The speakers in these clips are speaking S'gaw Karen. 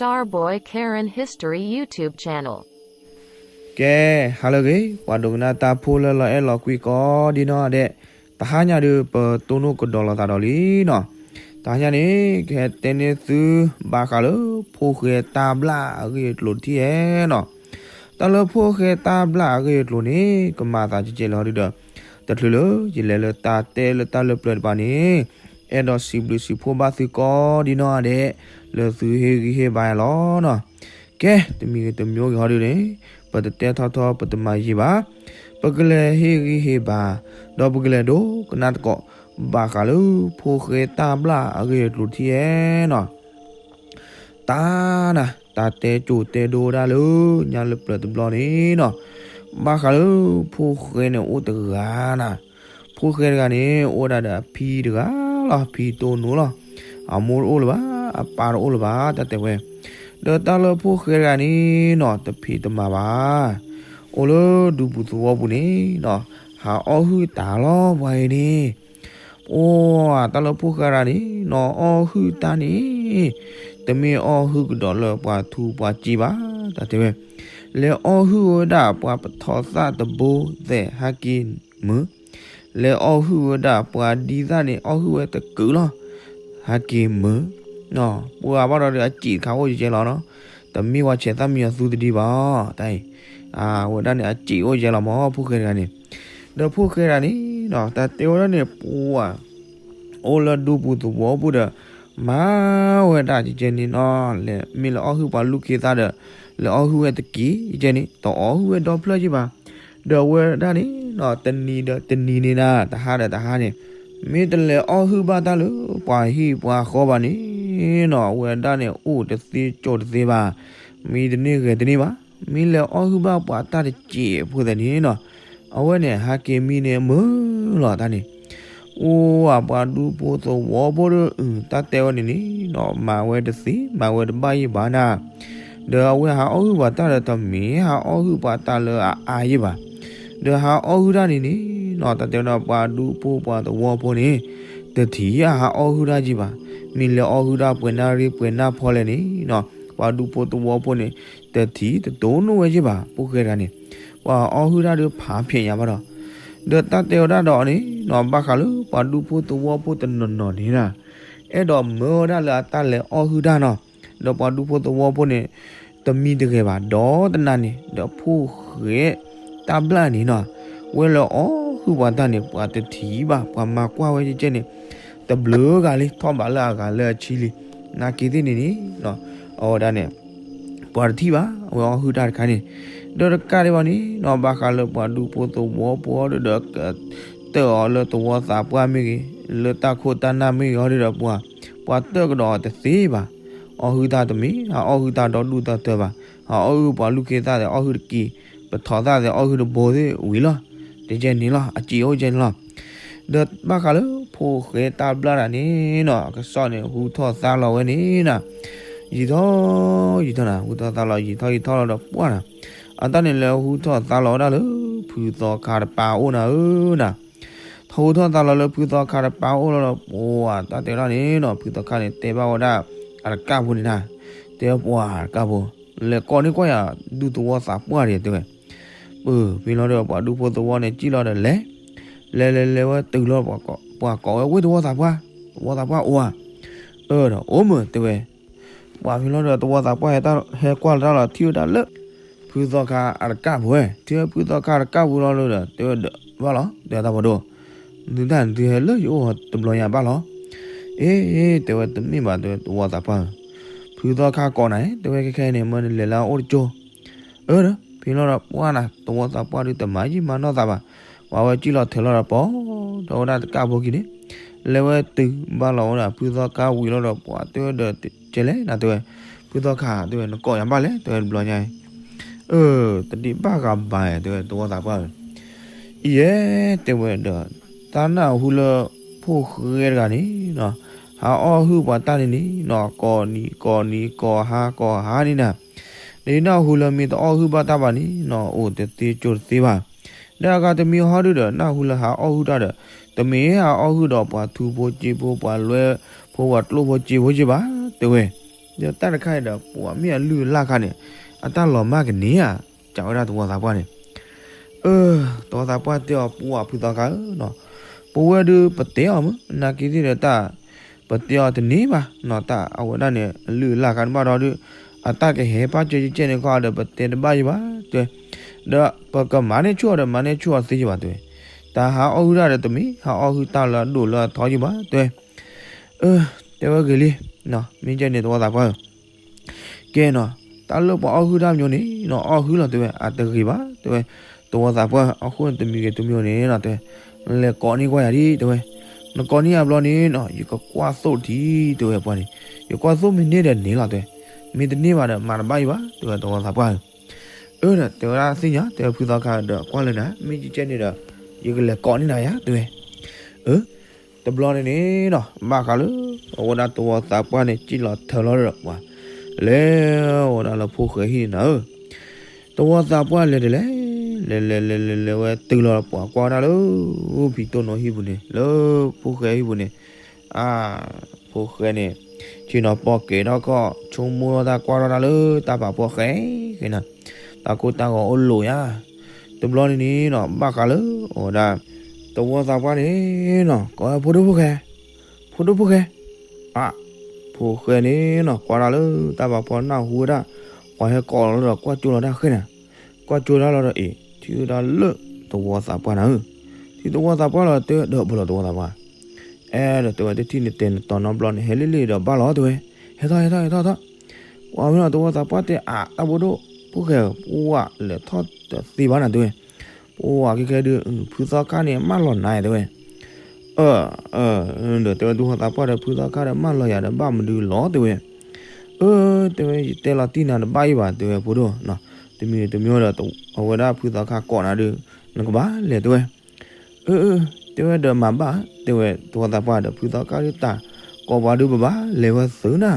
Starboy Karen History YouTube channel. ကဲ, ဟါလၢအဂ့ၤ, ပှၤဒိကနၣ်တၢ်ဖိလၢလီၤအဲၣ်လီၤကွံကိးဒံနီၢ်ဒဲး, တဟါညါဒီး ပတိၢ်နီၣ်ကဒီးလိာ်သးဒီးလံနီၤ. တဟါညါန့ၣ် ကဟဲတဲန့ၢ်သုဘၣ်ဃးလၢ ဖိၣ်ဃဲတၢ်ဘျၣ်အဂ့ၢ်အကျိၤတထံၣ်ဧဲနီၤ. တၢ်လၢဖိၣ်ဃဲတၢ်ဘျၣ်အဂ့ၢ်အကျိၤန့ၣ် ကမၤသးကဲကဲလၢဟီဒုဒီး တချုးလၢယလဲၤလၢတၢ်တဲလၢတၢ်လၢပျၢၤတပၤန့ၣ် အဲၣ်ဒိးစံးဘျုးစံးဖှိၣ်ဘၣ်သုကိးဒံနီၢ်ဒဲး လၢသုဟ့ၣ်ဂံၢ်ဟ့ၣ်ဘါယၤလီၤနီၤ. ကဲ, တမံၤဂ့ၤတမံၤဂ့ၤဟီဒုန့ၣ် ပတတဲထီၣ်ထီ ပတမၤယံာ်ဘၣ်. ပကလဲၤဟ့ၣ်ဂံၢ်ဟ့ၣ်ဘါ, ဒီးပကလဲၤဒိကနၣ်သကိး ဘၣ်ဃးလၢဖိၣ်ဃဲတၢ်ဘျၣ်အဂ့ၢ်အကျိၤတထံၣ်ဧဲနီၤ. တၢ်နၤ, တၢ်တဲကၠိတဲဒိဒၣ်လၢညါလၢပျၢၤတဘျီန့ၣ်နီၤ, ဘၣ်ဃးလၢဖိၣ်ဃဲန့ၣ်အိၣ်တဂၤနၤ. ဖိၣ်ဃဲတဂၤန့ၣ် အိၣ်ဝဲဒၣ်ဒီးအဖံတဂၤလီၤ, အဖံတအိၣ်နူာ်လီၤ. အမိၢ်တအိၣ်လၢၤဘၣ်, အပၢ်တအိၣ်လၢၤဘၣ်, တၢ်တဲဝဲ. ဒီးတၢ်လၢဖိၣ်ဃဲတဂၤန့ၣ်နီၤ တဖံးတမၤဘၣ်, အိၣ်လၢဒူပူၤသဝီပူၤန့ၣ်နီၤ, ဟးအီၣ်ဟုၣ်တၢ်လီၤပှၤအံၤန့ၣ် အိၣ်တၢ်လၢဖိၣ်ဃဲတဂၤန့ၣ်နီၤ အီၣ်ဟုၣ်တၢ်န့ၣ် တမ့ၢ်အီၣ်ဟုၣ်ကဒီးလၢပှၤထူပှၤစ့ဘၣ်, တၢ်တဲဝဲ. လဲၤအီၣ်ဟုၣ်ဝဲဒၣ်ပှၤပထီၣ်သၣ်တဘိသဲးဟဲက့ၤမုာ်, လဲၤအီၣ်ဟုၣ်ဝဲဒၣ်ပှၤဒံသၣ်န့ၣ် အီၣ်ဟုၣ်ဝဲတကုာ်လီၤ, ဟဲက့ၤမုာ်. ပှၤဘၣ်ဒီးဒီးအစံးတခါအိၣ်ကဲကဲလီၤနီၤ, တမ့ၢ်ပှၤဆဲးသၣ်မံယီၤသူတဒံဘၣ်, တၢ်အံၤ အဝဲဒၣ်န့ၣ် အစံးအိၣ်ကဲလီၤမး ဖိၣ်ဃဲတဂၤန့ၣ်. ဒီးဖိၣ်ဃဲတဂၤန့ၣ်နီၤ တၢ်တဲဝဲဒၣ်န့ၣ် ပှၤ အိၣ်လၢဒူပူၤသဝီပူၤဒီး မၤဝဲဒၣ်ကဲကဲန့ၣ်နီၤ, လဲၤမ့ၢ်လဲၤအီၣ်ဟုၣ်ပှၤလူၢ်ခ့သၣ်ဒီး လဲၤအီၣ်ဟုၣ်ဝဲတက့ၢ်ကဲန့ၣ် တအီၣ်ဟုၣ်ဝဲဒီဖျၢၣ်က့ဘၣ်. ဒီးအဝဲဒၣ်န့ၣ်နီၤ တနံၤဒီးတနံၤန့ၣ်နၤ တဟါဒီးတဟါန့ၣ် မ့ၢ်တလဲၤအီၣ်ဟုၣ်ဘၣ်တၢ်လၢပှၤဟံၣ်ပှၤဃီဘၣ်န့ၣ်နီၤ အဝဲဒၣ်န့ၣ် အိၣ်တသ့ကၠိတသ့ဘၣ်, မံတန့ၢ်ဂဲၤတန့ၢ်ဘၣ်. မ့ၢ်လဲၤအီၣ်ဟုၣ်ဘၣ်ပှၤတၢ်တစဲးဖိသ့ၣ်န့ၣ်နီၤ အဝဲန့ၣ် ဟဲက့ၤမံန့ၣ်မုာ်လီၤတၢ်န့ၣ်. အိၣ်ဧါ ပှၤဒူဖိသဝီဖိဒီး အုၣ် တၢ်တဲဝဲန့ၣ်န့ၣ်နီၤ မၤဝဲတသ့ မၤဝဲတဘၣ်ယံာ်ဘၣ်နၤ. ဒီးအဝဲဟးအီၣ်ဟုၣ်ပှၤတၢ်ဒီး တမ့ၢ်ဟးအီၣ်ဟုၣ်ပှၤတၢ်လၢအအါယံာ်ဘၣ်. ဒီးဟးအီၣ်ဟုၣ်တၢ်န့ၣ်န့ၣ်နီၤ တၢ်တဲဝဲဒၣ် ပှၤဒူဖိပှၤသဝီဖိန့ၣ် တထံၣ်အဟးအီၣ်ဟုၣ်တၢ်က့ဘၣ်. မ့ၢ်လဲၤအီၣ်ဟုၣ်တၢ်ပှဲၤနၣ်ရံၣ်ပှဲၤနၣ်ဖီလဲၣ်န့ၣ်နီၤ ပှၤဒူဖိသဝီဖိန့ၣ် တထံၣ်တတိၢ်နီၣ်ဝဲက့ဘၣ်. ဖိၣ်ဃဲတဂၤန့ၣ် ပှၤအီၣ်ဟုၣ်တၢ်ဒီးဖးဖျဲးညါဘၣ်ဒီး ဒီးတၢ်တဲဝဲဒၣ်ဒီးအီၤန့ၣ်နီၤ ဘၣ်ဃးလၢပှၤဒူဖိသဝီဖိတနီၤနီၤန့ၣ်နီၤ အဲၣ်ဒိးမၢဝဲဒၣ်လၢအတၢ်လဲၤအီၣ်ဟုၣ်တၢ်နီၤ. ဒီးပှၤဒူဖိသဝီဖိန့ၣ် တမံတဂဲၤဘၣ် ဒီးတနၤန့ၣ် ဒီးဖိၣ်ဃဲတၢ်ဘျၣ်န့ၣ်နီၤ ဝဲလၢအီၣ်ဟုၣ်ပှၤတၢ်န့ၣ် ပှၤတထံၣ်ဘၣ် ပှၤမၤကွၢ်ဝဲကဲကဲန့ၣ် တဘျုးဂၤလံ ထီၣ်ဘးလၢအဂၤလၢအဆံလံ. နာ်က့သ့ၣ်န့ၣ်န့ၣ် အဝဲဒၣ်န့ၣ် ပှၤတထံၣ်ဘၣ် အဝဲအီၣ်ဟုၣ်တၢ်တခါန့ၣ်. ဒီးတကးဒံးဘၣ်န့ၣ်နီၤ ဘၣ်ဃးလၢပှၤဒူဖိသဝီဖိဒီး ဒီး တၢၣ်အီၤလၢသဝီသးပှၢ်မ့ၢ်ဂ့ၤ, လၢတၢ်ခိၣ်တၢ်နၢ်မ့ၢ်ဂ့ၤအီၤဒီးပှၤ, ပှၤတၢၣ်ကဒီးအီၤတသ့ဘၣ်. အီၣ်ဟုၣ်တၢ်တမ့ၢ် ဟးအီၣ်ဟုၣ်တၢ်ဒီဒူၣ်ဒီထၢဘၣ်. ဟးအီၣ်ဟုၣ်ပှၤလူၢ်ခ့သၣ်သ့ၣ်အီၣ်ဟုၣ်တက့ၢ်, ပထီၣ်သၣ်သ့ၣ်အီၣ်ဟုၣ်တဘိသ့ၣ်ဝံၤလီၤ. တကဲန့ၣ်လီၤ အစံးအိၣ်ကဲန့ၣ်လီၤ. ဒီးဘၣ်ဃးလၢဖိၣ်ဃဲတၢ်ဘျၣ်တၢ်န့ၣ်နီၤ အကစီၣ်န့ၣ် ဟူထီၣ်သါလီၤဝဲန့ၣ်နီၤ ယံာ်ထီၣ် ယံာ်ထီၣ်နၤ ဟူထီၣ်သါလီၤ ယံာ်ထီၣ်ယံာ်ထီၣ်လီၤဒီးပှၢ်နၤ, အတၢ်န့ၣ်လဲၤဟူထီၣ်သါလီၤဝဲဒၣ်လၢ ဖုသီခါတပၤအိၣ်နၤဧၢနၤ. ထီၣ်ဟူထီၣ်သါလီၤလၢဖုသီခါတပၤအိၣ်လီၤဒီး ပှၤတၢ်တဲဒၣ်န့ၣ်နီၤ ဖုသီခါန့ၣ် တဲဘၣ်ဝဲဒၣ် အတကၣ်ဖိန့ၣ်နၤ, တဲပှၤတကၣ်ဖိ, လဲၤကိးန့ၢ်ကွၢ်ယၤ ဒူသဝီသးပှၢ်ဒံး တဲဝဲ. ပဖဲလီၤဒီးပှၤဒူဖိသဝီန့ၣ် စံၣ်လီၤဒီးလဲၤ, လဲၤလဲၤလဲၤဝဲတုၤလီၤ ပှၤကိးဝဲဝ့ၢ်သဝီသးပှၢ်, သဝီသးပှၢ်အိၣ်ဧါ. အၢဒီးအိၣ်မုာ် တဲဝဲ. ပှၤဖဲလီၤဒီးသဝီသးပှၢ်ဟဲကွၢ်လီၤတၢ်လီၤ ထံၣ်ဝဲဒၣ်လၢ ဖုသီခါအတကၣ်ဖိဝဲ, ထံၣ်ဝဲဖုသီခါအတကၣ်ဖိလီၤဒီး တဲဝဲဒီးဘၣ်လီၤ တဲတၢ်ပှၤဒိၣ်, နတၢ်နသုဟဲလၢယအိၣ်တဘျီညါဘၣ်လီၤ. အ့ တဲဝဲတမ့ၢ်ဘၣ် တဲဝဲသဝီသးပှၢ်ဧၢ, ဖုသီခါကိးနၤ တဲဝဲခဲခဲအံၤန့ၣ် မၢနလဲၤလၢအအိၣ်တကၠိ. အၢဒီး ဖဲလီၤဒီးပှၢ်နၤ သဝီသးပှၢ်ဒုးတမၤယံာ်မၤနီၢ်သးဘၣ်, ပှၤဝဲစံၣ်လီၤထၢလီၤဒီးပိာ်ထီၣ်ဝဲဒၣ်တကၣ်ဖိခံန့ၣ်, လဲၤဝဲတုၤဘၣ်လီၤဝဲဒၣ်ဖုသီခါဝံၤလီၤဒီးပှၤတဲဝဲဒီးကဲလဲၣ်နၤ တဲဝဲ, ဖုသီခါ တဲဝဲ နကိးယၤဘၣ်လဲၣ် တဲဝဲတဘျီညါအံၤ အၢ တဒံးဘၣ်ဂၤဘၣ် တဲဝဲသဝီသးပှၢ်ဧၢ. အံၤယဲ တဲဝဲဒီး တၢ်နၢ်ဟူလၢ ဖိၣ်ဃဲတဂၤန့ၣ်နီၤ ဟးအီၣ်ဟုၣ်ပှၤတၢ်န့ၣ်န့ၣ်နီၤ ကိးနံၤကိးနံၤ ကိးဟါကိးဟါန့ၣ်နၤ, နနၢ်ဟူလၢမ့ၢ်တအီၣ်ဟုၣ်ဘၣ်တၢ်ဘၣ်န့ၣ်နီၤ အိၣ်တသ့ကၠိတသ့ဘၣ်. ဒီးအဂၤတမံၤဟီဒုဒီး နၢ်ဟူလၢဟးအီၣ်ဟုၣ်တၢ်ဒီး တမ့ၢ်ဟးအီၣ်ဟုၣ်ဒီးပှၤထူဖိစ့ဖိ ပှၤလွဲဖိ ပှၤကျိၣ်ဖိစ့ဖိက့ဘၣ် တဲဝဲ. ဒီးတၢ်တခါအံၤဒီး ပှၤမ့ၢ်အလုၢ်အလၢ်ခါန့ၣ် အတၢ်လီၤမၢ်ကန့ၢ်ဧါ, စံးဝဲဒၣ်သဝီသးပှၢ်န့ၣ်. အၢ သဝီသးပှၢ်တဲအီၤ ပှၤဖုသီခါဧၢနီၤ, ပဝဲဒုးပတဲအီၤမုၢ် နာ်က့သ့ၣ်ဒီးတၢ် ပတဲအီၤတန့ၢ်ဘၣ်နီၤ, တၢ်အဝဲဒၣ်န့ၣ် အလုၢ်အလၢ်ခါတဘၣ်ဒီးဒုး အတၢ်ကဟဲပာ်စၢၤကဲန့ၣ်ခီဒီး ပတဲတဘၣ်ယံၤဘၣ်တဲဝဲ, ဒီးပကမၤန့ၢ်ဆူၣ်အီၤဒီး မၤန့ၢ်ဆူၣ်အီၤသ့ယံၤဘၣ်တဲဝဲ, တၢ်ဟးအီၣ်ဟုၣ်တၢ်ဒီးတမ့ၢ် ဟးအီၣ်ဟုၣ်တၢ်လၢအဒိၣ်လၢအထီယံၤဘၣ်တဲဝဲ. အၢ တဲဝဲဂ့ၤလံ, မ့ၢ်ကဲန့ၣ်သဝီသးပှၢ်ဧၢ ကဲနီၤ, တၢ်လၢပှၤအီၣ်ဟုၣ်တၢ်မၠိန့ၣ်နီၤ အီၣ်ဟုၣ်လီၤတဲဝဲ အတဂ့ၤဘၣ်တဲဝဲ, သဝီသးပှၢ်အဃိန့ၣ် တမံၤဂ့ၤတမံၤဂ့ၤန့ၣ်နီၤတဲဝဲ, လဲၤကိးန့ၢ်ကွၢ်ယၤဒ်တဲဝဲ, နကိးန့ၢ်ယၤဘျီန့ၣ်နီၤ ယကကွၢ်သိၣ်ထံတဲဝဲပှၤန့ၣ်, ယကွၢ်သိၣ်မ့ၢ်န့ၢ်ဒီးန့ၣ်လီၤတဲဝဲ, မ့ၢ်တန့ၢ်ဘၣ်ဒီးမၤတဘၣ်ယံၤဘၣ်တဲဝဲသဝီသးပှၢ်ဧၢ. အၢ ဒီးတဲဝဲဒၣ်သ့ၣ်ညါ တဲဝဲဖုသီခါဒီးကွၢ်လၢနၤ မ့ၢ်ကဲန့ၣ်ဒီး ယကလဲၤကိးန့ၢ်နၤယၤတဲဝဲ. အၢ တဘျီန့ၣ်န့ၣ်နီၤ ဘၣ်ဃးလၢ အဝဲဒၣ်သဝီသးပှၢ်န့ၣ် စံၣ်လီၤထၢလီၤဒီးပှၤ လဲၤဝဲဒၣ်လၢဖိၣ်ဃဲဟံၣ်န့ၣ်နၤဧၢ, သဝီသးပှၢ်လဲၤတလဲၤ လဲၤလဲၤလဲၤလဲၤလဲၤဝဲတုၤလီၤပှၤကွၢ်ဝဲဒၣ်လၢ ဖံတိၢ်နိဟံၣ်ပူၤန့ၣ် လၢဖိၣ်ဃဲဟံၣ်ပူၤန့ၣ်, အၢ ဖိၣ်ဃဲန့ၣ် ဆ့ၣ်နီၤပီၣ်ကဲၤထီၣ်ကီၢ် ဆိကမိၣ်ထီၣ်တၢ်ကွၢ်ထီၣ်တၢ်လၢတၢ်ဖးဖီၣ်ဃဲဃဲနၤ, တၢ်ကိၢ်တၢ်ဂီၤအိၣ်လိာ်ယါ. တဘျီန့ၣ်န့ၣ်နီၤ ဘၣ်ဃးလၢ အဝဲဒၣ် သဝီသးပှၢ်န့ၣ်နီၤ ကိးဝဲဖိဒိၣ်ဖိၣ်ဃဲ, ဖိဒိၣ်ဖိၣ်ဃဲ, အၢ ဖိၣ်ဃဲန့ၣ်နီၤ ကွၢ်တၢ်လၢတၢ်ဖးဖီၣ်နၢ်ဟူဝဲဒၣ် ပှၤဟဲကိးလီၤဒီးကွၢ်ကၠိလီၤတၢ်ဃဲနၤ, ကွၢ်ကၠိတၢ်လီၤဒီးအံၤ ထံၣ်ဝဲဒၣ်လၢ သဝီသးပှၢ်နၤဧၢ, ထံၣ်သဝီသးပှၢ်လီၤတဲဒီးဘၢၣ်လီၤသဝီသးပှၢ်, အဲၣ်ဒီးတဲဝဲတထံၣ်န့ၣ်တဲနတီၤနီတဘျီန့ၣ် ဟဲလံလံဒီးဘၣ်လီၤတဲဝဲ, ဟဲထီၣ်ဟဲထီၣ်ဟဲထီၣ်ထီၣ်, ပှၤမ့ၢ်လီၤသဝီသးပှၢ်တဲအၢ တၢ်ဖိဒိၣ်ဖိၣ်ဃဲ ပှၤလဲၤထီၣ်တသ့ဘၣ်နၤတဲဝဲ, ပှၤခဲခဲဒုး ဖုသီခါန့ၣ် မၢလီၤနၤတဲဝဲ, အၢ ဒီးတဲဝဲသဝီသးပှၢ်ဒီးဖုသီခါဒီးမၢလီၤယၤဒီးဘၣ်မနုၤလီၤတဲဝဲ, အၢ တဲဝဲ ယတဲလီၤတံၢ်နၤတဘၣ်အံၤဘၣ်တဲဝဲဖိဒိၣ်, တမံၤတမံၤဒီး အဝဲဒၣ်ဖုသီခါကိးနၤဒုး နကဘၣ်လဲၤတဲဝဲ, အၢ တဲဝဲဒီးမၤဘၣ်တဲဝဲ သဝီသးပှၢ်ဒီးဖုသီခါဒုးတၢ်ကိးပှၤဒုးဘၣ်ဘၣ်လဲၤဝဲသုးနၤ,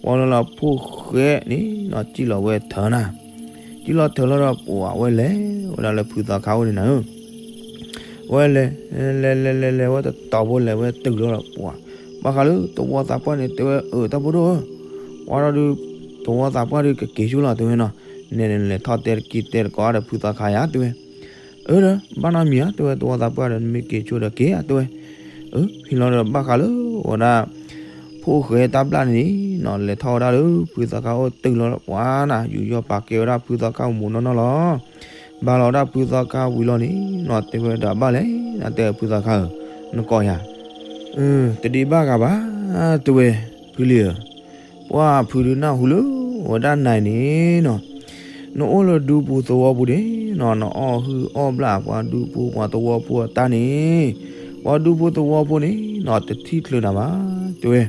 ပှၤလၢလၢဖိၣ်ဃဲန့ၣ်နီၤ စံၣ်လီၤဝဲထၢနၤ, စံၣ်လီၤထၢလီၤဒီးပှၤဝဲလဲၤဝဲဒၣ်လၢဖုသီခါအိၣ်န့ၣ်နၤဧၢ ဝဲလဲၤ လဲၤလဲၤလဲၤလဲၤလဲၤဝဲတတီၤဖိလဲၤဝဲတုၤလီၤဒီးပှၤ, ဘၣ်ဃးလၢသဝီသးပှၢ်န့ၣ် တဲဝဲအၢ တၢ်ဖိဒိၣ်ဧၢ, ပှၤဒီးဒုး သဝီသးပှၢ်ဒုးကက့ၤဆိလီၤတဲဝဲနီၤ, နဲန့ၣ်လဲၤထီၣ်တဲတက့ၤတဲတကိးဒီးဖုသီခါယၤတဲဝဲ, အၢ ဒီးဘၣ်နီတမံၤဧါတဲဝဲ သဝီသးပှၢ်ဒီး နမ့ၢ်က့ၤဆိဒီးက့ၤဧါ တဲဝဲ, အၢ ဖဲလီၤဒီးဘၣ်ဃးလၢ အဝဲဒၣ် ဖိၣ်ဃဲတၢ်ဘျၣ်န့ၣ်နီၤ လဲၤထီၣ်ဝဲဒၣ်လၢဖုသီခါအိၣ်တုၤလီၤပှၤနၤ ယူးယီၣ်ပာ်ကဲဝဲဒၣ်ဖုသီခါမူးနီၢ်နီၢ်လီၤ. ဘၣ်လီၤဝဲဒၣ်ဖုသီခါဝံၤလီၤန့ၣ်နီၤ တဲဝဲဒီးဘၣ်လဲၣ်နၤ တဲဖုသီခါဧၢ, နကိးယၤ, တဒံးဘၣ်ဂၤဘၣ် တဲဝဲ, ဖုလံၤဧၢ, ပှၤဖုဒုးနၢ်ဟူလၢ အဝဲဒၣ်နၤန့ၣ်နီၤ နအိၣ်လၢဒူပူၤသဝီပူၤန့ၣ်နီၤ နအီၣ်ဟုၣ်အီၣ်ဘျၣ်ပှၤဒူဖိပှၤသဝီဖိအတၢ်န့ၣ်, ပှၤဒူဖိသဝီဖိန့ၣ်နီၤ တထံၣ်ချုးနၤဘၣ် တဲဝဲ.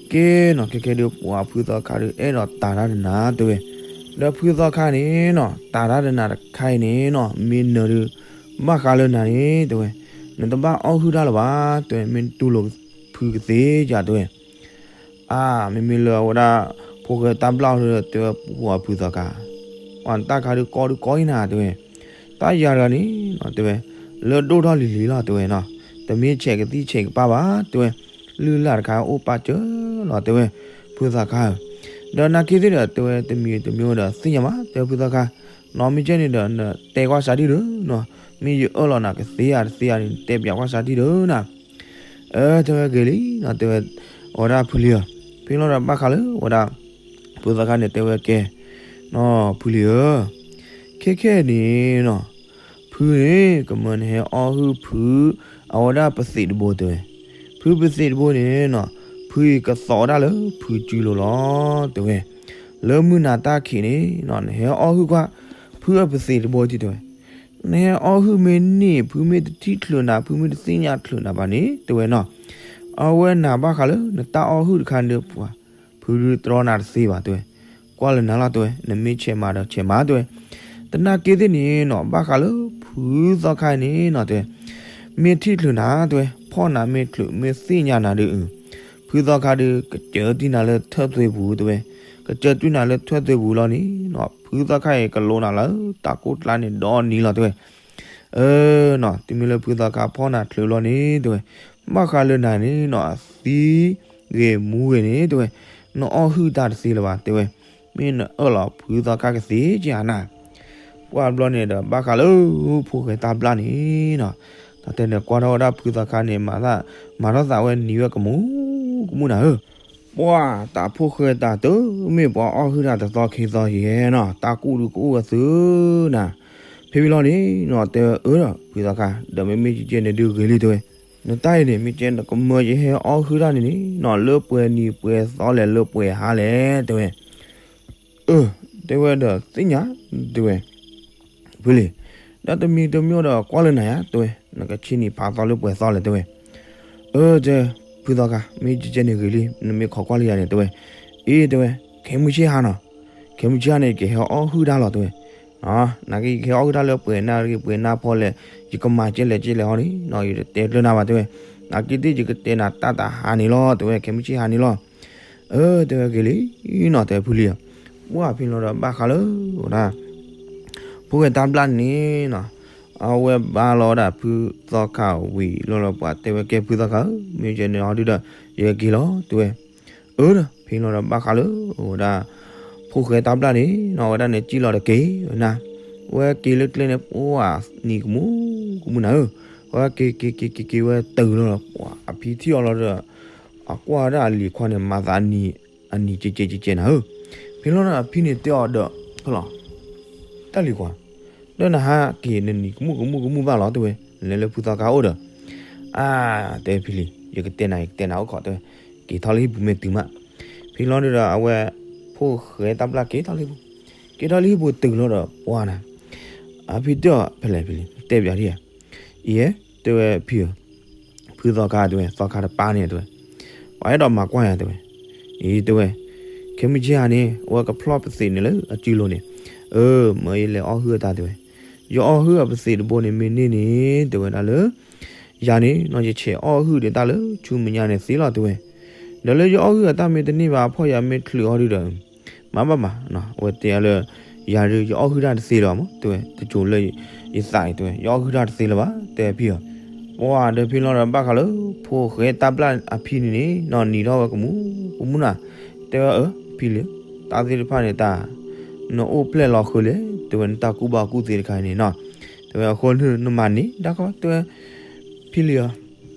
ကဲနီၤ ခဲခဲဒုး ပှၤဖုသီခါဒုး အဲၣ်ဒိးတၤတၢ်ဒီးနၤ တဲဝဲ. ဒီးဖုသီခါန့ၣ်နီၤ တၤတၢ်ဒီးနၤတခါအံၤန့ၣ်နီၤ မ့ၢ်နၢၤဒုး ဘၣ်ဃးလၢနၤန့ၣ် တဲဝဲ, နတဘၣ်အီၣ်ဟုၣ်တၢ်လၢၤဘၣ် တဲဝဲ, မ့ၢ်နတူၢ်လိာ်ဖုကသ့ဧါ တဲဝဲ. အါ မ့မ့ၢ်လၢအဝဲဒၣ် ဖိၣ်ဃဲတၢ်ဘျၣ်ဒီး တဲဝဲ ပှၤဖုသီခါ, ပှၤတၢ်ခါဒုးကီဒုးကီအံၤနၤ တဲဝဲ, တၢ်ယၤတဂၤန့ၣ်နီၤ တဲဝဲ, လၢဒိၣ်ထီၣ်လံၤလံၤလီၤ တဲဝဲနီၤ, တမ့ၢ်ဆဲးကသံၣ်ဆဲးကပၢ်ဘၣ် တဲဝဲ, လုၢ်လၢ်တခါအိၣ်ပာ်စၢၤလီၤ တဲဝဲ, ဖုသီခါဧၢ, ဒီးနာ်က့သ့ၣ်ဒီး တဲဝဲ တမံၤတမံၤဒီးသ့ၣ်ညါမး တဲဝဲ ဖုသီခါ, နီၢ်မ့ၢ်ကဲန့ၣ်ဒီး နတဲကွၢ်စးဒံၣ်ဒီးနီၤ, မ့ၢ်ယအၢၣ်လီၤနၤကသ့ဧါတသ့ဧါန့ၣ် နတဲပၠးကွၢ်စးဒံၣ်ဒီးနၤ အၢ တဲဝဲဂ့ၤလံနီၤ တဲဝဲ, အဝဲဒၣ်ဖုလံၤဧၢ, ဖဲလီၤဒီးဘၣ်ဃးလၢအဝဲဒၣ် ဖုသီခါန့ၣ် တဲဝဲကဲ, နီၢ်ဖုလံၤဧၢ, ခဲခဲန့ၣ်နီၤ, ဖုန့ၣ် ကမၢနဟဲအီၣ်ဟုၣ်ဖု အဝဲဒၣ်ပသံးတဘိ တဲဝဲ, ဖုပသံးတဘိန့ၣ်နီၤ, ဖုအံၤကသိးဝဲဒၣ်လၢဖုစုလိၤလီၤ တဲဝဲ, လၢမုၢ်နၤတၢ်ခံးန့ၣ်နီၤ နဟဲအီၣ်ဟုၣ်ကွၢ် ဖုအပသံးတဘိ တဲဝဲ နဟဲအီၣ်ဟုၣ်မ့ၢ်န့ၢ် ဖုမ့ၢ်တထံၣ်ချုးနၤ ဖုမ့ၢ်တသ့ၣ်ညါချုးနၤဘၣ်န့ၣ် တဲဝဲနီၤ, အဝဲနၤဘၣ်ဃးလၢနတၢ်အီၣ်ဟုၣ်တခါန့ၣ်ဒီးပှၤ, ဖုဒုးတြီနၤတသ့ဘၣ် တဲဝဲ, ကွၢ်လၢနၤလီၤ တဲဝဲ, နမ့ၢ်ဆဲးမၤဒီးဆဲးမၤ တဲဝဲ, သနာ်က့သ့ၣ်န့ၣ်နီၤ ဘၣ်ဃးလၢဖုသီခါန့ၣ်နီၤ တဲဝဲ, မ့ၢ်ထံၣ်ချုးနၤ တဲဝဲ, ဖီၣ်နၤမ့ၢ်ချုး မ့ၢ်သ့ၣ်ညါနၤဒီး ဖုသီခါဒုး ကစၢတံၢ်နၤလၢထၢၣ်သွ့ပူၤ တဲဝဲ, ကစၢတံၢ်နၤလၢထၢၣ်သွ့ပူၤလီၤန့ၣ်နီၤ ဖုသီခါအံၤကလိးနၤလၢတၢ်ကိၢ်ကျါန့ၣ်ဒီနံၤလီၤ တဲဝဲ, အၢနီၤ တုၤမ့ၢ်လၢဖုသီခါဖီၣ်နၤချုးလီၤန့ၣ် တဲဝဲ, ဘၣ်ဃးလၢနၤန့ၣ်နီၤ အသံဂ့ၤမူဂ့ၤန့ၣ် တဲဝဲ, နအီၣ်ဟုၣ်တၢ်တသ့လၢၤဘၣ် တဲဝဲ, မ့ၢ်နအၢၣ်လီၤဖုသီခါကသ့က့ၤဧါနၤ. ပှၢ်ဘျီန့ၣ်ဒီးဘၣ်ဃးလၢ ဖိၣ်ဃဲတၢ်ဘျၣ်န့ၣ်နီၤ, တၢ်တဲန့ၣ်ကွၢ်ထီၣ်ဝဲဒၣ်ဖုသီခါန့ၣ် မၤထီၣ်သးဝဲနံၤဝဲကမူၣ်ကမူၣ်နၤဧၢ. ပှၢ်တၢ်ဖိၣ်ဃဲတၢ်တမ့ၢ်ပှၤအီၣ်ဟုၣ်တၢ်တသီခံသီယဲနီၤ, တၢ်ကူၣ်ဒုကအိၣ်ဝဲသုနၤ. ဖဲမ့ၢ်လီၤန့ၣ်နီၤ တဲဝဲအၢဒီးဖုသီခါ ဒီးမ့မ့ၢ်ကကဲန့ၣ်ဒုဂ့ၤလံတဲဝဲ, နတၢ်အံၤန့ၣ် မ့ၢ်ကဲနကမၢယဟဲအီၣ်ဟုၣ်တၢ်န့ၣ်န့ၣ်နီၤ လၢပှဲၤနံၤပှဲၤသီလဲၣ် လၢပှဲၤဟါလဲၣ်တဲဝဲ. အၢ တဲဝဲဒီးသ့ၣ်ညါ တဲဝဲ ဖုလံၤ, ဒီးတမံၤတမံၤဒီးကွၢ်လၢနၤယါ တဲဝဲ, နကဆ့နံၤဖးသီလၢပှဲၤသီလဲၣ်တဲဝဲ. အၢ တဲ ဖုသီခါ မ့ၢ်ကကဲန့ၣ်ဂ့ၤလံ နမ့ၢ်ခိးကွၢ်လၢယၤန့ၣ်တဲဝဲ. အ့ တဲဝဲ, ခဲမုၢ်ဆ့ၣ်ဟါနီၤ, ခဲမုၢ်ဆ့ၣ်ဟါန့ၣ် ယကဟဲအီၣ်ဟုၣ်တၢ်လီၤတဲဝဲ. နာ်က့ ယကဟဲအီၣ်ဟုၣ်တၢ်လၢပှဲၤနၢ်ရံၣ်ပှဲၤနၢ်ဖီလဲၣ်, ယကမၤကဲလဲၣ်ကဲလဲၣ်ဟီန့ၣ်နီၤ ယတတဲကျၢၤနၤဘၣ်တဲဝဲ. နာ်က့သ့ၣ်ယကတဲနၤတၢ်တဟါန့ၣ်လီၤတဲဝဲ, ခဲမုၢ်ဆ့ၣ်ဟါန့ၣ်လီၤ. အၢ တဲဝဲဂ့ၤလံနီၤ တဲဖုလံၤဧၢ. ပှၢ်ဖဲလီၤဒီးဘၣ်ဃးလၢဝဲဒၣ် ဖိၣ်ဃဲတၢ်ဘျၣ်န့ၣ်နီၤ, အဝဲဘါလီၤဝဲဒၣ်ဖုသီခါဝံၤလီၤလီၤ ပှၢ်တဲဝဲကဲဖုသီခါဧၢ မ့ၢ်ကဲန့ၣ်ဟီဒုဒီး ယကက့ၤလီၤတဲဝဲ. အၢ ဒီးဖဲလီၤဒီးဘၣ်ဃးလၢဝဲဒၣ် ဖိၣ်ဃဲတၢ်ဘျၣ်န့ၣ်နီၤ အဝဲဒၣ်န့ၣ်စံၣ်လီၤတက့ၢ်နၤ, ဝဲက့ၤလၢကျဲန့ၣ် ပှၢ်နံၤကမူၣ်ကမူၣ်နၤဧၢ. ဝဲက့ၤက့ၤက့ၤက့ၤက့ၤဝဲတုၤလီၤဒီး ပှၢ်အဖံထံၣ်အီၤလီၤဒီး အကွၢ်ဝဲဒၣ်အလံၤခွါန့ၣ် မၤသးအနံၤ အနံၤကဲကဲကဲကဲနၤဧၢ. ဖဲလီၤဒီးအဖံန့ၣ်တဲအီၤဒီး ဖဲလီၤ တၢ်လံၤခွါ, ဒီးနဟါက့ၤနနံၤကမူၣ်ကမူၣ်ကမူၣ်ဘၣ်လီၤတဲဝဲ, လဲၤလၢဖုသီခါအိၣ်ဒီး. အါ တဲဖံလံၤ ယကတဲနၤ ယကတဲနၤအိၣ်ခိးတဲဝဲ, က့ၤထီၣ်လၢဟံၣ်ပူၤမ့ၢ်တုၤမး. ဖဲလီၤဒီးအဝဲ ဖိၣ်ဃဲတၢ်ဘျၣ်က့ၤထီၣ်လၢဟံၣ်ပူၤ, က့ၤထီၣ်လၢဟံၣ်ပူၤတုၤလီၤဒီး ပှၢ်နၤ အဖံတဲအီၤ ဖဲလဲၣ်ဖံလံၤ တဲပၠးဒံဧါ. အံၤ တဲဝဲဖံဧၢ, ဖုသီခါတဲဝဲ သီခါတပၢ်န့ၣ်တဲဝဲ, ပှၤအဲၣ်ဒိးမၤကွၢ်ယၤတဲဝဲ. အံၤတဲဝဲ, ခဲမုၢ်ဆ့ၣ်ဟါန့ၣ် အဝဲကဖျီၣ်ပသံးန့ၣ်လၢအစုလိၤန့ၣ်, အၢ မၢယလဲၤအီၣ်ဟုၣ်အတၢ်တဲဝဲ. ယအီၣ်ဟုၣ်အပသံးတဘိန့ၣ်မ့ၢ်န့ၢ်န့ၣ် တဲဝဲဒၣ်လၢ ယၤန့ၣ်နီၤ ယဆဲးအီၣ်ဟုၣ်ဒံးတၢ်လၢဆူမဲာ်ညါန့ၣ်သ့လီၤတဲဝဲ. ဒီးလၢယအီၣ်ဟုၣ်အတၢ်မ့ၢ်တန့ၢ်ဘၣ် အဖီၣ်ယၤမ့ၢ်ချုးအီၤဒုဒီး မၤဘၣ်မး, အဝဲတဲအီၤလၢ ယၤဒုး ယအီၣ်ဟုၣ်တၢ်တသ့လၢၤမး တဲဝဲ, တစိၤလၢယသးအံၤတဲဝဲ ယအီၣ်ဟုၣ်တၢ်တသ့လၢၤဘၣ် တဲဖံအီၤ. ပှၢ်ဒီးဖဲလီၤဒီးဘၣ်ဃးလၢ ဖိၣ်ဃဲတၢ်ဘျၣ်အဖံန့ၣ်န့ၣ်နီၤ နံၤထီၣ်ဝဲကမူၣ်ကမူၣ်နၤ, တဲဝဲအၢ ဖံလံၤ, တၢ်သ့ၣ်တဖၣ်န့ၣ်တၢ် နအိၣ်ဖျဲၣ်လီၤဃုာ်လဲၣ် တဲဝဲ နတၢ်ကူၣ်ဘၣ်ကူၣ်သ့တခါအံၤန့ၣ်နီၤ, တဲဝဲအဃိန့ၣ် နမၤန့ၢ်တၢ်ခီ တဲဝဲ ဖံလံၤဧ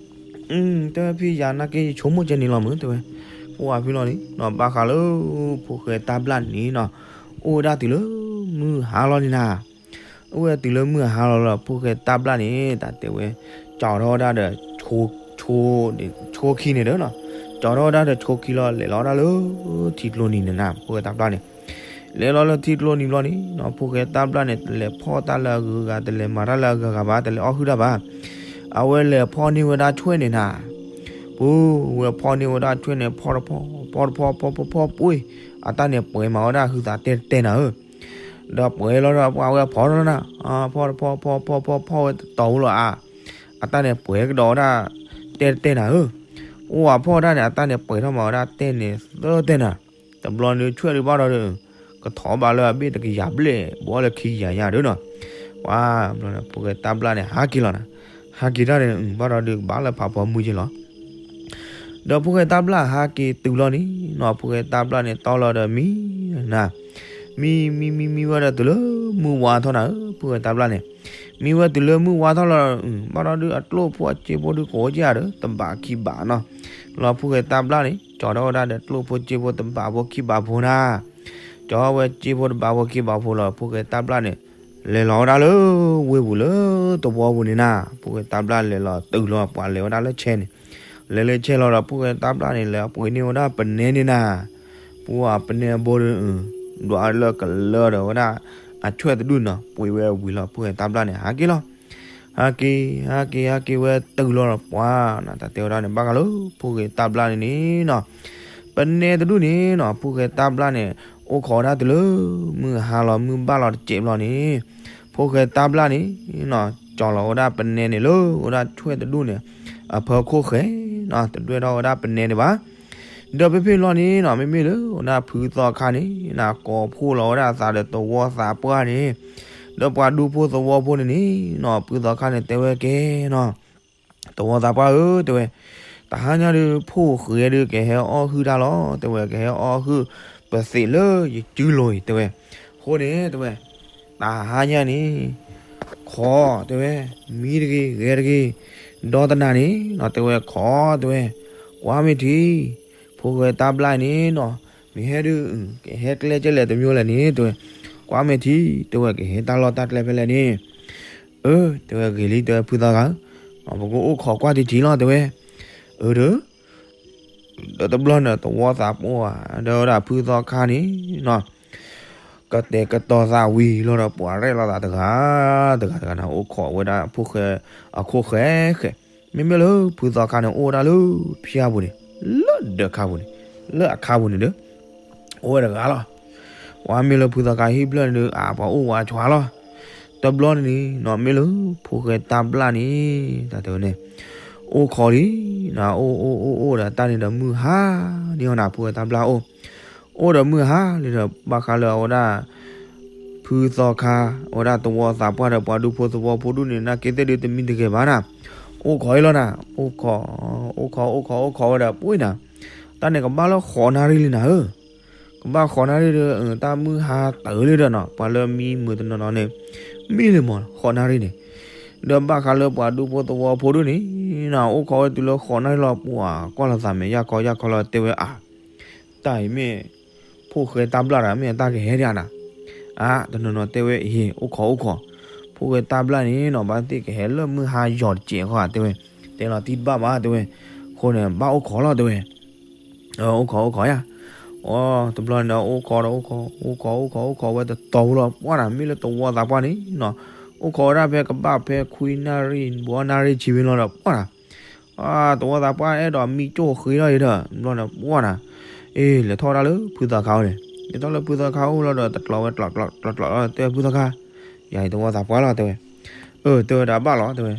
ၢ, တဲဝဲဖံယၤနာ်က့ ယဆိကမိၣ်ကဲန့ၣ်လီၤမုၢ် တဲဝဲ. ပှၢ်ဖဲလီၤန့ၣ်နီၤ ဘၣ်ဃးလၢ ဖိၣ်ဃဲတၢ်ဘျၣ်န့ၣ်နီၤ အိၣ်ဝဲဒၣ်တုၤလၢမုၢ်ဟါလီၤန့ၣ်နၤ, အိၣ်ဝဲတုၤလၢမုၢ်ဟါလီၤလီၤ ဖိၣ်ဃဲတၢ်ဘျၣ်န့ၣ် တၢ်တဲဝဲ ကၠီထီၣ်ဝဲဒၣ်ဒီး ဆိခံန့ၣ်ဒီးနီၤ, ကၠီထီၣ်ဝဲဒၣ်ဒီးဆိခံလီၤ လဲၤလီၤဝဲဒၣ်လၢ ထံကျိနံၤန့ၣ်နၤ ဖိၣ်ဃဲတၢ်ဘျၣ်န့ၣ် လဲၤလီၤလၢထံကျိနံၤဘျီန့ၣ်နီၤ ဖိၣ်ဃဲတၢ်ဘျၣ်န့ၣ် တလဲၤဖီၣ်တၢ်လၢအဂုၤအဂၤ တလဲၤမၤတၢ်လၢအဂုၤအဂၤဘၣ် တလဲၤအီၣ်ဟုၣ်တၢ်ဘၣ်, အဝဲလဲၤဖီၣ်န့ၢ်ဝဲဒၣ်ဆွဲၣ်န့ၣ်နၤ, ပူၤဝဲဖီၣ်န့ၢ်ဝဲဒၣ်ဆွဲၣ်န့ၣ် ဖီၣ်တဖီၣ် ဖီၣ်တဖီၣ် ဖီၣ်ဖီၣ် ဖီၣ်ပှ့ၤ, အတၢ်န့ၣ်ပှဲၤမးဝဲဒၣ်ဟုသးတဲတဲနၤဧၢ, ဒီးပှဲၤလီၤဒီးပှၤဝဲဖီၣ်လီၤနၤ, ဖီၣ်တဖီၣ် ဖီၣ်ဖီၣ် ဖီၣ်ဖီၣ်ဝဲတတီၤဝဲလီၤအါ, အတၢ်န့ၣ်ပှဲၤကဒီးဝဲဒၣ် တဲတဲနၤဧၢ, အိၣ်ဝဲဖီၣ်တၢ်န့ၣ် အတၢ်န့ၣ်ပှဲၤထီၣ်မးဝဲဒၣ်တဲန့ၣ်သၢတဲနၤ, တဘျီန့ၣ်ဆွဲၣ်ဒုးဘၣ်ဒီး ကထီၣ်ဘးလၢအဘ့ၣ်တကယၤဘျဲၣ် ဘီလၢခံကယၤညါဒီးနီၤ, ပှၤဘျီန့ၣ် ဖိၣ်ဃဲတၢ်ဘျၣ်န့ၣ် ဟးက့ၤလီၤနၤ, ဟးက့ၤတၢ်န့ၣ် ဘၣ်ဒီးဒုးကဘၣ်လၢဖးဖီမုၢ်က့လီၤ ဒီးဖိၣ်ဃဲတၢ်ဘျၣ်ဟးက့ၤတုၤလီၤန့ၣ်နီၤ ဖိၣ်ဃဲတၢ်ဘျၣ်န့ၣ်တီလီၤဒီးမံနၤ, မံ မံ မံ မံဝဲဒီးတုၤလၢမုၢ်ဝါထီၣ်နၤဧၢ ဖိၣ်ဃဲတၢ်ဘျၣ်န့ၣ်, မံဝဲတုၤလၢမုၢ်ဝါထီၣ်လီၤ, ဘၣ်ဒီးဒုးအကျိၣ်ဖိအစ့ဖိဒုးကိးက့ၤဧါဒီး တဘးခံဘးနီၤ, လီၤဖိၣ်ဃဲတၢ်ဘျၣ်န့ၣ် ကၠီထီၣ်ဝဲဒၣ်ဒီးကျိၣ်ဖိစ့ဖိတဘးဖိခံဘးဖိနၤ, ကၠီထီၣ်ဝဲစ့ဖိတဘးဖိခံဘးဖိလီၤ ဖိၣ်ဃဲတၢ်ဘျၣ်န့ၣ် လဲၤလီၤဝဲဒၣ်လၢဝ့ၢ်ပူၤလၢသဝီပူၤန့ၣ်နၤ, ဖိၣ်ဃဲတၢ်ဘျၣ်လဲၤလီၤတုၤလီၤ ပှၤလဲၤဝဲဒၣ်လၢဆဲန့ၣ်, လဲၤလၢဆဲလီၤဒီး ဖိၣ်ဃဲတၢ်ဘျၣ်န့ၣ် လဲၤပှ့ၤန့ၢ်ဝဲဒၣ်ပနဲန့ၣ်နၤ, ပှၤပနဲဘိဒုး ဒွးလၢကလၢဒီးဝဲဒၣ် အဆွဲၣ်တဒူၣ်နီၤ ပှ့ၤဝဲဝံၤလီၤ ဖိၣ်ဃဲတၢ်ဘျၣ်န့ၣ် ဟးက့ၤလီၤ ဟးက့ၤ ဟးက့ၤ ဟးက့ၤဝဲတုၤလီၤဒီးပှၤနီၤ တၢ်တဲဝဲဒၣ်န့ၣ် ဘၣ်ဃးလၢဖိၣ်ဃဲတၢ်ဘျၣ်န့ၣ်န့ၣ်နီၤ, ပနဲတဒူၣ်န့ၣ်နီၤ ဖိၣ်ဃဲတၢ်ဘျၣ်န့ၣ် အိၣ်ခိးဝဲဒၣ်တုၤလၢ မုၢ်ဟါလီၤမုၢ်ဘၣ်လီၤတစဲးဘျီန့ၣ်, ဖိၣ်ဃဲတၢ်ဘျၣ်န့ၣ်နီၤ ကၠီလီၤဝဲဒၣ်ပနဲန့ၣ်လၢ ဝဲဒၣ်ဆွဲၣ်တဒူၣ်န့ၣ် အဖီခိၣ်ဃဲနီၤ တဒွဲၣ်ထီၣ်ဝဲဒၣ်ပနဲန့ၣ်ဘၣ် ဒီးဖဲဖဲလီၤန့ၣ်နီၤ မ့မ့ၢ်လၢဝဲဒၣ်ဖုသီခါန့ၣ် ကိးဖှိၣ်လီၤဝဲဒၣ်အသးဒီးသဝီသးပှၢ်န့ၣ်, ဒီးပှၤဒူဖိသဝီဖိန့ၣ်န့ၣ်နီၤ ဖုသီခါန့ၣ်တဲဝဲကဲနီၤ, သဝီသးပှၢ်ဧၢ တဲဝဲ, တ တဟါညါဒုး ဖိၣ်ဃဲဒုးကဟဲအီၣ်ဟုၣ်တၢ်လီၤ တဲဝဲ, ကဟဲအီၣ်ဟုၣ်ပသံးလၢယစုလိၤအံၤ တဲဝဲ. အဃိန့ၣ် တဲဝဲ, တဟါညါန့ၣ် ခိး တဲဝဲ, မံတဂ့ၤ ဂဲၤတဂ့ၤ, ဒီတနၤန့ၣ်နီၤ တဲဝဲ, ခိး တဲဝဲ, ကွၢ်မ့ၢ်ထံ ဖိၣ်ဃဲတၢ်ဘျၣ်န့ၣ်နီၤ, မ့ၢ်ဟဲဒုး ကဟဲကျဲကဲလဲၣ်တမံၤလဲၣ်န့ၣ် တဲဝဲ, ကွၢ်မ့ၢ်ထံ တဲဝဲ, ကဟဲတၢ်လီၢ်တၢ်ကျဲဖဲလဲၣ်န့ၣ်. အၢ တဲဝဲ, ဂ့ၤလံ တဲဝဲ ဖုသီခါ, ပကအိၣ်ခိးကွၢ်ထံထံလီၤ တဲဝဲ. အၢ ဒီး ဒီးတဘျီန့ၣ် သဝီသးပှၢ်ဒီးဝဲဒၣ်ဖုသီခါန့ၣ်နီၤ, ကတဲာ်ကတီၤသးဝံၤလီၤဒီး ပှၤရဲၣ်လိာ်သးတဂၤတဂၤတဂၤန့ၣ် အိၣ်ခိးဝဲဒၣ်ဖိၣ်ဃဲအခိၣ်ဃဲဃဲ, မ့မ့ၢ်လၢဖုသီခါန့ၣ် အိၣ်ဝဲဒၣ်လၢဖၠါပူၤန့ၣ်, လၢဒၢးခါပူၤန့ၣ်, လၢအခါပူၤန့ၣ်ဒီး အိၣ်ဝဲတဂၤလီၤ. ပှၤမ့ၢ်လၢဖုသီခါဟံၣ်ဖျၢၣ်န့ၣ်ဒီး အပှၤအိၣ်ဝဲဆှါလီၤ. တဘျီန့ၣ်နီၤ မ့ၢ်လၢဖိၣ်ဃဲတၢ်ဘျၣ်န့ၣ် တၢ်တဲဝဲန့ၣ် အိၣ်ခိးလံ, အိၣ်အိၣ်အိၣ်အိၣ်ဒီးတၢ်န့ၣ်ဒီးမုၢ်ဟါန့ၢ်အီၤနၤ ဖိၣ်ဃဲတၢ်ဘျၣ်အိၣ်, အိၣ်ဒီးမုၢ်ဟါလံဒီး ဘၣ်ဃးလၢအဝဲဒၣ် ဖုသီခါ အဝဲဒၣ်သဝီသးပှၢ်ဒီးပှၤဒူဖိသဝီဖိဒူၣ်န့ၣ် နာ်က့သ့ၣ်ဒုးတမံတဂဲၤဘၣ်နၤ, အိၣ်ခိးအံၤလီၤနၤ, အိၣ်ခိး အိၣ်ခိး အိၣ်ခိး အိၣ်ခိးဝဲဒီးပှၤနၤ, တၢ်န့ၣ်ကဘၣ်လၢဃိးနၣ်ရံၣ်လံနၤဧၢ ကဘၣ်ဃိးနၣ်ရံၣ်ဒီး တၢ်မုၢ်ဟါတၢၢ်လံဒီးနီၤ ပှၤလၢမံမုာ်တနီၤနီၤန့ၣ် မံလံမး ဃိးနၣ်ရံၣ်န့ၣ်, ဒီးဘၣ်ဃးလၢပှၤဒူဖိသဝီဖိဒူၣ်န့ၣ်နီၤ အိၣ်ခိးဝဲတုၤလၢဃိးနၣ်ရံၣ်လီၤ ပှၤကွၢ်လိာ်သးမဲာ်ယၢ်ခီယၢ်ခီလီၤ တဲဝဲအါ တၢ်အံၤမ့ၢ် ဖိၣ်ဃဲတၢ်ဘျၣ်ဒီး မ့ၢ်အတၢ်ကဟဲဒံးဧါနၤ, အါ တနီၤနီၤတဲဝဲအံၤ အိၣ်ခိးအိၣ်ခိး, ဖိၣ်ဃဲတၢ်ဘျၣ်န့ၣ်နီၤ ဘၣ်သ့ၣ်ကဟဲလၢမုၢ်ဟါယီၤတစဲးဃီဧါ တဲဝဲ, တဲလီၤတံၢ်တဘၣ်ဘၣ် တဲဝဲ, အဃိန့ၣ် ဘၣ်အိၣ်ခိးလီၤ တဲဝဲ အိၣ်ခိးအိၣ်ခိးယါ, အိ တဘျီန့ၣ်ဒီးအိၣ်ခိးဒီးအိၣ်ခိး အိၣ်ခိးအိၣ်ခိးအိၣ်ခိးဝဲတတီၤဖိလီၤ ပှၢ်နၤ မ့ၢ်လၢသဝီသးပှၢ်န့ၣ်နီၤ, အိၣ်ခိးဝဲဒၣ်ဖဲကဘၣ်ဖဲခွံနၣ်ရံၣ် ဘီနၣ်ရံၣ်ဆံဖဲလီၤဒီး ပှၢ်နၤ သဝီသးပှၢ်အဲၣ်ဒိးမံကၠိၣ်ဃ့ထီၣ်အံၤဒီး တဘျီန့ၣ် ပှၢ်နၤ, အ့ လဲၤထီၣ်ဝဲဒၣ်လၢဖုသီခါအိၣ်န့ၣ်, လဲၤထီၣ်လၢဖုသီခါအိၣ်လီၤဒီး တကျိးဝဲကျိးကျိးကျိးကျိးလီၤ တဲဖုသီခါ, ယၤအံၤသဝီသးပှၢ်လီၤ တဲဝဲ, အၢ တဲဝဲဒၣ်ဘၣ်လီၤ တဲဝဲ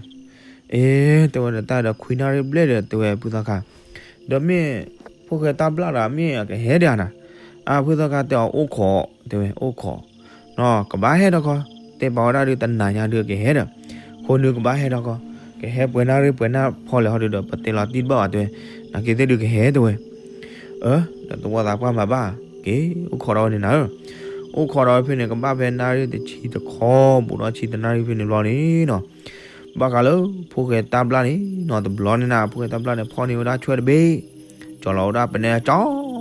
အ့ တဲဝဲဒီးတၢ်ဒီးခွံနၣ်ရံၣ်ဘျဲၣ်ဒီး တဲဝဲဖုသီခါ, ဒီးမ့ၢ် ဖိၣ်ဃဲတၢ်ဘျၣ်ဒီးမ့ၢ်အကဟဲဒံးဧါနၤ, အါ ဖုသီခါတဲအီၤအိၣ်ခိး တဲဝဲ အိၣ်ခိး နီၤ ကဘၣ်ဟဲထီၣ်ခီ, တဲပာ်ဝဲဒၣ်ဒုးတနၤညါဒုးကဟဲဒီး, ဃိနုာ်ကဘၣ်ဟဲထီၣ်ခီ, ကဟဲပှဲၤနၣ်ရံၣ်ပှဲၤနၣ်ဖီလဲၣ်ဟီဒုးဒီး ပတဲလီၤတံၢ်တဘၣ်ဘၣ်တဲဝဲ, နာ်က့သ့ၣ်ဒုးကဟဲတဲဝဲ, အၢ ဒီးသဝီသးပှၢ်မၤဘၣ်, က့ၤအိၣ်ခိးဒီးဝဲန့ၣ်နၤဧၢ, အိၣ်ခိးဒီးဝဲဖဲန့ၣ် ကဘၣ်ဖဲနၣ်ရံၣ်တဆံတခီ ဘူးဒီးဆံတနၣ်ရံၣ်ဖဲန့ၣ်ဘျီန့ၣ်နီၤ ဘၣ်ဃးလၢ ဖိၣ်ဃဲတၢ်ဘျၣ်န့ၣ်နီၤ တဘျီန့ၣ်နၤ ဖိၣ်ဃဲတၢ်ဘျၣ်န့ၣ် ဖီၣ်န့ၢ်ဝဲဒၣ်ဆွဲၣ်တဘ့ၣ်, ကၠီလီၤဝဲဒၣ်ပနဲကၠ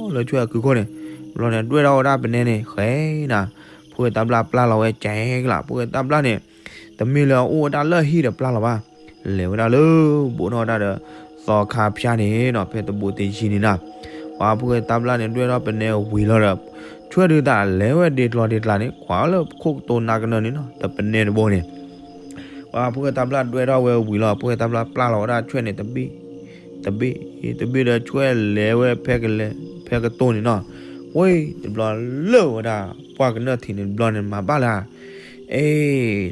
ီလၢဆွဲၣ်အကုခိၣ်န့ၣ်, တဘျီန့ၣ် ဒွဲၣ်ထီၣ်ဝဲဒၣ်ပနဲန့ၣ် ဃဲနၤ, ဖိၣ်ဃဲတၢ်ဘျၣ်ပျၢ်လီၤဝဲကဲကလး ဖိၣ်ဃဲတၢ်ဘျၣ်န့ၣ်, တမ့ၢ်လၢအအိၣ်ဝဲဒၣ်လၢဟံၣ်ဒီးပျၢ်လီၤဘၣ်, လဲၤဝဲဒၣ်လၢ ဘူးထီၣ်ဝဲဒၣ်ဒီး သီခါဖၠါန့ၣ်နီၤ ဖဲတဘူးတယံၤန့ၣ်နၤ, ပှၤဖိၣ်ဃဲတၢ်ဘျၣ်န့ၣ် ဒွဲၣ်ထီၣ်ပနဲဝံၤလီၤဒီး ဆွဲၣ်ဒုးတၢ်လဲၤဝဲဒ့ကျီဒ့ကျါန့ၣ် ကွၢ်လၢခိၣ်ကတိၤနးကနၢန့ၣ်နီၤ ဒီးပနဲတဘိန့ၣ် ပှၤဖိၣ်ဃဲတၢ်ဘျၣ်ဒွဲၣ်ထီၣ်ဝဲဝံၤလီၤ ဖိၣ်ဃဲတၢ်ဘျၣ်ပျၢ်လီၤဝဲဒၣ်ဆွဲၣ်န့ၣ် တဘ့ၣ်, တဘ့ၣ်, တဘ့ၣ်ဒီးဆွဲၣ်လဲၤဝဲဖဲကလဲၤ ဖဲကတိၤန့ၣ်နီၤ, ဝ့ၢ်တဘျီလၢာ်ဝဲဒၣ် ပှၢ်ကနၢၣ်ထံးန့ၣ်တဘျီန့ၣ် မၤဘၣ်လၢ အ့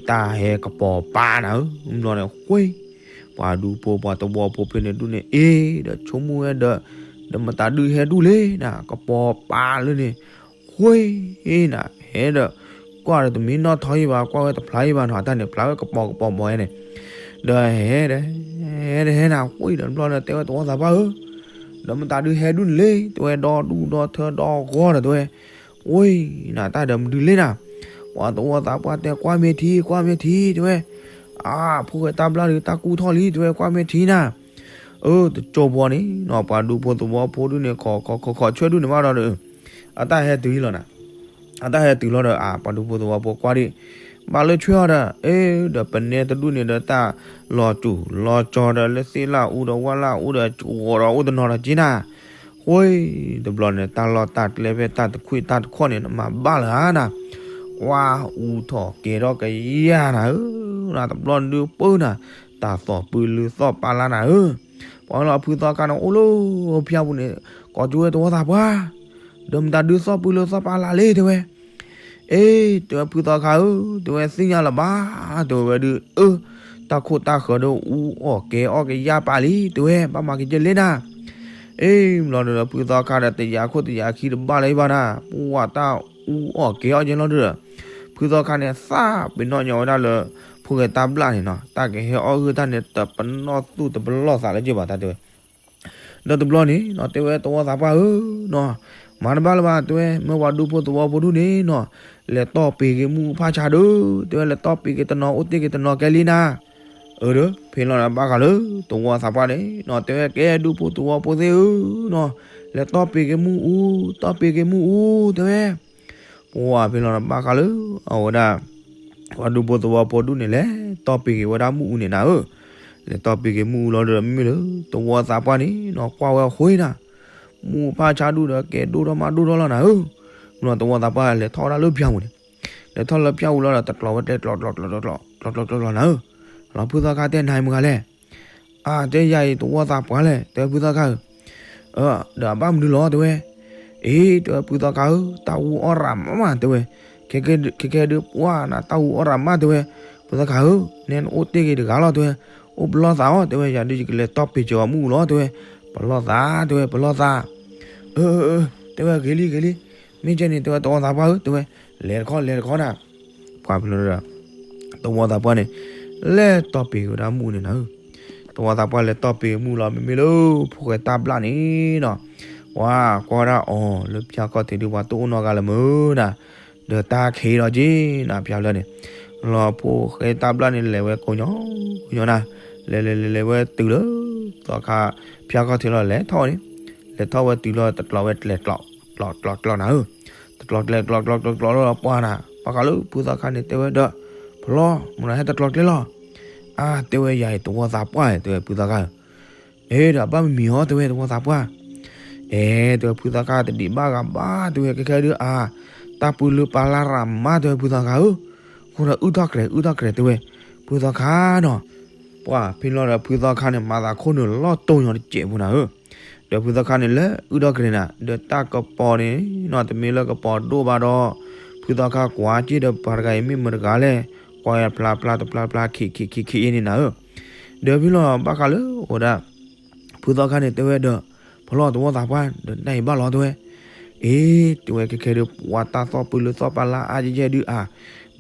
တၢ်ဟဲကပီၤပာ်နၤဧၢ ဘျီန့ၣ် ဝ့ၢ် ပှၤဒူဖိပှၤသဝီဖိဖဲန့ၣ်ဒူၣ်န့ၣ် အ့ ဒီးဆိကမိၣ်ဝဲဒီး ဒီးမတၤဒုးဟဲဒူၣ်လံနၤ ကပီၤပာ်လၢန့ၣ် ဝ့ၢ်နၤ ဟဲဒီး ကွၢ်ဒီးတမ့ၢ်နီၣ်ထီၣ်ယံၤဘၣ် ကွၢ်ဝဲတဖျါယံၤဘၣ်နီၤ တၢ်န့ၣ် ဖျါဝဲကပီၤကပီၤဘီန့ၣ် ဒီးဟဲဒီး ဟဲဒီးဟဲနၤ ဝ့ၢ်ဒီးတဘျီဒီး တဲဝဲသဝီသးပှၢ်ဧၢ ဒီးမတၤဒုးဟဲဒူၣ်န့ၣ်လံ တဲဝဲ ဒီဒူၣ်ဒီထၢဒီဂီၢ်ဒီး တဲဝဲ ဝ့ၢ်နၤ တၢ်ဒီးမနုၤလံနၤ ပှၤသဝီသးပှၢ်တဲ ကွၢ်မ့ၢ်ထံ ကွၢ်မ့ၢ်ထံ တဲဝဲ အါ ဖိၣ်ဃဲတၢ်ဘျၣ်ဒုး တၢ်ကူၣ်ထီၣ်လံ တဲဝဲ ကွၢ်မ့ၢ်ထံနၤ အၢ တကၠိဘီန့ၣ်နီၤ ပှၤဒူဖိသဝီဖိဒူၣ်န့ၣ် ခိးခိးခိးခိးဆွဲၣ်ဒူၣ်န့ၣ်ဘၣ်ဒီး အတၢ်ဟဲတုၤလီၤနၤ အတၢ်ဟဲတုၤလီၤဒီး အါ ပှၤဒူဖိသဝီဖိကွၢ်ဒံး ဘၣ်လၢဆွဲၣ်အီၤဒီး အ့ ဒီးပနဲတဒူၣ်န့ၣ်ဒီး တၢ်လီၤစူၤလီၤကၠီၤဒီး လၢသ့ၣ်လၢအူဒီး ဝၣ်လၢအူဒီး ကဂီၤဒီးအိၣ်တနီၤဒီးက့နၤ ဝ့ၢ် တဘျီန့ၣ် တၢ်လီၢ်တၢ်ကျဲဖဲတၢ်တခွံၣ်တၢ်တခီၣ်န့ၣ် နမၤဘၣ်လၢနၤ ကွၢ်အူထီၣ်ကဲထီၣ်ကယၤနၤဧၢ နၤတဘျီဒုးပၢနၤ တၢ်သီၣ်ပၢလၢသီၣ်ပာ်လၢနၤဧၢ ပှၤလၢအဖုသီခါန့ၣ် အိၣ်လၢဖၠါပူၤန့ၣ် ကိးကၠိဝဲသဝီသးပှၢ် ဒီးမတၤဒုးသီၣ်ပၢလၢသီၣ်ပာ်လၢလံ တဲဝဲ အ့ တဲဝဲဖုသီခါဧၢ တဲဝဲသ့ၣ်ညါလၢၤဘၣ် တဲဝဲဒုး အၢ တၢ်ခိၣ်တၢ်ဃၢၤဒီးအူအီၣ်ကဲအီၣ်ကယၤပာ်လံ တဲဝဲ ဘၣ်မၤက့ၤကဲလဲၣ်နၤ အ့ ဘျီဒီးဖုသီခါဒီးတယၤခိၣ်တယၤခံတဘၣ်လၢၤဘၣ်နၤ ပှၤတၢ်အူအီၣ်ကဲအီၣ်ကဲလီၤဒီး ဖုသီခါန့ၣ် သးပ့ၤနီၣ်ညီဝဲဒၣ်လၢ ဖိၣ်ဃဲတၢ်ဘျၣ်န့ၣ်နီၤ တၢ်ကဟဲအီၣ်ဂၢၢ်တၢ်န့ၣ် တပနီၣ်သူၣ်တပလီၢ်သးလၢၤဘၣ် တၢ်တဲဝဲ ဒီးတဘျီန့ၣ်နီၤ တဲဝဲသဝီသးပှၢ်ဧၢနီၤ, မၤတဘၣ်လၢၤဘၣ် တဲဝဲ မ့ၢ်ပှၤဒူဖိသဝီဖိဒူၣ်န့ၣ်နီၤ, လဲၤတီၢ်ပ့ၤက့ၤမုၢ်အူဖၣ်ဆါဒုး တဲဝဲ လဲၤတီၢ်ပ့ၤက့ၤတနီၤအိၣ်တ့ၢ်က့ၤတနီၤကဲလံနၤ. အၢ ဒီး ဖဲလီၤဒီးဘၣ်ဃးလၢ သဝီသးပှၢ်န့ၣ်နီၤ တဲဝဲ ကဲဒူဖိသဝီဖိသ့ၣ်ဧၢနီၤ, လဲၤတီၢ်ပ့ၤက့ၤမုၢ်အူ, တီၢ်ပ့ၤက့ၤမုၢ်အူ တဲဝဲ ပှၤဖဲလီၤဒီးဘၣ်ဃးလၢ အဝဲဒၣ် ပှၤဒူဖိသဝီဖိဒူၣ်န့ၣ် လဲၤတီၢ်ပ့ၤက့ၤဝဲဒၣ်မုၢ်အူန့ၣ်နၤဧၢ, လဲၤတီၢ်ပ့ၤက့ၤမုၢ်အူလီၤဒီး မ့မ့ၢ်လၢသဝီသးပှၢ်န့ၣ်နီၤ ကွၢ်ဝဲအဃိနၤ, မုၢ်အူဖၣ်ဆါဒုးဒီးကဲဒိၣ်ထီၣ်မးဒိၣ်ထီၣ်လီၤနၤဧၢ, မ့ၢ်လီၤသဝီသးပှၢ်လဲၤထီၣ်ဝဲဒၣ်လၢဖၠါပူၤန့ၣ်, လဲၤထီၣ်လၢဖၠါပူၤလီၤဒီး တကျိးဝဲကျဲကျိးကျိးကျိးကျိးကျိး ကျိးကျိးကျိးနၤဧၢ, လီၤဖုသီခါတဲနၤမုၢ်ဂၤလဲၣ် အါ တဲယၤအံၤသဝီသးပှၢ်လဲၣ် တဲဝဲဖုသီခါဧၢ, ဒီးအဘၣ်မနုၤလီၤ တဲဝဲ, အ့ တဲဝဲဖုသီခါဧၢ တၢ်အူအီၣ်ရၤမး တဲဝဲ, ခဲခဲဒုးပှၢ်နၤ တၢ်အူအီၣ်ရၤမး တဲဝဲ, ဖုသီခါဧၢ, နဲနအိၣ်တ့ၢ်က့ၤတဂၤလီၤ တဲဝဲ, အိၣ်ပလီၢ်သးအီၤ တဲဝဲ, ယၤဒုးယကလဲၤတီၢ်ပ့ၤစၢၤအီၤမုၢ်အူလီၤ တဲဝဲ, ပလီၢ်သး တဲဝဲ ပလီၢ်သး, အၢ တဲဝဲဂ့ၤလံဂ့ၤလံ, မ့ၢ်ကဲန့ၣ် တဲဝဲသဝီသးပှၢ်ဧၢ တဲဝဲ, လဲၤတခီလဲၤတခီနၤ ပှၤဖဲလီၤဒီး သဝီသးပှၢ်န့ၣ် လဲၤတီၢ်ပ့ၤက့ၤဝဲဒၣ်မုၢ်အူန့ၣ်နၤဧၢ, သဝီသးပှၢ်လဲၤတီၢ်ပ့ၤမုၢ်လီၤ မ့မ့ၢ်လၢ ဖိၣ်ဃဲတၢ်ဘျၣ်န့ၣ်နီၤ, ပှၤကွၢ်ဝဲဒၣ်အီၤလၢဖၠါခီၣ်ထံးဒုး ပှၤတအိၣ်နီတဂၤလၢၤမုၢ်နၤ, ဒီးတၢ်ခံးဒီးက့ၤနၤ ဖၠါဖဲလီၤန့ၣ်, လီၤဖိၣ်ဃဲတၢ်ဘျၣ်န့ၣ် လဲၤဝဲကိးညီ ကိးညီနၤ, လဲၤလဲၤလဲၤလဲၤဝဲတုၤလၢ သီခါ ဖၠါခီၣ်ထံးလီၤ လဲၤထီၣ်ဝဲန့ၣ်, လဲၤထီၣ်ဝဲတုၤလီၤ တကျိးဝဲကျဲကျိး ကျိးကျိးကျိးနၤဧၢ, တကျိးကျဲကျိးကျိးကျိးကျိးလီၤ ပှၤနၤ ဘၣ်ဃးလၢဖုသီခါန့ၣ် တဲဝဲဒီး ဖဲလီၤ မနုၤဟဲတကျိးကျဲလီၤ, အါ တဲဝဲယၤအံၤသဝီသးပှၢ် တဲဝဲဖုသီခါဧၢ, အ့ ဒီးအဘၣ်မမံၤအီၤ တဲဝဲသဝီသးပှၢ်, အဲ တဲဝဲဖုသီခါတဒံးဘၣ်ဂၤဘၣ် တဲဝဲ ခဲခဲဒုးအါ တၢ်ပၢလၢပၢ်လၢ်ရၤမး တဲဝဲဖုသီခါဧၢ, အဃိဒီးအုၣ်ထီၣ်ကြဲး အုၣ်ထီၣ်ကြဲး တဲဝဲ ဖုသီခါနီၤ, ပှၤဖဲလီၤဒီးဖုသီခါန့ၣ် မၤသးခိၣ်နုာ်လီၤတိၢ်ညီတစဲးဖိနၤ ဧၢ, ဒီးဖုသီခါန့ၣ်လၢအုၣ်ထီၣ်ကြဲးနၤ ဒီးတၢ်ကပီၤန့ၣ်နီၤ တမ့ၢ်လၢကပီၤဒိၣ်ဘၣ်ဒီး ဖုသီခါကွၢ်က့ၤဒီးပှၤတဂၤအံၤမ့ၢ်မတၤတဂၤလဲၣ်, ကွၢ်ဖျါဖျါတဖျါဖျါခံးခံးခံးခံးအံၤန့ၣ်နၤဧၢ, ဒီးဖဲလီၤဘၣ်ဃးလၢအိၣ်ဒၣ် ဖုသီခါန့ၣ် တဲဝဲဒီး ဖဲလီၤသဝီသးပှၢ် ဒီးတၢ်အံၤဘၣ်လီၤ တဲဝဲ, အ့ တဲဝဲ ခဲခဲဒုး ပှၤတၢ်သီၣ်ပၢလၢသီၣ်ပၢ်လၢ်အါယဲၢ်ဒုးအါ,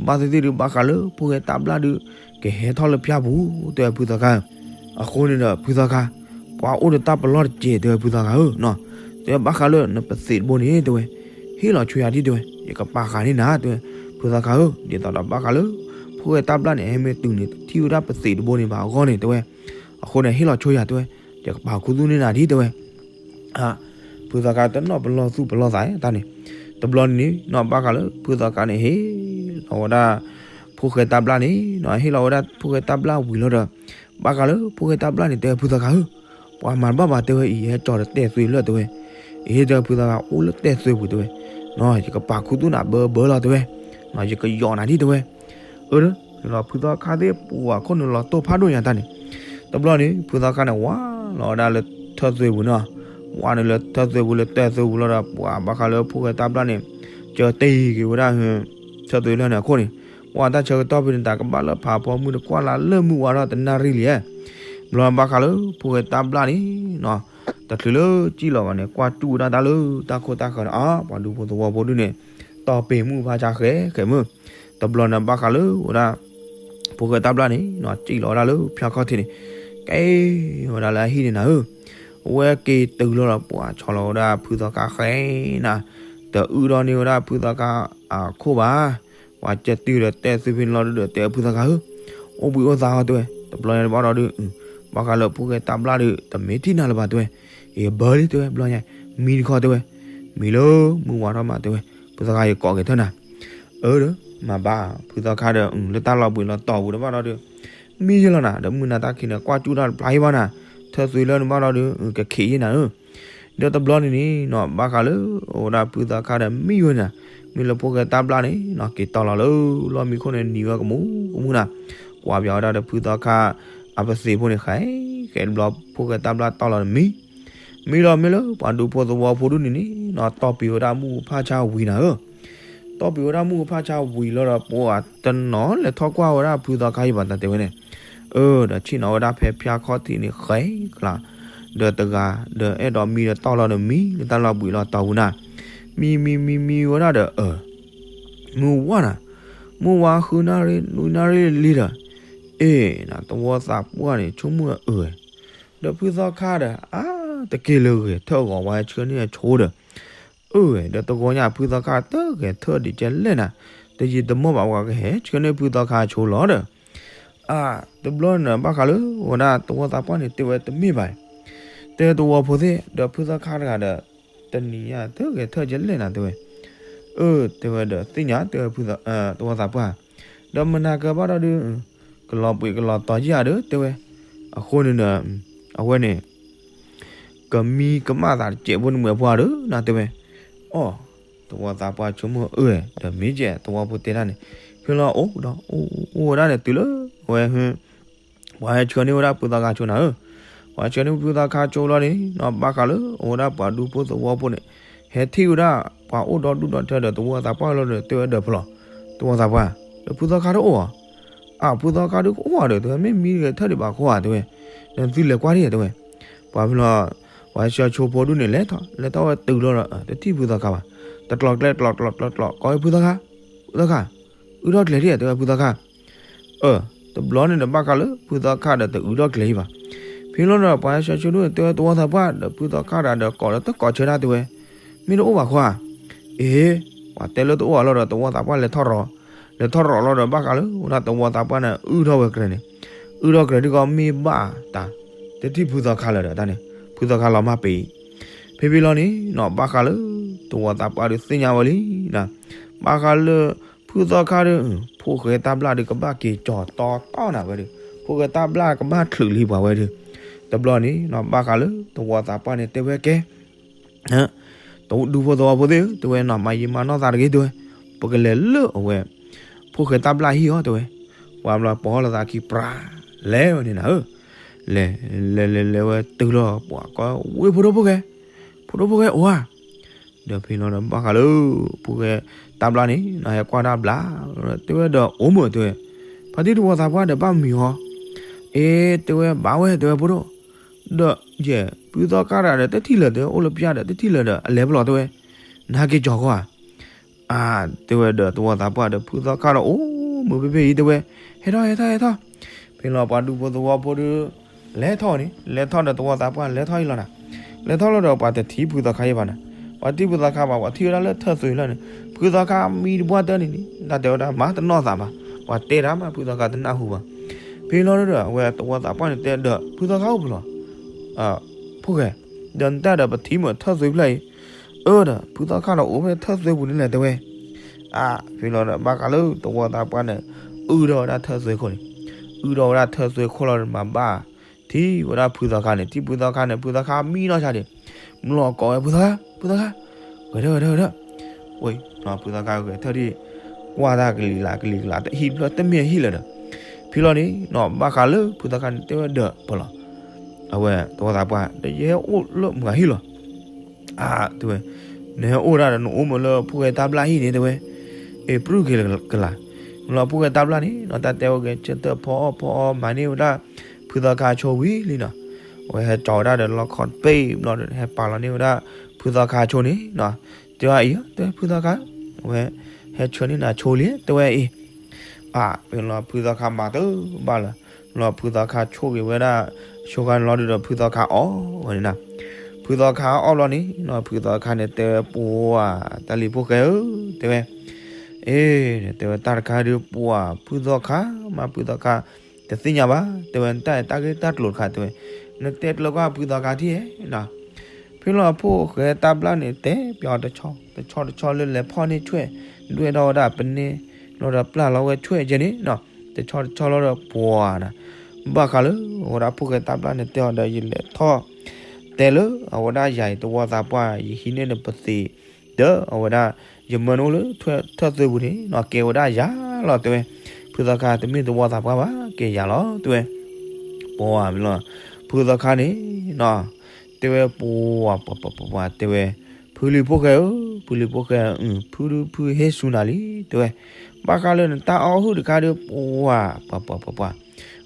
ဘၣ်သ့ၣ်သ့ၣ်ဒုး ဘၣ်ဃးလၢဖိၣ်ဃဲတၢ်ဘျၣ်ဒုး ကဟဲထီၣ်လၢဖၠါပူၤ တဲဝဲဖုသီခါ, အဃိန့ၣ်ဒီးဖုသီခါ ပှၤအိၣ်ဒီးတၢ်ပလီၢ်တစဲး တဲဝဲဖုသီခါဧၢနီၤ, တဲဝဲဘၣ်ဃးလၢနပသံးတဘိန့ၣ် တဲဝဲ, ဟ့ၣ်လီၤဆိယၤဒ် တဲဝဲ, ယကပာ်ဃာ်န့ၢ်နၤ တဲဝဲ, ဖုသီခါဧၢ, ဒ်သိးဒီးဘၣ်ဃးလၢ ဖိၣ်ဃဲတၢ်ဘျၣ်န့ၣ် ဟဲမ့ၢ်တုၤန့ၣ် တထံၣ်ဝဲဒၣ်ပသံးတဘိန့ၣ်ဘၣ်အဂီၢ်န့ၣ် တဲဝဲ, အဃိန့ၣ် ဟ့ၣ်လီၤဆိယၤ တဲဝဲ, ယကပာ်ခူသူၣ်န့ၢ်နၤဒ် တဲဝဲ ဖုသီခါတနီၣ်ပလီၢ်သူၣ်ပလီၢ်သးတၢ်န့ၣ်, တဘျီန့ၣ်နီၤ ဘၣ်ဃးလၢဖုသီခါန့ၣ် ဟ့ၣ်လီၤဝဲဒၣ် ဖိၣ်ဃဲတၢ်ဘျၣ်န့ၣ်နီၤ, ဟ့ၣ်လီၤဝဲဒၣ်ဖိၣ်ဃဲတၢ်ဘျၣ်ဝံၤလီၤဒီး ဘၣ်ဃးလၢဖိၣ်ဃဲတၢ်ဘျၣ်န့ၣ် တဲဝဲဖုသီခါဧၢ, ပှၤမၤတဘၣ်ဘၣ် တဲဝဲအံၤ ယဟဲကၠီၤဒီးတဲာ်သွဲလၢ တဲဝဲ, အ့ တဲဝဲဖုသီခါ အိၣ်လၢတဲာ်သွဲပူၤ တဲဝဲ, ယကပာ်ခူသူၣ်နၤဘၢဘၢလီၤ တဲဝဲ, ယကယီးနၤဒ် တဲဝဲ အၢ ဒီးဖုသီခါသ့ၣ်ပှၤခိၣ်နုာ်လီၤတိၢ်ဖးဒိၣ်ညါတၢ်န့ၣ်, တဘျီန့ၣ် ဖုသီခါန့ၣ် ဝါလီၤဝဲဒၣ်လၢထၢၣ်သွဲပူၤနီၤ, ဝါန့ၣ်လၢထၢၣ်သွဲပူၤလၢတဲၢ်သွဲပူၤလီၤဒီး ပှၤဘၣ်ဃးလၢဖိၣ်ဃဲတၢ်ဘျၣ်န့ၣ် ကၢတ့ၢ်က့ၤဝဲဒၣ် ထၢၣ်သွဲလၢန့ၣ်အခိၣ်န့ၣ်, ပှၤတၢ်ဆၢကတီၢ်ဖဲန့ၣ် တၢ်ကဘၣ်လၢဖးဖီမုၢ်တကွၢ်လၢ်လၢမုၢ်ဝါထီၣ်တနၣ်ရံၣ်လံဧါ, ဘျီဘၣ်ဃးလၢဖိၣ်ဃဲတၢ်ဘျၣ်န့ၣ်နီၤ, တချုးလၢကံၣ်လီၤဘၣ်န့ၣ် ကွၢ်စူၣ်ဝဲဒၣ်တၢ်လၢတၢ်ခိၣ်တၢ်ဃၢၤန့ၣ် အါ ပှၤဒူဖိသဝီဖိဒုန့ၣ် တီၢ်ပ့ၤမုၢ်ဖးဆါဃဲဃဲမုၢ်, တဘျီန့ၣ်ဘၣ်ဃးလၢဝဲဒၣ် ဖိၣ်ဃဲတၢ်ဘျၣ်န့ၣ်နီၤ ကံၣ်လီၤဝဲဒၣ်လၢဖၠါခီၣ်ထံးန့ၣ်, ကဲဝဲဒၣ်လၢအဟံၣ်န့ၣ်နၤဧၢ, အဝဲက့ၤတုၤလီၤဒီး ပှၤဆီၣ်လီၤဝဲဒၣ်ဖုသီခါဃဲနၤ, တအုၣ်ဒီးန့ၢ်ဝဲဒၣ်ဖုသီခါအခိၣ်ဘၣ်, ပှၤကၢတုၤဒီးတဲာ်သွဲဖဲန့ၣ်လီၤဒီး တဲဖုသီခါဧၢ, အိၣ်ဘှံးအိၣ်သါအီၤတဲဝဲ, တဘျီန့ၣ်ဘၣ်ဒီးဒုး ဘၣ်ဃးလၢဖိၣ်ဃဲတၢ်ဘျၣ်ဒုး တမ့ၢ်ထံၣ်နၤလၢၤဘၣ်တဲဝဲ, ယဘၢလံတဲဝဲ ဘျီညါ မံတခီတဲဝဲ, မံလၢမုၢ်ဝါထီၣ်မးတဲဝဲ, ဖုသီခါယကိးက့ၤထၢၣ်နၤ, အၢ ဒီး မၤဘၣ် ဖုသီခါဒီး လၢတၢ်လီၤဘှံးလီၤတီၤပူၤဒီးဘၣ်ဒီးဒုး မံယဲလီၤနၤ ဒီးမုၢ်နၤတၢ်ခံးန့ၣ် ကွၢ်စူၣ်တၢ်တပျၢ်ယဲဘၣ်နၤ, ထၢၣ်သွဲလၢနဘၣ်ဒီးဒုး ကခံးယဲနၤဧၢ, ဒီးတဘျီန့ၣ်န့ၣ်နီၤ ဘၣ်ဃးလၢအိၣ်ဝဲဒၣ်ဖုသီခါဒီးမံဝဲနၤ, မ့ၢ်လၢဖိၣ်ဃဲတၢ်ဘျၣ်န့ၣ်နီၤ က့ၤတီၢ်လီၤလၢလီၢ်မံခိၣ်န့ၣ် နံၤဝဲကမူကမူနၤ, ကွၢ်ပၠးဝဲဒၣ်ဒီးဖုသီခါ အပသံးဖိန့ၣ် ဃဲဃဲတဘျီ ဖိၣ်ဃဲတၢ်ဘျၣ်တီၢ်လီၤဒီးမံ မံလီၤမ့ၢ်လၢပှၤဒူဖိသဝီဖိဒူၣ်န့ၣ်န့ၣ်နီၤ တီၢ်ပ့ၤဝဲဒၣ်မုၢ်အူဖၣ်ဆါဝံၤနၤဧၢ, တီၢ်ပ့ၤဝဲဒၣ်မုၢ်အူဖၣ်ဆါဝံၤလီၤဒီး ပှၤတနီၤလဲၤထီၣ်ကွၢ်ဝဲဒၣ်ဖုသီခါယဘၣ်တၢ်တဲဝဲန့ၣ်, အၢ ဒီးဆ့ၣ်နီၤဝဲဒၣ်ဖဲဖၠါခီၣ်ထံးန့ၣ်ဃဲကျါ, ဒီးတဂၤ ဒီးအဲၣ်ဒိးမံဒီးတီၢ်လီၤဒီးမံ လၢတၢ်လီၤဘှံးလီၤတီၤပူၤနၤ, မံမံမံမံဝဲဒၣ်ဒီးအၢ မုၢ်ဝါနၤ, မုၢ်ဝါဃုနၣ်ရံၣ်နွံနၣ်ရံၣ်လံဒီး, အ့ၣ် နၤသဝီသးပှၢ်န့ၣ် ဆိကမိၣ်အၢ, ဒီးဖုသီခါဒီး အါ တက့ၢ်လၢဂဲၤထၢၣ်အဂီၢ် ပှၤဟဲဆှၢန့ၢ်အဆိဒီး, အၢဝဲ ဒီးတဂီၤညါဖုသီခါတဂဲၤထၢၣ်ဒံးကဲလဲၣ်နၤ, တယံာ်တမီၢ်ဘၣ် ပှၤကဟဲဆှၢန့ၢ်ဖုသီခါအဆိလီၤဒီး, အါ, တဘျီန့ၣ်ဘၣ်ဃးလၢ ဝဲဒၣ်သဝီသးပှၢ်န့ၣ် တဲဝဲတမ့ၢ်ဘၣ်, တဲသဝီဖိသ့ၣ် ဒီးဖုသီခါတဂၤဒီး, တနံၤညါတဂဲၤထၢၣ်ကဲလဲၣ်နၤ တဲဝဲ, အၢ တဲဝဲဒီးသ့ၣ်ညါ တဲဝဲ သဝီသးပှၢ်, ဒီးမနၤကဘၣ်ဒီးဒုး, ကလီၤပှ့ၤကလီၤတီၤယၤဒီး တဲဝဲ, အဃိန့ၣ်ဒီး, အဝဲန့ၣ် ကမံကမၣ်သးတစဲးဖိန့ၣ်မ့ၢ်အပှၤဒီး နတဲဝဲ, အီ, သဝီသးပှၢ်ဆိကမိၣ်အၢဝဲ ဒီးမ့ၢ်ကဲသဝီဖိတဲတၢ်န့ၣ်, ဖဲလီၤအိၣ်ဒီး, အိၣ်ဝဲဒၣ်န့ၣ်တုၤလၢ, အဝဲ, ပှၤဟဲဆှၢန့ၢ်ဝဲဒၣ်ဖုသီခါဆိနၤဧၢ, ပှၤဟဲဆှၢန့ၢ်ဖုသီခါဆိလီၤန့ၣ် နီၢ်ဘၣ်ဃးလၢ အဝဲဒၣ်ပှၤဒူဖိသဝီဖိန့ၣ်, ဟဲထံၣ်ဝဲဒၣ်, ပှၤအိၣ်ဒီဒူၣ်ဒီထၢဒီးသဝီသးပှၢ်လီၤဒီး တဲဝဲဒီးဖဲလီၤ, သဝီသးပှၢ်, ဒီးဖုသီခါတအိၣ်ဧါ, အၢ ဖုသီခါဒုးကအိၣ်ဧါဒီး တဲဝဲမ့ၢ်မံဂဲၤထၢၣ်ဒံးဘၣ်ဃိဧါ တဲဝဲ, ဒီးသုလဲၤကွၢ်ဒံး တဲဝဲ, ပှၤဖဲလီၤ, ပှၤဟဲဆှၢဆိဖိဒုးန့ၣ် လဲၤထီၣ်လဲၤထီၣ်ဝဲတုၤလီၤဒီး တထံၣ်ဖုသီခါဘၣ်, တကျိၤကျဲကျိၤကျိၤကျိၤကျိၤ ကိးဝဲဖုသီခါ, ဖုသီခါ, အုၣ်ထီၣ်ကျဲၤဒံး တဲဝဲဖုသီခါ, အၢ, တဘျီန့ၣ်ဒီးဘၣ်ဃးလၢဖုသီခါဒီးတအုၣ်ထီၣ်ကျဲၤအံၤဘၣ်, ဖဲလီၤဒီးပှၤဟဲဆှၢဆိဒုးန့ၣ် တဲဝဲသဝီသးပှၢ် ဒီးဖုသီခါဒီးဒီးကိးဒီးတကိးဆၢဒၣ် တဲဝဲ, မ့ၢ်တအိၣ်ဘၣ်ဃိဧါ, အ့, ပှၤတဲလၢတအိၣ်အလီၢ်ဒီးသဝီသးပှၢ်လဲၤထီၣ်ရီၤ, လဲၤထီၣ်ရီၤလီၤဒီးဘၣ်ဃးလၢ ဝဲဒၣ်သဝီသးပှၢ်န့ၣ် အုၣ်ထီၣ်ဝဲကျဲၤန့ၣ်, အုၣ်ထီၣ်ကျဲၤဒုးကီးမ့ၢ်ဘၣ်တၢ်, တထံၣ်ဖုသီခါလၢၤဒီးတၢ်န့ၣ်, ဖုသီခါလီၤမၢ်ပ့ၤ, ဖဲဖဲလီၤန့ၣ် နီၢ်ဘၣ်ဃးလၢ သဝီသးပှၢ်ဒုးသ့ၣ်ညါဝဲလံ, ဘၣ်ဃးလၢ ဖုသီခါဒီး, ဖိၣ်ဃဲတၢ်ဘျၣ်ဒုးကဘၣ်က့ၤကၠီၤတီတီနၤဝဲဒီး, ဖိၣ်ဃဲတၢ်ဘျၣ်ကဘၣ်ချုးလံပှၤဝဲဒီး, တဘျီန့ၣ် နီၢ်ဘၣ်ဃးလၢ သဝီသးပှၢ်န့ၣ်တဲဝဲကဲ ဒူဖိသဝီဖိသ့ၣ်ဧၢ တဲဝဲနီၢ် မၤယံာ်မၤနီၢ်သးတဂ့ၤ တဲဝဲ, ပကလဲၤလၢအဝဲ ဖိၣ်ဃဲတၢ်ဘျၣ်ဟံၣ်အီၤ တဲဝဲ, ပှၤဘျီပိာ်လီၤသးခံပြး လဲၤဝဲန့ၣ်နၤဧၢ, လဲၤလဲၤလဲၤလဲၤဝဲတုၤလီၤ ပှၤကိးဝဲဖိဒိၣ်ဖိၣ်ဃဲ, ဖိဒိၣ်ဖိၣ်ဃဲအိၣ်ဧါ, ဒီးဖဲလီၤဒီးဘၣ်ဃးလၢ ဖိၣ်ဃဲတၢ်ဘျၣ်န့ၣ် နီၢ်ဟဲကွၢ်တၢ်ဘျါ, တဲဝဲဒီးအိၣ်မုာ်တဲဝဲ, ဖါတံၢ်သဝီသးပှၢ်ဒီးဘၣ်မံၤဟီ, အ့ တဲဝဲဘၣ်ဝဲတဲဝဲဖိဒိၣ်, ဒီးယဲ ဖုသီခါတဂၤဒီးတထံၣ်လၢၤတဲဝဲ အိၣ်လၢပျၢ်ဒီးတထံၣ်လၢၤဒီး အလဲၤပလီၢ်တဲဝဲ, နဟဲက့ၤကၠီၤဃီဧါ, အါ တဲဝဲဒီးသဝီသးပှၢ်ဒီးဖုသီခါဒီးအိၣ်မုာ်ဖဲဖဲအံၤတဲဝဲ, ဟဲထီၣ်ဟဲထီၣ်ဟဲထီၣ်, ဖဲလီၤပှၤဒူဖိသဝီဖိဒီး လဲၤထီၣ်န့ၣ် လဲၤထီၣ်ဒီးသဝီသးပှၢ်လဲၤထီၣ်အံၤလီၤနၤ, လဲၤထီၣ်လီၤဒီးပှၤတထံၣ်ဖုသီခါယဲဘၣ်နၤ, ပှၤတထံၣ်ဖုသီခါဘၣ် ပှၤထံၣ်ဝဲဒၣ်လၢထၢၣ်သွဲလီၤန့ၣ် ဖုသီခါမံတဘၣ်တၢ်န့ၣ်န့ၣ် တၢ်တဲဝဲဒၣ်မၤတနီၢ်သးဘၣ်, ပှၤတဲတၢ်မးဖုသီခါတနၢ်ဟူဘၣ်, ဖဲလီၤဒီးအဝဲသဝီသးပှၢ်န့ၣ်တဲဒီးဖုသီခါအိၣ်ဖဲလဲၣ်, ဖိၣ်ဃဲ, ဒီးနတၢ်ဒီးပထံၣ်မုာ်ထၢၣ်သွဲဖျၢၣ်အံၤ, အၢဒီး ဖုသီခါဒီးအိၣ်ဖဲထၢၣ်သွဲပူၤန့ၣ်လဲၣ်တဲဝဲ, အါ ဖဲလီၤဒီးဘၣ်ဃးလၢသဝီသးပှၢ်န့ၣ် အုၣ်ထီၣ်ဝဲဒၣ်ထၢၣ်သွဲခိၣ်န့ၣ်, အုၣ်ထီၣ်ဝဲဒၣ်ထၢၣ်သွဲခိၣ်လီၤဒီးမၤဘၣ်, ထံၣ်ဝဲဒၣ်ဖုသီခါန့ၣ် ထံၣ်ဖုသီခါန့ၣ် ဖုသီခါမံနီၢ်ဆါဒံး, မ့ၢ်လီၤကိးဝဲဖုသီခါ ဖုသီခါ, ဂဲၤထၢၣ်ဂဲၤထၢၣ်ဂဲၤထၢၣ်, ဝဲ ဖုသီခါဂဲၤထၢၣ်ဒံး, ကွၢ်တၢ်ကလံၤလးကလံၤကလး တဟံၣ်ဖျၢၣ်တမ့ၢ်ဟံၣ်လၢၤဒီး, ဖဲလီၤန့ၣ် နီၢ်ဘၣ်ဃးလၢဖုသီခါန့ၣ်တဲဝဲဒီးဖဲလီၤ, အဝဲသဝီသးပှၢ် ဒီးယဟဲအိၣ်လၢမုၢ်ဂၤဟံၣ်လီၤ, အါ တဲဝဲ, နဟဲအိၣ်ဒၣ်ဒီးနအိၣ်မုာ်လၢဖိၣ်ဃဲတၢ်ဘျၣ်ဟံၣ်န့ၣ်တဲဝဲ, အ့ ပြုၢ်က့ၤကလး, လီၤဖိၣ်ဃဲတၢ်ဘျၣ်န့ၣ် နီၢ်တၢ်တဲဝဲကဲဆၢထၢၣ်ဖီအီၣ်ဖီအီမၤန့ၢ်ဝဲဒၣ် ဖုသီခါဆိဝံၤလံနီၤ, အဝဲဟဲကၠီၤဝဲဒၣ်ဒီးလီခီတပ့ၢ်ဘျီဒီး ဟဲပာ်လီၤန့ၢ်ဝဲဒၣ် ဖုသီခါဆိန့ၣ်နီၤ, တဲဝဲအံၤ တဲဖုသီခါ, အဝဲ ဟဲဆှၢန့ၢ်နၤဆိလံ တဲဝဲအံၤ, အါ ဖဲလီၤဖုသီခါမၤတဘၣ်လၢၤ, လီၤဖုသီခါဆိက့ၤဝဲဒၣ်, ဆိခါန့ၣ်လီၤဒုးဒီးဖုသီခါအီၣ်ဝဲန့ၣ်နီၤ, ဖုသီခါအီၣ်ဘျီန့ၣ်နီၤ ဖုသီခါန့ၣ်တဲဝဲပှၤ, တၢ်လံၤဖိၣ်ဃဲဧၢ, တဲဝဲ အ့ တဲဝဲတၢ်တခါဒုးပှၤ ဖုသီခါ, မ့ၢ်ဖုသီခါ, တသ့ၣ်ညါဘၣ်, တဲဝဲနတၢ်အဲၣ်တၢ်ဂ့ၢ်တၢ်ကျိၤတခါ တဲဝဲ, နတဲကျၢၤကွၢ်ဖုသီခါထံၣ်ဧါနီၤ, ဖဲလီၤဖိၣ်ဃဲတၢ်ဘျၣ်န့ၣ် တဲပျီတဆီ, တဆီတဆီလၢလဲၤဖီၣ်န့ၢ်ဆွဲၣ်, ဒွဲၣ်ထီၣ်ဝဲဒၣ်ပန့ၢ်, လီၤဒီးပျၢ်လီၤဝဲဆွဲၣ်ကဲန့ၣ်နီၤ, တဆီတဆီလီၤဒီးပှၤနီၤ, ဘၣ်ဃးလၢ အဝဲဒၣ်ဖိၣ်ဃဲတၢ်ဘျၣ်န့ၣ်တဲအီၤဒီး ယလဲၤထီၣ် တဲလၢအဝဲဒၣ်ယၤအံၤသဝီသးပှၢ် ယဟံးန့ၢ်နပသံး, ဒီးအဝဲဒၣ် ယမၢနအိၣ်လၢထၢၣ်သွဲပူၤန့ၣ်နီၤ ကဲဝဲဒၣ်ယၤလီၤ တဲဝဲ, ဖုသီခါတမ့ၢ်သဝီသးပှၢ်ဘၣ် ကဲယၤလီၤ တဲဝဲ, ပှၤမ့ၢ်လီၤ, ဖုသီခါန့ၣ်နီၤ, တဲဝဲပှၤ ပှၤ ပှၤ ပှၤ တဲဝဲ, ဖုလံၤဖိၣ်ဃဲဧၢ, ဖုလံၤဖိၣ်ဃဲ, ဖုဒုးဖုဟ့ၣ်ဆူနၤလံ တဲဝဲ, ဘၣ်ဃးလၢနတၢ်အီၣ်ဟုၣ်တခါဒီး ပှၤ ပှၤ ပှၤ ပှၤ,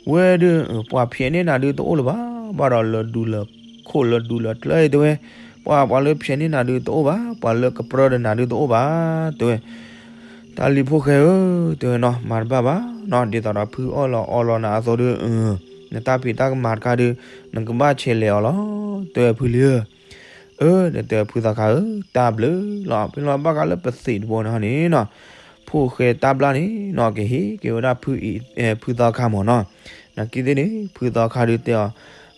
ဝဲဒုး ပှၤဖျဲးန့ၢ်နၤဒုးတအိၣ်လၢၤဘၣ်, ဘၣ်ဒီးလၢဒူလၢခိၣ်လၢဒူလၢကျဲတဲဝဲ, ပှၤ ပှၤလၢဖျဲးန့ၢ်နၤဒုးတအိၣ်ဘၣ်, ပှၤလၢကပြၢဒီးနၤဒုးတအိၣ်ဘၣ် တဲဝဲ, တၢ်လံၤဖိၣ်ဃဲဧၢ, တဲဝဲနီၤ မၤတဘၣ်ဘၣ်နီၤ, ဒ်သိးဒီးဖုအီၣ်လီၤအီလီၤနၤအသိးဒီး, နတၢ်ဖံးတၢ်ကမၤတခါဒီး နကဘၣ်ဆဲးလဲၤအီၤလီၤ တဲဝဲဖုလံၤဧၢ, အၢ ဒီးတဲဝဲဖုသီခါဧၢ, တၢ်ဘျုးလီၤ. ဖဲလီၤဘၣ်ဃးလၢပသံးတဘိန့ၣ်ဟီန့ၣ်နီၤ, ဖိၣ်ဃဲတၢ်ဘျၣ်န့ၣ်နီၤ ကဟ့ၣ်က့ၤဝဲဒၣ်ဖုအံၤ ဖုသီခါမ့ၢ်နီၤ. နာ်က့သ့ၣ်န့ၣ် ဖုသီခါဒုးတဲအီၤ,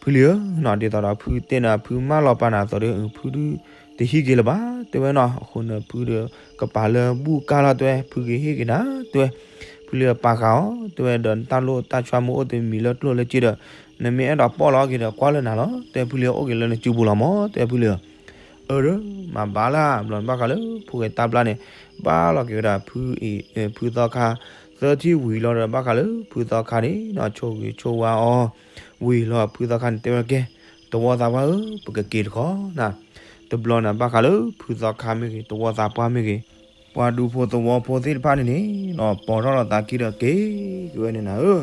ဖုလံၤဧၢနီၤ, ဒ်သိးဒီးဖုတဲနၤ ဖုမၢလီၤပာ်နၤအသိးဒီး ဖုဒုးတဟံးက့ၤလၢၤဘၣ် တဲဝဲနီၤ. အဃိန့ၣ် ဖုဒီးကပာ်လၢဘူၣ်ကၢ်လီၤ တဲဝဲ, ဖုကဟ့ၣ်က့ၤနၤ တဲဝဲ. ဖုလံၤဧၢ ပာ်ဃာ်အီၤ တဲဝဲ, ဒီးနတၢ်လိၣ်တၢ်ဆှၢမ့ၢ်အိၣ်တမံၤလၢကျိၣ်လၢစ့ဒီး နမ့ၢ်အဲၣ်ဒိးပီၣ်လီၤက့ၤဒီးကွၢ်လၢနၤလီၤ တဲဝဲ. ဖုလံၤဧၢ အိၣ်က့ၤလၢနစုပူၤလီၤမ့ၢ် တဲဝဲဖုလံၤဧၢ. အၢ မၤဘၣ်လၢ ဘျီန့ၣ်ဘၣ်ဃးလၢ ဖိၣ်ဃဲတၢ်ဘျၣ်န့ၣ် ဘၣ်လီၤက့ၤဝဲဒၣ်ဖုအံၤ ဖုသီခါ သၢထံၣ်ဝံၤလီၤဒီး ဘၣ်ဃးလၢဖုသီခါန့ၣ်နီၤ ဆိၣ်ဂ့ၤဆိၣ်ဝါအီၤ ဝံၤလီၤ ဖုသီခါန့ၣ်တဲဝဲကဲ, သဝီသးပှၢ်ဧၢ ပကက့ၤတခီနၤ. တဘျီန့ၣ်ဘၣ်ဃးလၢဖုသီခါမ့ၢ်ဂ့ၤ သဝီသးပှၢ်မ့ၢ်ဂ့ၤ, ပှၤဒူဖိသဝီဖိသ့ၣ်တဖၣ်န့ၣ်န့ၣ်နီၤ ပိာ်ထီၣ်လီၤသးခံဒီးက့ၤက့ၤဝဲန့ၣ်နၤဧၢ.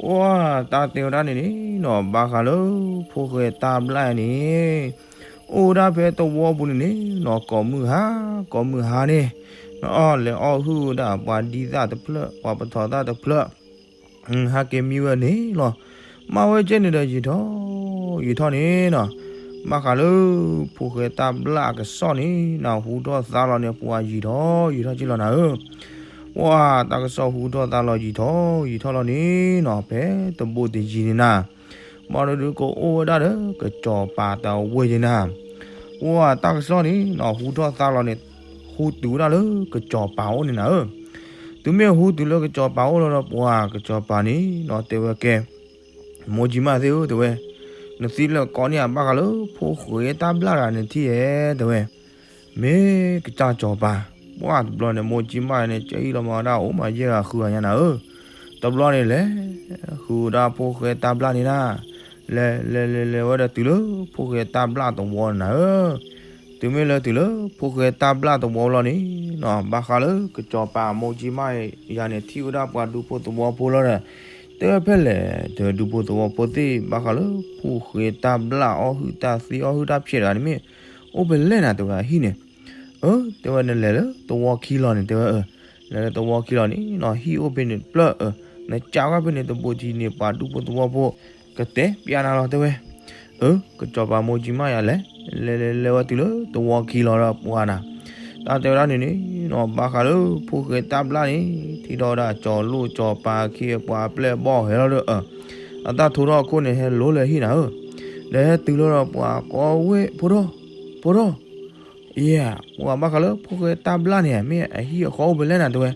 ပှၤတၢ်တဲဝဲဒၣ်န့ၣ်န့ၣ်နီၤ ဘၣ်ဃးလၢ ဖိၣ်ဃဲတၢ်ဘျၣ်န့ၣ် အိၣ်ဝဲဒၣ်ဖဲသဝီပူၤန့ၣ်န့ၣ်နီၤ ကိးမုၢ်ဟါ ကိးမုၢ်ဟါန့ၣ် နအီၣ်လဲၤအီၣ်ဟုၣ်ဝဲဒၣ် ပှၤဒံသၣ်တဖျၢၣ် ပှၤပထီသၣ်တဖျၢၣ် ဟဲက့ၤမံဝဲန့ၣ်လီၤ. မၤဝဲကဲန့ၣ်ဒီးယံာ်ထီၣ် ယံာ်ထီၣ်န့ၣ်နီၤ, ဘၣ်ဃးလၢ ဖိၣ်ဃဲတၢ်ဘျၣ်အကစီၣ်န့ၣ်နီၤ ဟူထီၣ်သါလီၤန့ၣ် ပှၤယံာ်ထီၣ်ယံာ်ထီၣ်က့လီၤနၤဧၢ. ပှၤတၢ်ကစီၣ်ဟူထီၣ်သါလီၤယံာ်ထီၣ်ယံာ်ထီၣ်လီၤန့ၣ်နီၤ ဖဲတဘိတယံၤန့ၣ်နၤ ဘၣ်ဒီးဒုးကအိၣ်ဝဲဒၣ်ဒီး ကစီၤပၤတဝဲၢ်ယဲနၤ. ပှၤတၢ်ကစီၣ်န့ၣ်နီၤ ဟူထီၣ်သါလီၤန့ၣ် ဟူတုၤဝဲဒၣ်လၢကစီၤပၤအိၣ်န့ၣ်နၤဧၢ. တုၤမ့ၢ်ဟူတုၤလၢကစီၤပၤအိၣ်လီၤဒီး ပှၤကစီၤပၤန့ၣ်နီၤ တဲဝဲကဲ မိၢ်ကၠံမၣ်သ့ၣ်ဧၢ တဲဝဲ, နသံလၢကိးန့ၢ်အဘၣ်ဃးလၢ ဖိၣ်ဃဲတၢ်ဘျၣ်တဂၤန့ၣ်ထံၣ်ဧဲ တဲဝဲ. မ့ၢ်ကစၢ်စီၤပၤ, ပှၤတဘျီန့ၣ် မိၢ်ကၠံမၣ်န့ၣ် ကအံၣ်လီၤမၤဝဲဒၣ်အိၣ်မးယဲၢ်ဂၤဃုဂၤညါနၤဧၢ. တဘျီန့ၣ်လဲၤ ဃုဝဲဒၣ်ဖိၣ်ဃဲတၢ်ဘျၣ်န့ၣ်နၤ, လဲၤ လဲၤ လဲၤ လဲၤဝဲဒီးတုၤလၢ ဖိၣ်ဃဲတၢ်ဘျၣ်သဝီန့ၣ်နၤဧၢ. တုၤမ့ၢ်လၢတုၤလၢ ဖိၣ်ဃဲတၢ်ဘျၣ်သဝီလီၤန့ၣ်နီၤ ဘၣ်ဃးလၢကစီၤပၤမိၢ်ကၠံမၣ်ယၤန့ၣ် ထံၣ်ဝဲဒၣ်ပှၤဒူဖိသဝီဖိလီၤဒီး တဲဝဲဖဲလဲၣ် တဲဝဲဒူဖိသဝီဖိသ့ၣ် ဘၣ်ဃးလၢ ဖိၣ်ဃဲတၢ်ဘျၣ်အီၣ်ဟုၣ်တၢ်သံအီၣ်ဟုၣ်တၢ်ဖျဲးတဂၤန့ၣ်မ့ၢ် အိၣ်ဖဲလဲၣ်နၤ တဲဝဲအဟံၣ်န့ၣ်. အၢ တဲဝဲနလဲၤလၢသဝီခံလီၤန့ၣ် တဲဝဲ အၢ လဲၤလၢသဝီခံလီၤန့ၣ်နီၤ ဟံၣ်အိၣ်ဖဲန့ၣ်တဖျၢၣ် အၢ နကးကွၢ်ဖဲန့ၣ်တဘိတယံၤန့ၣ် ပှၤဒူဖိသဝီဖိ ကတဲပျးနၤလီၤ တဲဝဲ. အၢ ကစီၤပၤမိၢ်ကၠံမၣ်ယၤလဲၤ လဲၤ လဲၤ လဲၤဝဲတုၤလၢသဝီခံလီၤဒီးပှၤနၤ တၢ်တဲဝဲဒၣ်န့ၣ်န့ၣ်နီၤ ဘၣ်ဃးလၢ ဖိၣ်ဃဲတၢ်ဘျၣ်န့ၣ် ထံၣ်ထီၣ်ဝဲဒၣ်ကၠီၤလိၣ်ကၠီၤပၤခံအပှၤအပျဲၢ်အဘီၣ်ဟဲလီၤဒီး အတၢ်ထိထီၣ်အခိၣ်န့ၣ် ဟဲလိၤလၢဟံၣ်နၤဧၢ. ဒီးဟဲတုၤလီၤဒီးပှၤကိးဝဲ ဖိဒိၣ် ဖိဒိၣ် ယဲ ပှၤဘၣ်ဃးလၢဖိၣ်ဃဲတၢ်ဘျၣ်န့ၣ် မ့ၢ်အဟံၣ်အဃီအိၣ်ဖဲလဲၣ်နၤ တဲဝဲ.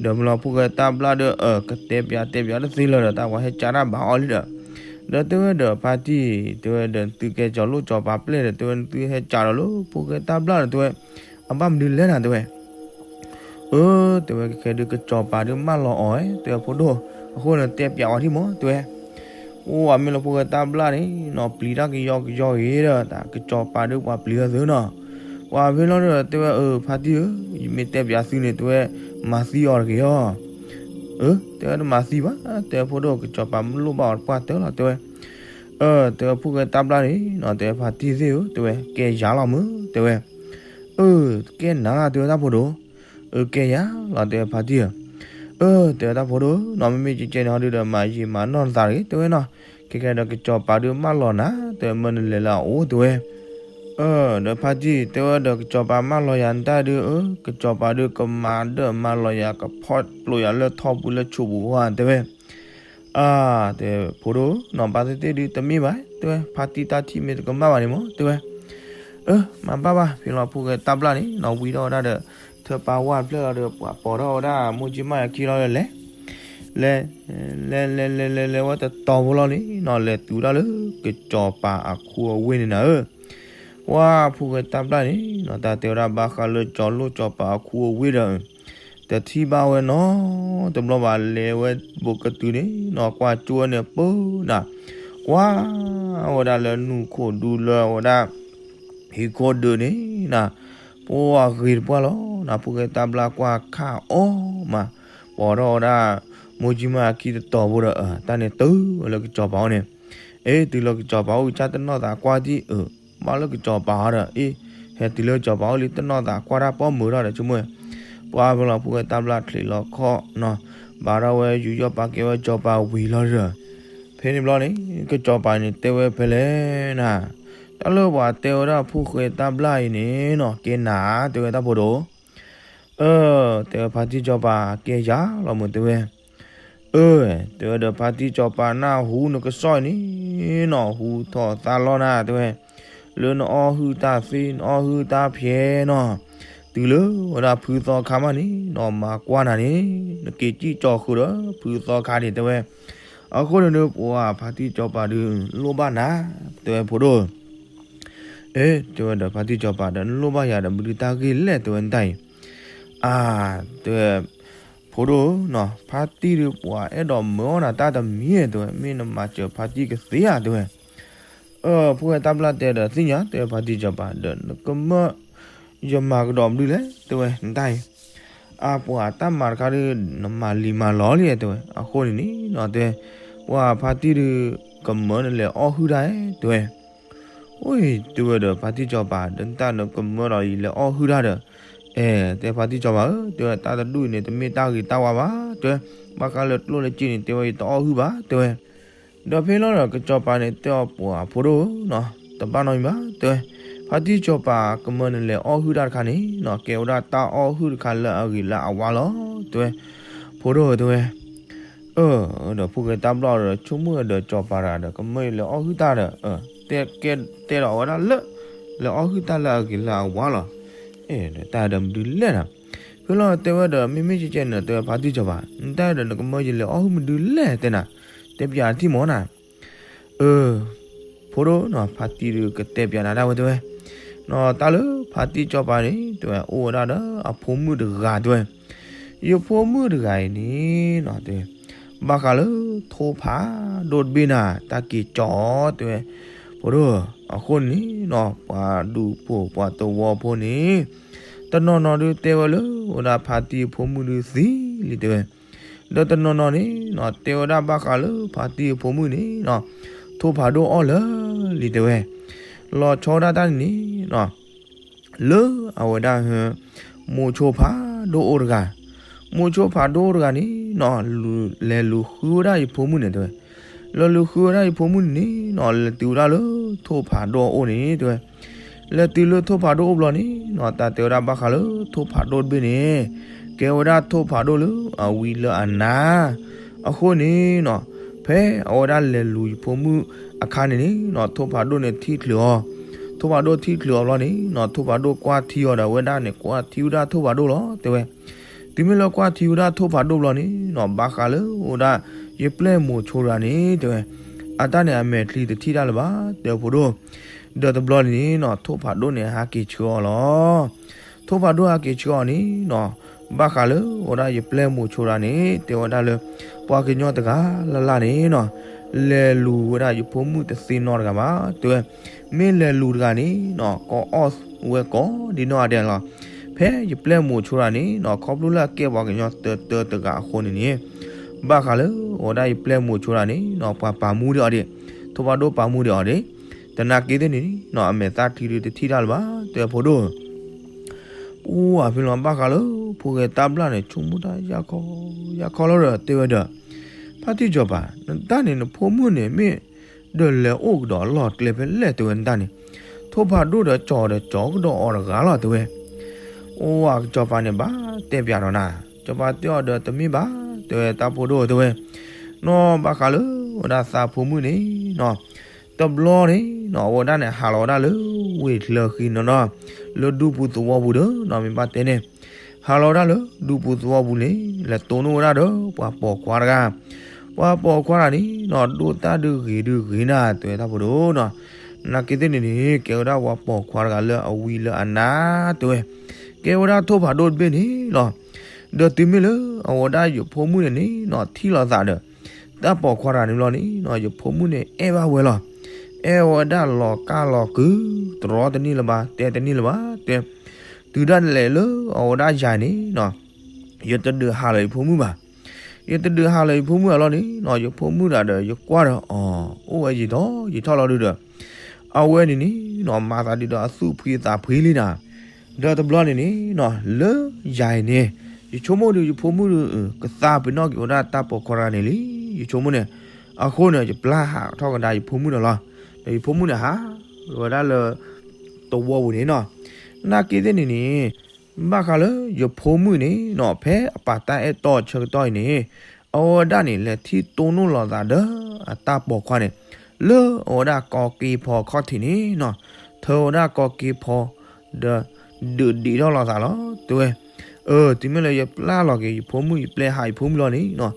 ဒီးမ့ၢ်လီၤဖိၣ်ဃဲတၢ်ဘျၣ်ဒီး အၢ ကတဲပျးတဲပျးတသ့လၢၤဒီး တၢ်ပှၤဟဲကးတၢ်ဘၣ်အီၤလံဒီး ဒီးတဲဝဲဒီးဖါတံၢ် တဲဝဲဒီး သုကဲကၠီၤလိၣ်ကၠီၤပၤပျဲၢ်ဒီး တဲဝဲ သုဟဲကးဒီးလၢဖိၣ်ဃဲတၢ်ဘျၣ်ဒီး တဲဝဲ အဘၣ်မနုၤလဲၣ်နၤ တဲဝဲ. အၢ တဲဝဲ ခဲခဲဒုး ကစီၤပၤဒုးမၢလီၤအီၤ တဲဝဲဖိဒိၣ်, အဃိန့ၣ်တဲပျးဝဲထံၣ်မး တဲဝဲ. အိၣ် အမ့ၢ်လၢဖိၣ်ဃဲတၢ်ဘျၣ်န့ၣ်နီၤ ပျံၤတၢ်ကယီကယီဂ့ၤဒီး တၢ်ကစီၤပၤဒုးပှၤပျံၤဝဲသုနီၤ. ပှၤဖဲလီၤဒီးတဲဝဲ အၢ ဖါတံၢ်ဧၢ, ယမ့ၢ်တဲပျးသုန့ၣ် တဲဝဲ မၤသံအီၤတဂ့ၤအီၤ. အၢ တဲဝဲတမၤသံဘၣ် တဲဝဲဖိဒိၣ် ကစီၤပၤမ့ၢ်လိၣ်ဘၣ်အီၤတပှၢ်တၢၢ်လီၤ တဲဝဲ. အၢ တဲဝဲဖိၣ်ဃဲတၢ်ဘျၣ်န့ၣ်နီၤ တဲဝဲဖါတံၢ်သ့ၣ်ဧၢ တဲဝဲ ကဲယၤလီၤမုၢ် တဲဝဲ. အၢ ကဲနၤလီၤ တဲဝဲတၢ်ဖိဒိၣ်. အၢ ကဲယၤလီၤ တဲဝဲဖါတံၢ်ဧၢ. အၢ တဲဝဲတၢ်ဖိဒိၣ်နီၤ မ့မ့ၢ်ကဲကဲန့ၣ်ဟီဒုးဒီး မၤယံာ်မၤနီၢ်နသးတဂ့ၤ တဲဝဲနီၤ. ခဲခဲဒီးကစီၤပၤဒုးမၢလီၤနၤ တဲဝဲ မၢနလဲၤလၢအအိၣ် တဲဝဲ. အၢ ဒီးဖါတံၢ် တဲဝဲဒီး ကစီၤပၤမၢလီၤယၤနတၢ်ဒုး အၢ ကစီၤပၤဒုးကမၤဒၢၣ်မၤလီၤယၤ ကဖီၣ်ပျိယၤလၢထီပူၤလၢဆိးပူၤအဂီၢ် တဲဝဲ. အၢ တဲဝဲ ဖိဒိၣ်နီၤ ဘၣ်သ့ၣ်သ့ၣ်ဒုးတမ့ၢ်ဘၣ် တဲဝဲ ဖါတံၢ်တၢ်ထံၣ်မ့ၢ်တကမၣ်ဘၣ်န့ၣ်မး တဲဝဲ. အၢ မၤဘၣ်ဘၣ် ဖဲလီၤဖိၣ်ဃဲတၢ်ဘျၣ်န့ၣ်နီၤ ဝံထီၣ်ဝဲဒၣ်ဒီး ထၢပၤဝါတဖျၢၣ်လီၤဒီး ပှၤပိာ်ထီၣ်ဝဲဒၣ်မိၢ်ကၠံမၣ်ယၤခံလီၤဒီးလဲၤ လဲၤ လဲၤ လဲၤ လဲၤ လဲၤ လဲၤဝဲတတီၤဖိလီၤန့ၣ်နီၤ လဲၤတုၤဝဲဒၣ်လၢကစီၤပၤအခူအဝ့ၢ်န့ၣ်နၤဧၢ. ပှၤဖိၣ်ဃဲတၢ်ဘျၣ်န့ၣ်နီၤ တၢ်တဲဝဲဒၣ်ဘၣ်ဃးလၢကၠီၤလိၣ်ကၠီၤပၤအခူအဝ့ၢ်ဒီး တထံၣ်ဘၣ်ဝဲနီတဘျီဘၣ် လဲၤဝဲဘူးကတုၤန့ၣ်နီၤ ကွၢ်ကၠိဝဲန့ၣ်ပၢနၤ ကွၢ်ဝဲဒၣ်လၢနူၢ်ခိၣ်ဒူလၢအဝဲဒၣ် ဟံၣ်ခိၣ်ဒၢးန့ၣ်နၤ ပှၤဂ့ၤတပှၢ်လီၤနၤ ဖိၣ်ဃဲတၢ်ဘျၣ်ကွၢ်ခၣ်အီၣ်မး ပိာ်ထီၣ်ဝဲဒၣ် မိၢ်ကၠံမၣ်အခံတတီၤဖိဒီး တၢ်န့ၣ်တုၤဝဲလၢကစီၤပၤအိၣ်န့ၣ် အ့ တုၤလၢကစီၤပၤအိၣ်ကစၢ်တနီၢ်သးကွၢ်ဒံးအၢ ဘၣ်လၢကစီၤပၤဟီဒီး အ့ ဟဲတုၤလၢကစီၤပၤအိၣ်လံ တနီၢ်သးကွၢ်တၢ်ပိာ်မုၣ်ထီၣ်ဒီး ဆိကမိၣ် ပှၤဖဲလီၤဖိၣ်ဃဲတၢ်ဘျၣ်ချံးလီၤခီၣ်နီၤ ဘၣ်ထီၣ်ဝဲယူးယီၣ်ပာ်ကဲဝဲကစီၤပၤဝံၤလီၤဒီး ဖဲန့ၣ်ဘျီန့ၣ် ကစီၤပၤန့ၣ်တဲဝဲဖဲလဲၣ်နၤ, တၢ်လၢပှၤတဲဝဲဒၣ်ဖိၣ်ဃဲတၢ်ဘျၣ်အံၤန့ၣ်နီၤ ကဲနၤ တဲဝဲတၢ်ဖိဒိၣ်, အၢ တဲဝဲဖါတံၢ်စီၤပၤ ကဲယၤလီၤမုၢ် တဲဝဲ, အၢ တဲဝဲဒီးဖါတံၢ်စီၤပၤ နၢ်ဟူနကစီၣ်အံၤန့ၣ်နီၤ ဟူထီၣ်သါလီၤနၤ တဲဝဲ, လၢနအီၣ်ဟုၣ်တၢ်သ့ နအီၣ်ဟုၣ်တၢ်ဖျဲးနီၤ, တုၤလၢဝဲဒၣ်ဖုသီခါမးန့ၣ်နီၤ မၤကွၢ်နၤန့ၣ် နက့ၤစံၣ်ကၠီၤဃုာ်ဒီးဖုသီခါန့ၣ် တဲဝဲ, အဃိန့ၣ်ဒီး ပှၤဖါတံၢ်စီၤပၤဒုးလိၣ်ဘၣ်နၤ တဲဝဲဖိဒိၣ်, အၢ တဲဝဲဒီးဖါတံၢ်စီၤပၤဒီး နလိၣ်ဘၣ်ယၤဒီး မနုၤတၢ်ဂ့ၢ်လဲၣ် တဲဝဲနတၢ်အံၤ, အၢ တဲဝဲ ဖိဒိၣ်နီၤ ဖါတံၢ်ဒုးပှၤအဲၣ်ဒိးမၢအီၣ်နၤတၢ်တမံၤ တဲဝဲ မ့ၢ်နမၤစၢၤဖါတံၢ်ကသ့ဧါ တဲဝဲ, အၢ ဖိၣ်ဃဲတၢ်ဘျၣ်တဲဒီးသ့ၣ်ညါ တဲဝဲဖါတံၢ်စီၤပၤ ဒီးနကမၢ ယမၤကဒီးမနုၤလဲၣ် တဲဝဲနတၢ်အံၤ, အၢ ပှၤတၢ်မၤတခါဒုး နမၤလံၤမၤလီၤလံ တဲဝဲ, အဃိန့ၣ်န့ၣ်နီၤ တဲဝဲ, ပှၤဖါတံၢ်ဒုး ကမၢနလဲၤအီၣ်ဟုၣ်တၢ် တဲဝဲ, အိၣ် တဲဝဲဒီးဖါတံၢ်စီၤပၤ ဒီးနတၢ်နကမၢဒီးယလဲၤအီၣ်ဟုၣ်တၢ်ဒီး, အဲ တဲဖါတံၢ်စီၤပၤဧၢ တဲဝဲ တၢ်တဒူၣ်အံၤန့ၣ် တမ့ၢ်တၢ်ဂ့ၤတၢ်ဝါဘၣ် တဲဝဲ, ဘၣ်ဃးလၢကျိၣ်လၢစ့န့ၣ် တဲဝဲယတအီၣ်ဟုၣ်ဘၣ် တဲဝဲ, ဒီးဖဲလီၤဒီးကစီၤပၤန့ၣ်တဲအီၤ ပှၤဖိဒိၣ်နီၤ တဘၣ်နီတမံၤဘၣ် တဲဝဲ, ဖါတံၢ်စီၤပၤကမၢနလဲၤအီၣ်ဟုၣ်တၢ်တခါန့ၣ်နီၤ ကဲဝဲဒၣ်တၢ်အီၣ်ဟုၣ်တခါလၢအဂ့ၤလၢအဝါလီၤ တဲဝဲ, ဖိဒိၣ် တဲဝဲ, အၢ ဒီးဖိၣ်ဃဲတၢ်ဘျၣ်ဒီး ဆိကမိၣ်ဒီးစီၤပၤတဂၤဒီး ကမၢယလဲၤအီၣ်ဟုၣ်တၢ်ဒီး, တဲဒီးအဝဲဒၣ်လၢ လဲၤအီၣ်ဟုၣ်တၢ်လၢအဂ့ၤလၢအဝါလီၤ, အဲ ဒီးတၢ်ဒီးမနုၤလဲၣ်နီၤ, ဖဲလီၤတဲဝဲဒီး မ့မ့ၢ်ကဲကဲန့ၣ် တဲဝဲဖါတံၢ်စီၤပၤ နတၢ်ဒီးနကမၢယလဲၤအီၣ်ဟုၣ်မနုၤလဲၣ် တဲနၤ, တဲပၠးထံၣ်မးနၤ အၢ ဖိဒိၣ်နီၤ ဖါတံၢ်ဒုးကတဲပၠးနၤဒၣ်ဝဲ တဲဝဲ, နီၤ တၢ်လၢဖါတံၢ်စီၤပၤန့ၣ် တဲဝဲ အိၣ်ဝဲဒၣ်ဒီးအဖိမုၣ်တဂၤ တဲဝဲ, ယဖိမုၣ်တဂၤအံၤန့ၣ်နီၤ တဲဝဲ, ဘၣ်ဃးလၢထိၣ်ဖးဒိၣ်တဘ့ၣ်နၤ တၢ်က့ၤကၠီၤ တဲဝဲ, ဖိဒိၣ်, အဃိန့ၣ်နီၤ ပှၤဒူဖိပှၤသဝီဖိန့ၣ် တနီၤနီၤဒုးတဲဝဲလၢအိၣ်ဝဲဒၣ်ဖါတံၢ်အဖိမုၣ်ဒုးသံလံ တဲဝဲ, ဒီးတနီၤနီၤန့ၣ်နီၤ တဲဝဲဒၣ်ဘၣ်ဃးလၢဖါတံၢ်အဖိမုၣ်န့ၣ်နီၤ ထိၣ်ဖးဒိၣ်အီၣ်လၢာ်လံ တဲဝဲ, လီၤဆီဒၣ်တၢ်န့ၣ်န့ၣ်နီၤ လၢအဝဲဒၣ် မိၤဆိဖးဒိၣ်အိၣ်တဂၤ, မိၤဆိဖးဒိၣ်အိၣ်တဂၤန့ၣ်နီၤ လဲၤလူၤဃုဝဲဒၣ်ယဖိမုၣ်န့ၣ် တဲဝဲ, လဲၤလူၤဃုဝဲဒၣ်ယဖိမုၣ်န့ၣ်န့ၣ်နီၤ လဲၤတုၤဝဲဒၣ်လၢထိၣ်ဖးဒိၣ်အအိၣ်န့ၣ် တဲဝဲ, လဲၤတုၤလၢထိၣ်ဖးဒိၣ်အိၣ်ဘျီန့ၣ်နီၤ တၢ်တဲဝဲဒၣ်ဘၣ်ဃးလၢထိၣ်ဖးဒိၣ်တဘ့ၣ်န့ၣ် ကဲဝဲဒၣ်ထိၣ်ဖးဒိၣ်လၢအဝံလၢအနါ, အဃိန့ၣ်နီၤ ဖဲအဝဲဒၣ်လဲၤလူၤယဖိမုၣ်အခါန့ၣ်န့ၣ်နီၤ ထိၣ်ဖးဒိၣ်န့ၣ်ထံၣ်ချုးအီၤ, ထိၣ်ဖးဒိၣ်ထံၣ်ချုးအီၤဘျီန့ၣ်နီၤ ထိၣ်ဖးဒိၣ်ကွၢ်ထံအီၤဒီး အဝဲဒၣ်န့ၣ် ကွၢ်ထံဝဲဒၣ်ထိၣ်ဖးဒိၣ်လီၤ တဲဝဲ, တုၤမ့ၢ်လၢကွၢ်ထံဝဲဒၣ်ထိၣ်ဖးဒိၣ်ဘျီန့ၣ်နီၤ ဘၣ်ဃးလၢအိၣ်ဝဲဒၣ် ယပျဲၢ်မိၤဆိတဂၤန့ၣ် တဲဝဲ, အတၢ်န့ၣ်အမဲာ်ချံတထံၣ်တၢ်လၢၤဘၣ် တဲဖိဒိၣ်, ဒီးတဘျီန့ၣ်နီၤ ထိၣ်ဖးဒိၣ်န့ၣ်ဟးက့ၤဆှၢအီၤလီၤ. ထိၣ်ဖးဒိၣ်ဟးက့ၤဆှၢအီၤန့ၣ်နီၤ ဘၣ်ဃးလၢအိၣ်ဝဲဒၣ်ယပျဲၢ်မိၤဆိတဂၤန့ၣ် တဲဝဲဒၣ်လၢ ပှၤကညီတဂၤလၢ်လၢ်န့ၣ်နီၤ လဲၤလူၤဝဲဒၣ်ယဖိမုၣ်တသ့နီတဂၤဘၣ် တဲဝဲ, မ့ၢ်လဲၤလူၤတဂၤန့ၣ်နီၤ ကအီၣ်ဝဲကိးဒံနီၢ်ဂၤဒဲးလီၤ. ဖဲယပျဲၢ်မိၤဆိတဂၤန့ၣ်နီၤ ခီဖျိလၢအကဲပှၤကညီတၢတၢတဂၤအဃိန့ၣ်န့ၣ် ဘၣ်ဃးလၢအိၣ်ဝဲဒၣ်ယပျဲၢ်မိၤဆိတဂၤန့ၣ်နီၤ ပှၤပာ်မူဒံးအီၤဒံး, ထိၣ်ဖးဒိၣ်ပာ်မူဒံးအီၤဒံး, သနာ်က့သ့ၣ်န့ၣ်နီၤ အမဲာ်သၣ်ချံဒုးတထံၣ်တၢ်လၢၤဘၣ် တဲဖိဒိၣ် ပူအဖဲလီၤ ဘၣ်ဃးလၢ ဖိၣ်ဃဲတၢ်ဘျၣ်န့ၣ် ဆိကမိၣ်တၢ်ယၢ်ခီယၢ်ခီလီၤဒီး တဲဝဲဒီး, ဖါတံၢ်စီၤပၤ နတၢ်န့ၣ် နဖိမုၣ်န့ၣ် မ့ၢ်ဒီးလဲၤအိၣ်ကဒီးအလီၢ်ကျဲဖဲလဲၣ် တဲဝဲနတၢ်န့ၣ်, ထိၣ်ဖးဒိၣ်ဒီးကၠီၤဒီးကၠီၤကဒီးအီၤတဂၤလီၤ တဲဝဲ. အိၣ်ဝဲ ကစီၤပၤန့ၣ်ဘၣ်တဲပၠးဒီးနၤ, စီၤပၤတဲအီၤဒီးတမ့ၢ်ဘၣ် တဲဝဲတၢ်ဖိဒိၣ် တဲဝဲ, နီၢ်ဘၣ်ဃးလၢ ဝဲဒၣ်သးဖိမုၣ်န့ၣ်နီၤ တဘျီန့ၣ်နီၤ အဝဲဒၣ်န့ၣ် ဟးလီၤဝဲဒၣ်လၢဝ့ၢ်ချၢဃံနီၤနီၤ လၢဒူပူၤသဝီပူၤဒီးနီၤ မ့ၢ်ဘၣ်တဲန့ၣ် ဟးလီၤဝဲဒၣ်လၢဒူပူၤသဝီပူၤန့ၣ် လဲၤတိၢ်နီၣ်ဝဲဒၣ်ဒီးပှၤပိာ်ခွါတဂၤ, ပှၤပိာ်ခွါတဂၤန့ၣ်နီၤ ဒိၣ်တၢ်ဒုးဂ့ၤဒုးဂ့ၤနၤ တဲဝဲတၢ်ဖိဒိၣ်နီၤ, နာ်က့သ့ၣ်န့ၣ်န့ၣ် ကဲဝဲဒၣ်ပှၤပိာ်ခွါတဂၤလၢအဝံလၢအနါတဲဝဲ, ကဲဝဲဒၣ်ထိၣ်ဖးဒိၣ်တဘ့ၣ်န့ၣ်လီၤ. ဒီးတုၤမ့ၢ်လၢအဝဲဒၣ်ယဖိမုၣ်န့ၣ်န့ၣ်နီၤ ထံၣ်လိာ်သးဒီး တၢ်ပိာ်ခွါတဂၤန့ၣ်ဘျီန့ၣ်နီၤ ယဖိမုၣ်န့ၣ်အဲၣ်ဘၣ်ဝဲလီၤ. အဲၣ်ဝဲဒၣ်လီၤကၢ်လီၤကုၤ တရီတန့ၢ်လၢၤဘၣ် တဲတန့ၢ်လၢၤဘၣ်တဲ, တုၤဒၣ်လဲာ်လၢအဝဲဒၣ်ယၤန့ၣ်နီၤ ယတဒုးဟးလၢယဖိမုၣ်ဘၣ်. ယတဒုးဟးလၢယဖိမုၣ်အလီၢ်န့ၣ်နီၤ ယဖိမုၣ်တဂၤဒီး ယကွၢ်ဒီးအီၤ အိၣ်ဝဲယံာ်ထီၣ်ယံာ်ထီၣ်လီၤဒုးဒီး အဝဲန့ၣ်န့ၣ်နီၤ မၤသးဒ်ဒီးအသူၣ်ဖှံသးဖှံလံနၤ. ဒီးတဘျီန့ၣ်န့ၣ်နီၤ လၢယၤအံၤန့ၣ် ယဆိကမိၣ်ဒီးယဖိမုၣ်ဒီး ကသါပ့ၤနီၣ်က့ၤဝဲဒၣ်တၢ်ပိာ်ခွါတဂၤန့ၣ်လံ. ယဆိကမိၣ်န့ၣ် အဃိန့ၣ် ယပျၢ်ဟးထီၣ်ကဒါယဖိမုၣ်ဒီးလီၤ. ဒီးယဖိမုၣ်န့ၣ်ဟးဝဲဒၣ်လၢ သဝီပူၤန့ၣ်နီၤ. နာ်က့သ့ၣ်န့ၣ်န့ၣ် ဘၣ်ဃးလၢယဖိမုၣ်န့ၣ်နီၤ ဖဲအပာ်တၢ်အဲၣ်တီအဆၢကတီၢ်အံၤန့ၣ် အဝဲဒၣ်န့ၣ် လဲၤထံၣ်တိၢ်နီၣ်လိာ်သးဒီးအတၢ်ပိာ်ခွါန့ၣ် လၢအဝဲဒၣ်ကီက့ဖီအခီၣ်ထံးန့ၣ်နီၤ. ထၢဝဲဒၣ်ကီက့ဖီ ဒီး ဒုးဒံးထီၣ်လိာ်သးလီၤ တဲဝဲ. အၢ တုၤမ့ၢ်လၢယပျၢ်လီၤက့ၤယဖိမုၣ် ယပျဲဟးယဖိမုၣ်လီၤန့ၣ်နီၤ,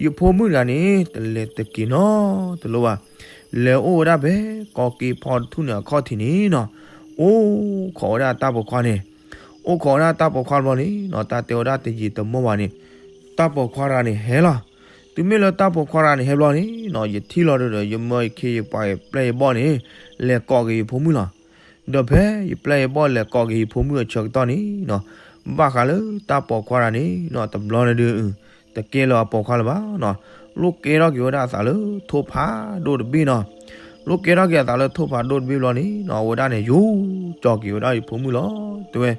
ယဖိမုၣ်တဂၤန့ၣ် တလဲၤတက့ၤနီတလိၣ်ဘၣ်. လဲၤအိၣ်ဝဲဒၣ်ဖဲကီက့ဖီတထူၣ်န့ၣ်အခီၣ်ထံးန့ၣ်နီၤ, အိၣ်ခိးဝဲဒၣ်တၢ်ပိာ်ခွါန့ၣ်. အိၣ်ခိးဝဲဒၣ်တၢ်ပိာ်ခွါတဘျီန့ၣ်နီၤ တၢ်တဲဝဲဒၣ်တယံာ်တမီၢ်ဘၣ်န့ၣ် တၢ်ပိာ်ခွါတဂၤန့ၣ်ဟဲလီၤ. တုၤမ့ၢ်လၢတၢ်ပိာ်ခွါတဂၤန့ၣ်ဟဲဘျီန့ၣ်နီၤ ယထံၣ်လီၤဒီး ယမၢယခ့ယပှၤယပျဲၢ်ယဘီၣ်န့ၣ် လဲၤကိးက့ၤယဖိမုၣ်လီၤ. ဒီးဖဲယပျဲၢ်ယဘီၣ်လဲၤကိးက့ၤယဖိမုၣ်အဆၢကတီၢ်န့ၣ်နီၤ, ဘၣ်ဃးလၢတၢ်ပိာ်ခွါတဂၤန့ၣ်နီၤ တဘျီန့ၣ်ဒုး တကဲလၢအပိာ်ခွါလၢၤဘၣ်နီၤ, လိၣ်ကဲထီၣ်က့ၤဝဲဒၣ်အသးလၢထိၣ်ဖးဒိၣ်တဘ့ၣ်နီၤ. လိၣ်ကဲထီၣ်က့ၤအသးလၢထိၣ်ဖးဒိၣ်တဘ့ၣ်ဘျီန့ၣ်နီၤ အဝဲဒၣ်န့ၣ် ယူၤကၠီၤက့ၤဝဲဒၣ်ယဖိမုၣ်လီၤ တဲဝဲ.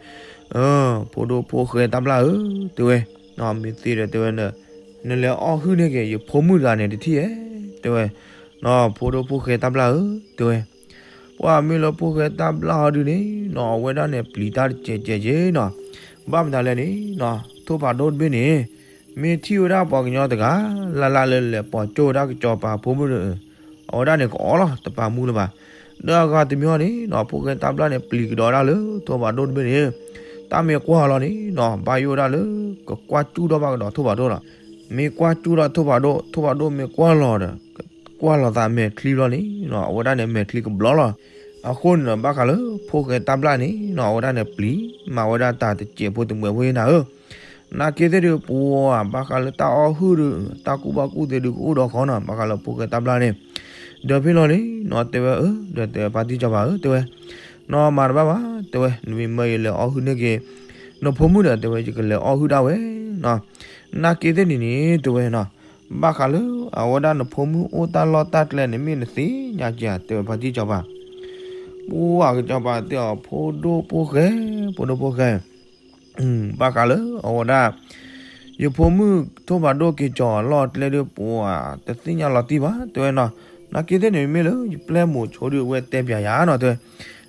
ဖိဒိၣ်ဖိၣ်ဃဲတၢ်ဘျၣ်ဧၢ တဲဝဲ, မ့ၢ်သ့ဒီးတဲဝဲ နလဲၤအီၣ်ဟုၣ်န့ၢ်က့ၤယဖိမုၣ်တဂၤန့ၣ်တထံၣ်ဧါ တဲဝဲ. ဖိဒိၣ်ဖိၣ်ဃဲတၢ်ဘျၣ်ဧၢ တဲဝဲ, ပှၤမ့ၢ်လၢဖိၣ်ဃဲတၢ်ဘျၣ်ဟီဒုန့ၣ်နီၤ အဝဲဒၣ်န့ၣ်ပျံၤတၢ်တစဲးစဲးက့ၤနီၤ. ဘၣ်မတၤလဲၣ်န့ၣ်နီၤ ထိၣ်ဖးဒိၣ်တဘ့ၣ်န့ၣ် မ့ၢ်ထံၣ်ဝဲဒၣ်ပှၤကညီတဂၤ လၢ်လၢ်လၢလဲၤပိာ်ကၠိဝဲဒၣ်ကစီၤပၤဖိမုၣ်ဒီး အဝဲဒၣ်န့ၣ်ကအီၣ်လီၤ တပာ်မူလၢၤဘၣ်. ဒီးအဂၤတမံၤန့ၣ်နီၤ ဖိၣ်ဃဲတၢ်ဘျၣ်န့ၣ် ပျံၤကဒီးဒၣ်လၢထိၣ်ဖးဒိၣ်တဘ့ၣ်န့ၣ် တၢ်မ့ၢ်ကွၢ်လီၤန့ၣ်နီၤ ဘၣ်ယိၣ်ဝဲဒၣ်လၢ ကကွၢ်ကၠူၣ်ထီၣ်ဘၣ်ကဒီးထိၣ်ဖးဒိၣ်လီၤ. မ့ၢ်ကွၢ်ကၠူၣ်ထီၣ်ထိၣ်ဖးဒိၣ် ထိၣ်ဖးဒိၣ်မ့ၢ်ကွၢ်လီၤဒီး ကွၢ်လီၤသးမဲာ်ချံဘျီန့ၣ်နီၤ အဝဲဒၣ်န့ၣ်မဲာ်ချံကဘျီလီၤ. အဃိန့ၣ်ဒီး ဘၣ်ဃးလၢဖိၣ်ဃဲတၢ်ဘျၣ်န့ၣ်နီၤ အဝဲဒၣ်န့ၣ်ပျံၤမၤဝဲဒၣ်တၢ်တစဲးဖိတမှဲးဖိယနၤဧၢ နာ်က့သ့ၣ်ဒုးပှၤ ဘၣ်ဃးလၢတၢ်အီၣ်ဟုၣ်ဒီး တၢ်ကူၣ်ဘၣ်ကူၣ်သ့ဒုးကအိၣ်ဒီးဃီနီၤ ဘၣ်ဃးလၢဖိၣ်ဃဲတၢ်ဘျၣ်န့ၣ်. ဒီးဖဲလီၤန့ၣ်နီၤ တဲဝဲ အၢ ဒီးတဲဝဲဖါတံၢ်စီၤပၤဧၢ တဲဝဲ, နီၢ်မၤတဘၣ်ဘၣ် တဲဝဲ, နမ့ၢ်မၢယလဲၤအီၣ်ဟုၣ်န့ၢ်က့ၤ နဖိမုၣ်ဒီး တဲဝဲ ယကလဲၤအီၣ်ဟုၣ်ဒၣ်ဝဲနီၤ. နာ်က့သ့ၣ်န့ၣ်န့ၣ် တဲဝဲနီၤ, ဘၣ်ဃးလၢအဝဲဒၣ်နဖိမုၣ်အိၣ်တၢ်လီၢ်တၢ်ကျဲန့ၣ် မ့ၢ်နသ့ၣ်ညါက့ၤဧါ တဲဝဲဖါတံၢ်စီၤပၤ. ပှၤကစီၤပၤတဲအီၤ ဖိဒိၣ်ဖိၣ်ဃဲ, ဖိဒိၣ်ဖိၣ်ဃဲ ဘၣ်ဃးလၢအဝဲဒၣ် ယဖိမုၣ်ထိၣ်ဖးဒိၣ်က့ၤကၠီၤအလီၢ်အကျဲဒီး ပှၤတသ့ၣ်ညါလီၤတံၢ်ဘၣ် တဲဝဲနီၤ. နာ်က့သ့ၣ်န့ၣ် မ့ၢ်လၢယပျဲၢ်မိၤဆိဒုးအဝဲတဲပၠးယၤနီၤ တဲဝဲ,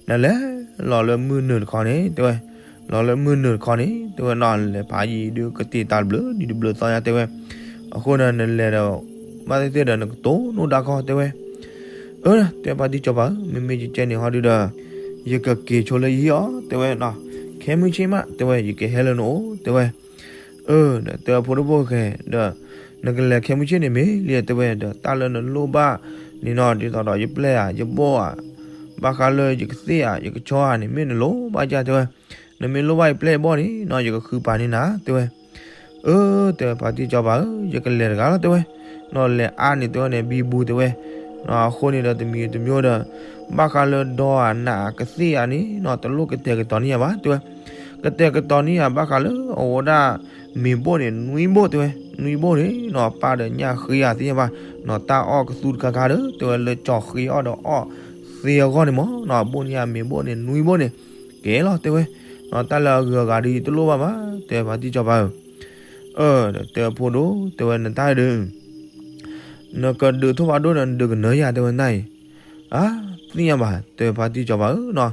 နလဲၤလီၤလၢမုၢ်နုာ်တခီန့ၣ် တဲဝဲ, လီၤလၢမုၢ်နုာ်တခီန့ၣ် တဲဝဲနီၤ လဲၤဖးယံၤဒုးကတ့ၢ်တၢ်တဘျုးနံၤတဘျုးသီညါ တဲဝဲ. အဃိန့ၣ် နလဲၤဒီး ဘၣ်သ့ၣ်သ့ၣ်ဒီးနကတိၤနီၣ်ဒါခီ တဲဝဲ. အၢ တဲဖါတံၢ်စီၤပၤဧၢ, မ့မ့ၢ်ယကဲန့ၣ်ဟီဒုးဒီး ယကက့ၤဆိလၢယဟံၣ်အီၤ တဲဝဲနီၤ. ခဲမုၢ်ဆ့ၣ်မး တဲဝဲ ယကဟဲလၢနအိၣ် တဲဝဲ. အၢ ဒီးတဲဝဲဖိဒိၣ်ဖိၣ်ဃဲ ဒီး နကလဲၤခဲမုၢ်ဆ့ၣ်န့ၣ်မ့ၢ်လံ တဲဝဲ ဒီးတၢ်လၢနလိၣ်ဘၣ်န့ၣ်နီၤ ဒ်သိးဒီးယပျဲၢ်ဧါ ယဘီၣ်ဧါ ဘၣ်ဃးလၢယကသ့ၣ်ဧါ ယကဆီဧါန့ၣ် မ့ၢ်နလိၣ်ဘၣ်ယါ တဲဝဲ. နမ့ၢ်လိၣ်ဘၣ်ယပျဲၢ်ယဘီၣ်န့ၣ်နီၤ ယကဃုပာ်န့ၢ်နၤ တဲဝဲ. အၢ တဲဝဲဖါတံၢ်စီၤပၤဧၢ, ယကလဲၤတဂၤလီၤ တဲဝဲ. နီၤ လဲၤအါန့ၣ် တဲဝဲန့ၣ် ဘံဘူ တဲဝဲ. အဃိန့ၣ်ဒီးတမံၤတမံၤဒီး ဘၣ်ဃးလၢဒီဧါနးကသ့ၣ်ဧါန့ၣ်နီၤ တလိၣ်ကတဲာ်ကတီၤန့ၢ်ယၤဘၣ် တဲဝဲ. ကတဲာ်ကတီၤန့ၢ်ယၤဘၣ်ဃးလၢအဝဲဒၣ် မ့ၤဘိၣ်န့ၣ် နွံဘိၣ် တဲဝဲ. နွံဘိၣ်န့ၣ်နီၤ ပၢ်ဒီးညၣ်ဃ့ယၤသ့ၣ်ညါဘၣ် နီၤ တၢ်အီၣ်ကသူတခါခါဒီး တဲဝဲ လၢကၠီၤဃ့အီၣ်ဒီးအီၣ်သ့အဂီၢ်န့ၣ်မ့ၢ်နီၤ ဘိၣ်န့ၢ်ယၤမ့ၤဘိၣ်န့ၣ် နွံဘိၣ်န့ၣ် ကဲလီၤ တဲဝဲ. နီၤ တၢ်လၢအဂုၤအဂၤဒီးယတလိၣ်ဘၣ်ဘၣ် တဲဖါတံၢ်စီၤပၤဧၢ. အၢ တဲဖိဒိၣ် တဲဝဲ နတၢ်ဒီး နကဒုးထိၣ်ဖးဒိၣ်ဒီး နဒုးကနၢၤယၤ တဲဝဲနတၢ်အံၤ. အါ သ့ၣ်ညါဘၣ် တဲဖါတံၢ်စီၤပၤဧၢ နီၤ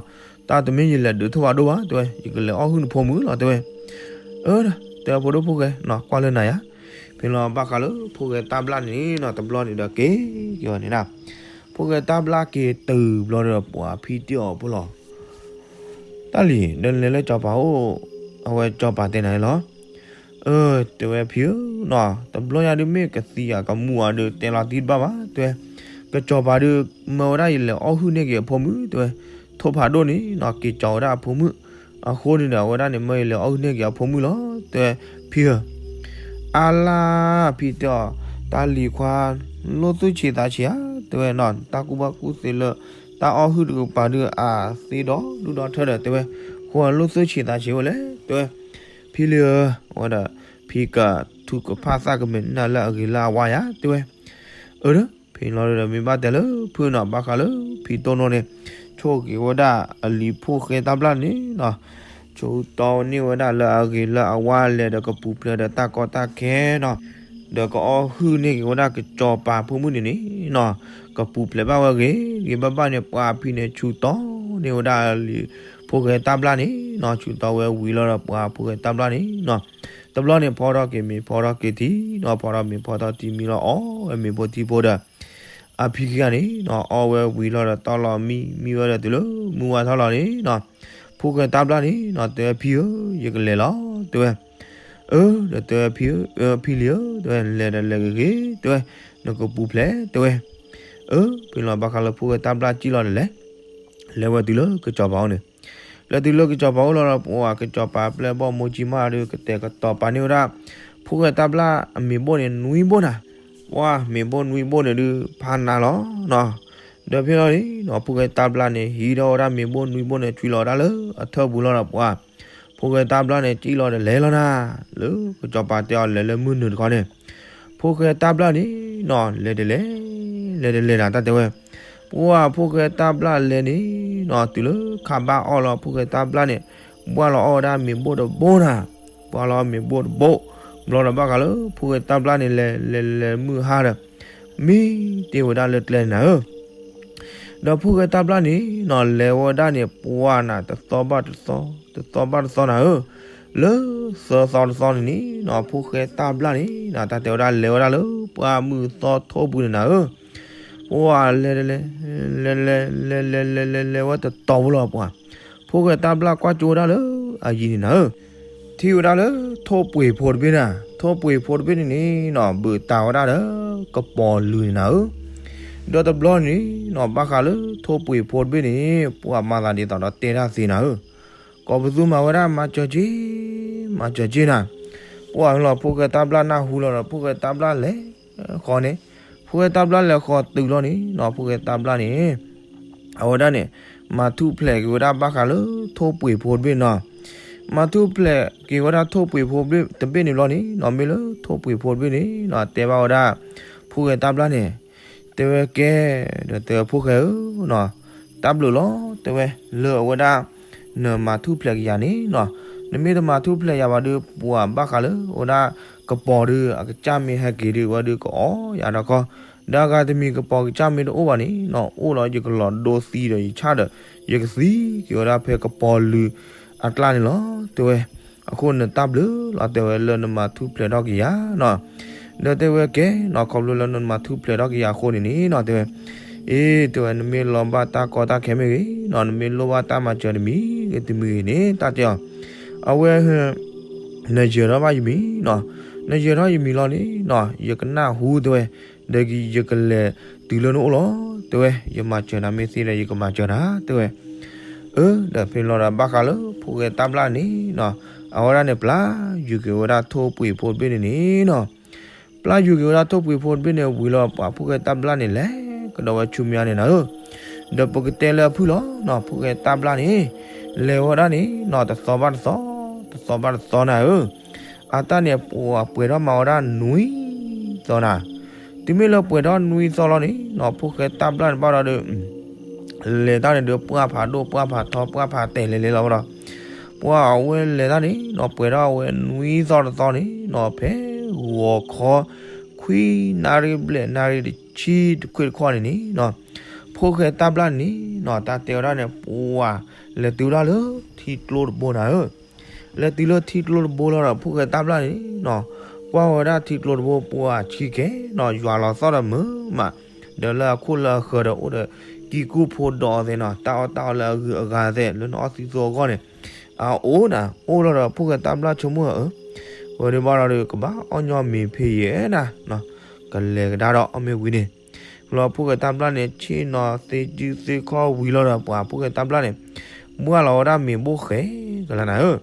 တၢ်တမ့ၢ်ယလဲၤဒုးထိၣ်ဖးဒိၣ်ဘၣ် တဲဝဲ ယကလဲၤအီၣ်ဟုၣ်နဖိမုၣ်လီၤ တဲဝဲ. အၢ တဲဖိဒိၣ်ဖိၣ်ဃဲနီၤ ကွၢ်လၢနၤယါ. ဖဲလီၤဘၣ်ဃးလၢဖိၣ်ဃဲတၢ်ဘျၣ်န့ၣ်နီၤ တဘျီန့ၣ်ဒီးက့ၤက့ၤအီၤန့ၣ်ဒၣ် ဖိၣ်ဃဲတၢ်ဘျၣ်က့ၤတုၤဘျီဒီး ပှၤဖံတ့ၢ်အီၤဖိလီၤ. တၢ်လံၤ ဒီးနလဲၤလၢစီၤပၤအိၣ် အဝဲစီၤပၤတဲနၤလီၤ. အၢ တဲဝဲဖံဧၢနီၤ တဘျီညါဒုးမ့ၢ်ကသံဧါကမူၤဧါဒီး တဲလီၤတံၢ်တဘၣ်ဘၣ် တဲဝဲ. ကစီၤပၤဒုး မၢဝဲဒၣ်ယလဲၤအီၣ်ဟုၣ်န့ၢ်က့ၤအဖိမုၣ် တဲဝဲ. ထိၣ်ဖးဒိၣ်န့ၣ်နီၤ က့ၤကၠီၤဝဲဒၣ်အဖိမုၣ် အဃိန့ၣ်ဒီး အဝဲဒၣ်န့ၣ် မၢယလဲၤအီၣ်ဟုၣ်န့ၢ်က့ၤအဖိမုၣ်လီၤ တဲဝဲ. ဖံဧၢ အါလါ ဖံတဲအီၤ တၢ်လံၤခွါ လိၣ်သူၣ်ဆံးသးဆံးဧါ တဲဝဲနီၤ တၢ်ကူၣ်ဘၣ်ကူၣ်သ့လၢ တၢ်အီၣ်ဟုၣ်တကပၤဒုးအသ့ဒီးဒူၣ်ဒီထၢဒီး တဲဝဲ. ဃိလိၣ်သူၣ်ဆံးသးဆံးဝဲလဲၣ် တဲဝဲ. ဖံလံဧၢ အဝဲဒီး ဖံကထူးကဖၣ်သၣ်ကမဲာ်နၢ်လၢအဂ့ၤလၢအဝါယါ တဲဝဲ. အၢ ဒီး ဖံလီၤဒီး မ့ၢ်ဘၣ်တဲလၢဖုနီၤ ဘၣ်ဃးလၢဖံတိၢ်နီၣ်န့ၣ် ဆိၣ်ဂ့ၤဝဲဒၣ်အလံၤဖိၣ်ဃဲတၢ်ဘျၣ်န့ၣ်နီၤ ဆိတီန့ၢ်ဝဲဒၣ်လၢအဂ့ၤလၢအဝါ လဲၤဒီးကပူၤဖျဲးဒီးတၢ်ကီတၢ်ခဲနီၤ ဒီးကအီၣ်ဟုၣ်န့ၢ်က့ၤဝဲဒၣ်ကစီၤပၤဖိမုၣ်န့ၣ်န့ၣ်နီၤ, ကပူၤဖျဲးဘၣ်ဝဲဂ့ၤဂ့ၤဘၣ်ဘၣ်န့ၣ် ပှၢ်အဖံန့ၣ် ဆူးတီၤန့ၢ်ဝဲဒၣ်လံာ် ဖိၣ်ဃဲတၢ်ဘျၣ်န့ၣ်နီၤ, ဆူးတီၤဝဲဝံၤလီၤဒီး ပှၢ်ဖိၣ်ဃဲတၢ်ဘျၣ်န့ၣ်နီၤ, တဘျီန့ၣ် ဖီထီၣ်က့ၤမ့ၤဖီထီၣ်က့ၤထံနီၤ, ဖီထီၣ်မ့ၤဖီထီၣ်ထံမံလီၤ အီၣ်ဝဲမ့ၤဖိထံဖိဒီး အဖံခံဂၤန့ၣ်နီၤ အီၣ်ဝဲဝံၤလီၤဒီး တီၢ်လီၤမံ မံဝဲဒီးတုၤလၢမုၢ်ဝါထီၣ်လီၤန့ၣ်နီၤ, ဖိၣ်ဃဲတၢ်ဘျၣ်န့ၣ်နီၤ တဲဝဲ ဖံဧၢ, ယကလဲၤလီၤ တဲဝဲ. အၢ ဒီးတဲဝဲ ဖံဧၢ, ဖံလံၤဧၢ, တဲဝဲ လဲၤဒီးလဲၤဂ့ၤဂ့ၤ တဲဝဲ, နကပူၤဖျဲး တဲဝဲ. အၢ ဖဲလီၤဘၣ်ဃးလၢဖိၣ်ဃဲတၢ်ဘျၣ်စံၣ်လီၤဒီးလဲၤ လဲၤဝဲတုၤလၢကစီၤပၤအိၣ်န့ၣ်, လဲၤတုၤလၢကစီၤပၤအိၣ်လီၤဒီး ပှၤကစီၤပၤပျဲၢ်ဘီၣ်မိၢ်ကၠံမးဒီး ကတဲာ်ကတီၤပာ်န့ၢ်ဝဲဒၣ် ဖိၣ်ဃဲတၢ်ဘျၣ်အမ့ၤဘိၣ်န့ၣ် နွံဘိၣ်နၤ, ပှၢ်မ့ၤဘိၣ်နွံဘိၣ်န့ၣ်ဒုး ဖးနးလီၤနီၤ. ဒီးဖဲလီၤန့ၣ်နီၤ ဖိၣ်ဃဲတၢ်ဘျၣ်န့ၣ် ဟံးထီၣ်ဝဲဒၣ်မ့ၤဘိၣ်နွံဘိၣ်န့ၣ် ဆွံလီၤဝဲဒၣ်လၢအထၢၣ်ပူၤလီၤဒီး ပှၤ ဖိၣ်ဃဲတၢ်ဘျၣ်န့ၣ် စံၣ်လီၤဒီးလဲၤလီၤနၤ, လၢကစီၤပၤတဲအီၤလဲၤလၢမုၢ်နုာ်တခီန့ၣ်, ဖိၣ်ဃဲတၢ်ဘျၣ်န့ၣ်နီၤ လဲၤတလဲၤ လဲၤတလဲၤနၤ တၢ်တဲဝဲ. ပှၢ်ဖိၣ်ဃဲတၢ်ဘျၣ်လဲၤန့ၣ်နီၤ တုၤလၢခးဘၣ်အီၣ်လီၤ ဖိၣ်ဃဲတၢ်ဘျၣ်န့ၣ် ဘှၢ်လီၤအီၣ်ဝဲဒၣ်မ့ၤဘိၣ်တဘိနၤ, ဘှၢ်လီၤအီၣ်မ့ၤဘိၣ်တဘိ, ဘျီဒီးဘၣ်ဃးလၢဖိၣ်ဃဲတၢ်ဘျၣ်န့ၣ် လဲၤလဲၤလဲၤမုၢ်ဟါဒီး မံတ့ၢ်ဝဲဒၣ်လၢကျဲန့ၣ်နၤဧၢ. ဒီးဖိၣ်ဃဲတၢ်ဘျၣ်န့ၣ်နီၤ လဲၤဝဲဒၣ်န့ၣ် ပှၢ်နၤ တသီဘၣ်တသီ တသီဘၣ်တသီနၤဧၢ. လၢသၢသီတသီန့ၣ်န့ၣ်နီၤ ဖိၣ်ဃဲတၢ်ဘျၣ်န့ၣ်နီၤ တၢ်တဲဝဲဒၣ်လဲၤဝဲဒၣ်လၢပှၢ်မုၢ်သီထိၣ်ပူၤန့ၣ်နၤဧၢ. ပှၢ်လဲၤတလဲၤ လဲၤလဲၤ လဲၤလဲၤလဲၤလဲၤလဲၤဝဲတတီၤဖိလီၤပှၢ်, ဖိၣ်ဃဲတၢ်ဘျၣ်ကွၢ်ကၠိဝဲဒၣ်လၢအယံၤန့ၣ်နၤဧၢ. ထံၣ်ဝဲဒၣ်လၢထိၣ်ပှ့ၤဖိတဘ့ၣ်နၤ, ထိၣ်ပှ့ၤဖိတဘ့ၣ်န့ၣ်န့ၣ်နီၤ ဘုးတၢ်ဝဲဒၣ်ဒီးကပီၤလုာ်န့ၣ်နၤဧၢ. ဒီးတဘျီန့ၣ်နီၤ ဘၣ်ဃးလၢထိၣ်ပှ့ၤဖိတဘ့ၣ်န့ၣ် ပှၢ်မၤသးဒ်သိးဒီးတဲတၢ်သ့နၤဧၢ. ကိးပသူမၤဝဲဒၣ်မၤစၢၤက့ၤ, မၤစၢၤက့ၤနၤ. ပှၢ်လီၤ ဖိၣ်ဃဲတၢ်ဘျၣ်နၢ်ဟူလီၤဒီး ဖိၣ်ဃဲတၢ်ဘျၣ်လဲၤဃီန့ၣ်, ဖိၣ်ဃဲတၢ်ဘျၣ်လဲၤဃီတုၤလီၤန့ၣ်နီၤ ဖိၣ်ဃဲတၢ်ဘျၣ်န့ၣ် အဝဲဒၣ်န့ၣ် မၤထူၣ်ဖျဲးက့ၤဝဲဒၣ်ဘၣ်ဃးလၢထိၣ်ပှ့ၤဖိတဘ့ၣ်နီၤ. မၤထူၣ်ဖျဲးက့ၤဝဲဒၣ်ထိၣ်ပှ့ၤဖိတဘ့ၣ်န့ၣ်ဘျီန့ၣ်နီၤ မ့ၢ်လၢထိၣ်ပှ့ၤဖိတဘ့ၣ်န့ၣ်နီၤ တဲဘၣ်ဝဲဒၣ် ဖိၣ်ဃဲတၢ်ဘျၣ်န့ၣ်, တဲဝဲကဲ, ဒီးတဲဝဲဖိၣ်ဃဲဧၢနီၤ, တၢ်ဘျုးလီၤ တဲဝဲ, လၢအဝဲဒၣ် နမၤထူၣ်ဖျဲးက့ၤယၤန့ၣ်နီၤ, နမ့ၢ်တမၤထူၣ်ဖျဲးယၤဘၣ်ဒီး ပှၤဘၣ်ဃးလၢအဝဲဒၣ်ကပီၤဒီး အကစၢ်မ့ၢ်ဟဲက့ၤဒီး အဝဲဒၣ်ကအီၣ်ယၤဒီးခီ, ဒီးအဂၤတမံၤကပီၤကစၢ်မ့ၢ်တအိၣ်ဘၣ်န့ၣ်နီၤ အိၣ်လီၤ ယကလီၤဒိသံဒီးယဆၣ်ဒီး ယကသံက့ၤဝဲဒၣ်ဖဲကပီၤလုာ်အကျါန့ၣ်လီၤ တဲဝဲ. အဃိနတၢ်ဘျုးလီၤ တဲဝဲ လၢနမၤထူၣ်ဖျဲးထီၣ်က့ၤယၤနီၤ. ဒီးတဲဝဲကဲနီၤ ခီဖျိလၢနမၤထူၣ်ဖျဲးထီၣ်က့ၤယၤအဃိန့ၣ်န့ၣ်နီၤ တဲဝဲ, အ့ တဲဝဲ နမ့ၢ်လီၤဘၣ်တၢ်ကီတၢ်ခဲမ့ၢ်ဂ့ၤနီၤ နမ့ၢ်လိၣ်ဘၣ်တၢ်မၤစၢၤတမံၤဂ့ၤတမံၤဂ့ၤန့ၣ် တၢ်တဲအီၤ, အဝဲ နယၢၤထီၣ်ဘၣ်ယမံၤနီၤ, နယၢၤထီၣ်ယမံၤလီၤန့ၣ်နီၤ ယကနၢ်ဟူ တဲဝဲ, ဒီးယကလဲၤတုၤလၢနအိၣ်လီၤ တဲဝဲ, ယမၤစၢၤနၤမ့ၢ်သ့ဒီး ယကမၤစၢၤနၤ တဲဝဲ. အၢ ဒီးဖဲလီၤဒီးဘၣ်ဃးလၢဖိၣ်ဃဲတၢ်ဘျၣ်န့ၣ်နီၤ အဝဲဒၣ်န့ၣ် ပျၢ်ယူၤက့ၤဝဲဒၣ်ထိၣ်ပှ့ၤဖိတဘ့ၣ်န့ၣ်န့ၣ်နီၤ ပျၢ်ယူၤက့ၤဝဲဒၣ်ထိၣ်ပှ့ၤဖိတဘ့ၣ်န့ၣ်ဝံၤလီၤ ပှၤဖိၣ်ဃဲတၢ်ဘျၣ်န့ၣ် လဲၤကဒီးဝဲဆူမဲာ်ညါန့ၣ်နၤဧၢ, ဒီးပကတဲလၢအဖုၣ်လီၤနီၤ ဖိၣ်ဃဲတၢ်ဘျၣ်န့ၣ် လဲၤဝဲဒၣ်န့ၣ်နီၤ တသီဘၣ်တသီ တသီဘၣ်တသီနၤဧၢ, အတၢ်န့ၣ် ပှၤပှဲၤထီၣ်မၤဝဲဒၣ်နွံသီနၤ, တုၤမ့ၢ်လၢပှဲၤထီၣ်နွံသီလီၤန့ၣ်နီၤ ဖိၣ်ဃဲတၢ်ဘျၣ်န့ၣ်ဘၣ်ဒီး လဲၤတၢ်န့ၣ်ဒီး ပှၢ်ဖးဒိၣ် ပှၢ်ဖးထီ ပှၢ်ဖးတဲာ်လဲၤလဲၤလီၤဝဲဒီး ပှၢ်အဝဲလဲၤတၢ်န့ၣ်နီၤ ပှဲၤထီၣ်ဝဲနွံသီတသီန့ၣ်နီၤ ဖဲဂီၤခီ ခွံနၣ်ရံၣ်ဘျဲၣ်နၣ်ရံၣ်တဆံတခွံတခီန့ၣ်န့ၣ်နီၤ ဖိၣ်ဃဲတၢ်ဘျၣ်န့ၣ်နီၤ တၢ်တဲဝဲဒၣ်န့ၣ် ပှၢ်လဲၤတုၤဝဲဒၣ်လၢထံကျိတဘိနၤဧၢ လဲၤတုၤလၢထံကျိတဘိလီၤဒီး ဖိၣ်ဃဲတၢ်ဘျၣ်န့ၣ်နီၤ ကွၢ်ဝဲဒၣ်ထံကျိတဘိ ပှၢ်ဆံကဲနီၤ ယွၤလီၤသီၣ်ဒီးမုာ်မး, ဒီးလၢအခိၣ်လၢအဃၢၤဒီးအိၣ်ဒီး ကံၢ်ကူၣ်ဖိဒီးသ့ၣ်နီၤ တၢ်အီၣ်တၢ်အီလၢအဂုၤအဂၤသ့ၣ် လၢနအီၣ်သံသိအဂီၢ်န့ၣ် အအိၣ်နၤ အိၣ်လီၤဒီး ဖိၣ်ဃဲတၢ်ဘျၣ်ဆိကမိၣ်ဧၢ, ဝဲဒၣ်ဘၣ်ဒီး ကဘၣ်အီၣ်ညီမ့ၤဖဲယဲနၤ ကလဲၤကဒါဒီးအီၣ်မ့ၢ်ဝံၤန့ၣ် လီၤဖိၣ်ဃဲတၢ်ဘျၣ်န့ၣ် ဆ့ၣ်နီၤသ့စုသ့ခီဝံၤလီၤဒီး ပှၤဖိၣ်ဃဲတၢ်ဘျၣ်န့ၣ် ဘှၢ်လီၤဝဲဒၣ်မ့ၤဘိၣ်ဃဲကလါနၤဧၢ,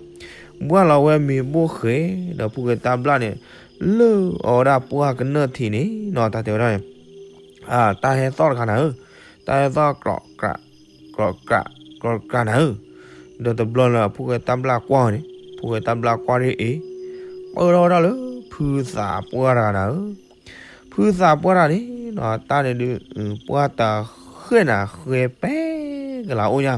ဘှၢ်လီၤဝဲမ့ၤဘိၣ်ဃဲ ဒီးဖိၣ်ဃဲတၢ်ဘျၣ်န့ၣ် လၢအဝဲဒၣ်ပှၢ်ကနၢၣ်ထံးန့ၣ်နီၤ တၢ်တဲဝဲဒၣ်န့ၣ် တၢ်ဟဲသီၣ်တခါနၤဧၢ, တၢ်ဟဲသီၣ် ကြၢးကြၢး ကြၢးကြၢး ကြၢးကြၢးနၤဧၢ, ဒီးတဘျီလၢ ဖိၣ်ဃဲတၢ်ဘျၣ်ကွၢ်န့ၣ် ဖိၣ်ဃဲတၢ်ဘျၣ်ကွၢ်ဒ်အံၤ, ပၢၢ်ထီၣ်ဝဲဒၣ်လၢ ဖုသးပှၢ်တဂၤနၤဧၢ, ဖုသးပှၢ်တဂၤန့ၣ်နီၤ တၢ်န့ၣ်ဒုး ပှၢ်တၢ်ဃဲၣ်နၤဃဲၤပဲကလါအိၣ်ညါ,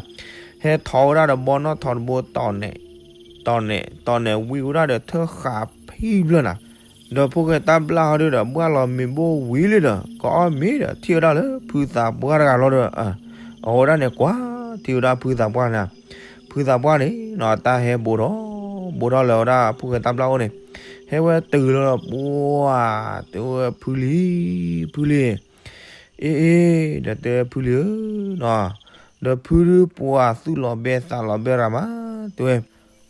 ဟဲထီၣ်ဝဲဒၣ်ဒီးဘီနီၣ်ထီၣ်တဘိ တီၢ်နဲၣ် တီၢ်နဲၣ် တီၢ်နဲၣ်ဝံၤဝဲဒၣ်ဒီးထၢၣ်ဃာ်ဖံဖျၢၣ်နၤ, ဒီးဖိၣ်ဃဲတၢ်ဘျၣ်ဟီဒုဒီး ဘှၣ်လီၤမ့ၤဘိၣ်ဝံၤလံဒီး ကအီၣ်မ့ၤဒီး ထံၣ်ဝဲဒၣ်လၢဖုသးပှၢ်တဂၤလီၤဒီး အဝဲဒၣ်န့ၣ်ကွၢ်ထံၣ်ဝဲဒၣ်ဖုသးပှၢ်န့ၣ်, ဖုသးပှၢ်န့ၣ်နီၤ တၢ်ဟဲဘိးထီၣ် ဘိးထီၣ်လၢဝဲဒၣ်ဖိၣ်ဃဲတၢ်ဘျၣ်အိၣ်န့ၣ်, ဟဲဝဲတုၤလီၤဒီး ပှၢ်တဲဝဲဖုလံ, ဖုလံ, အ့ အ့ ဒီးတဲဝဲဖုလံဧၢနီၤ, ဒီးဖုဒုပှၢ်သူၣ်လီၤဘဲသးလီၤဘဲရၤမး, တဲဝဲ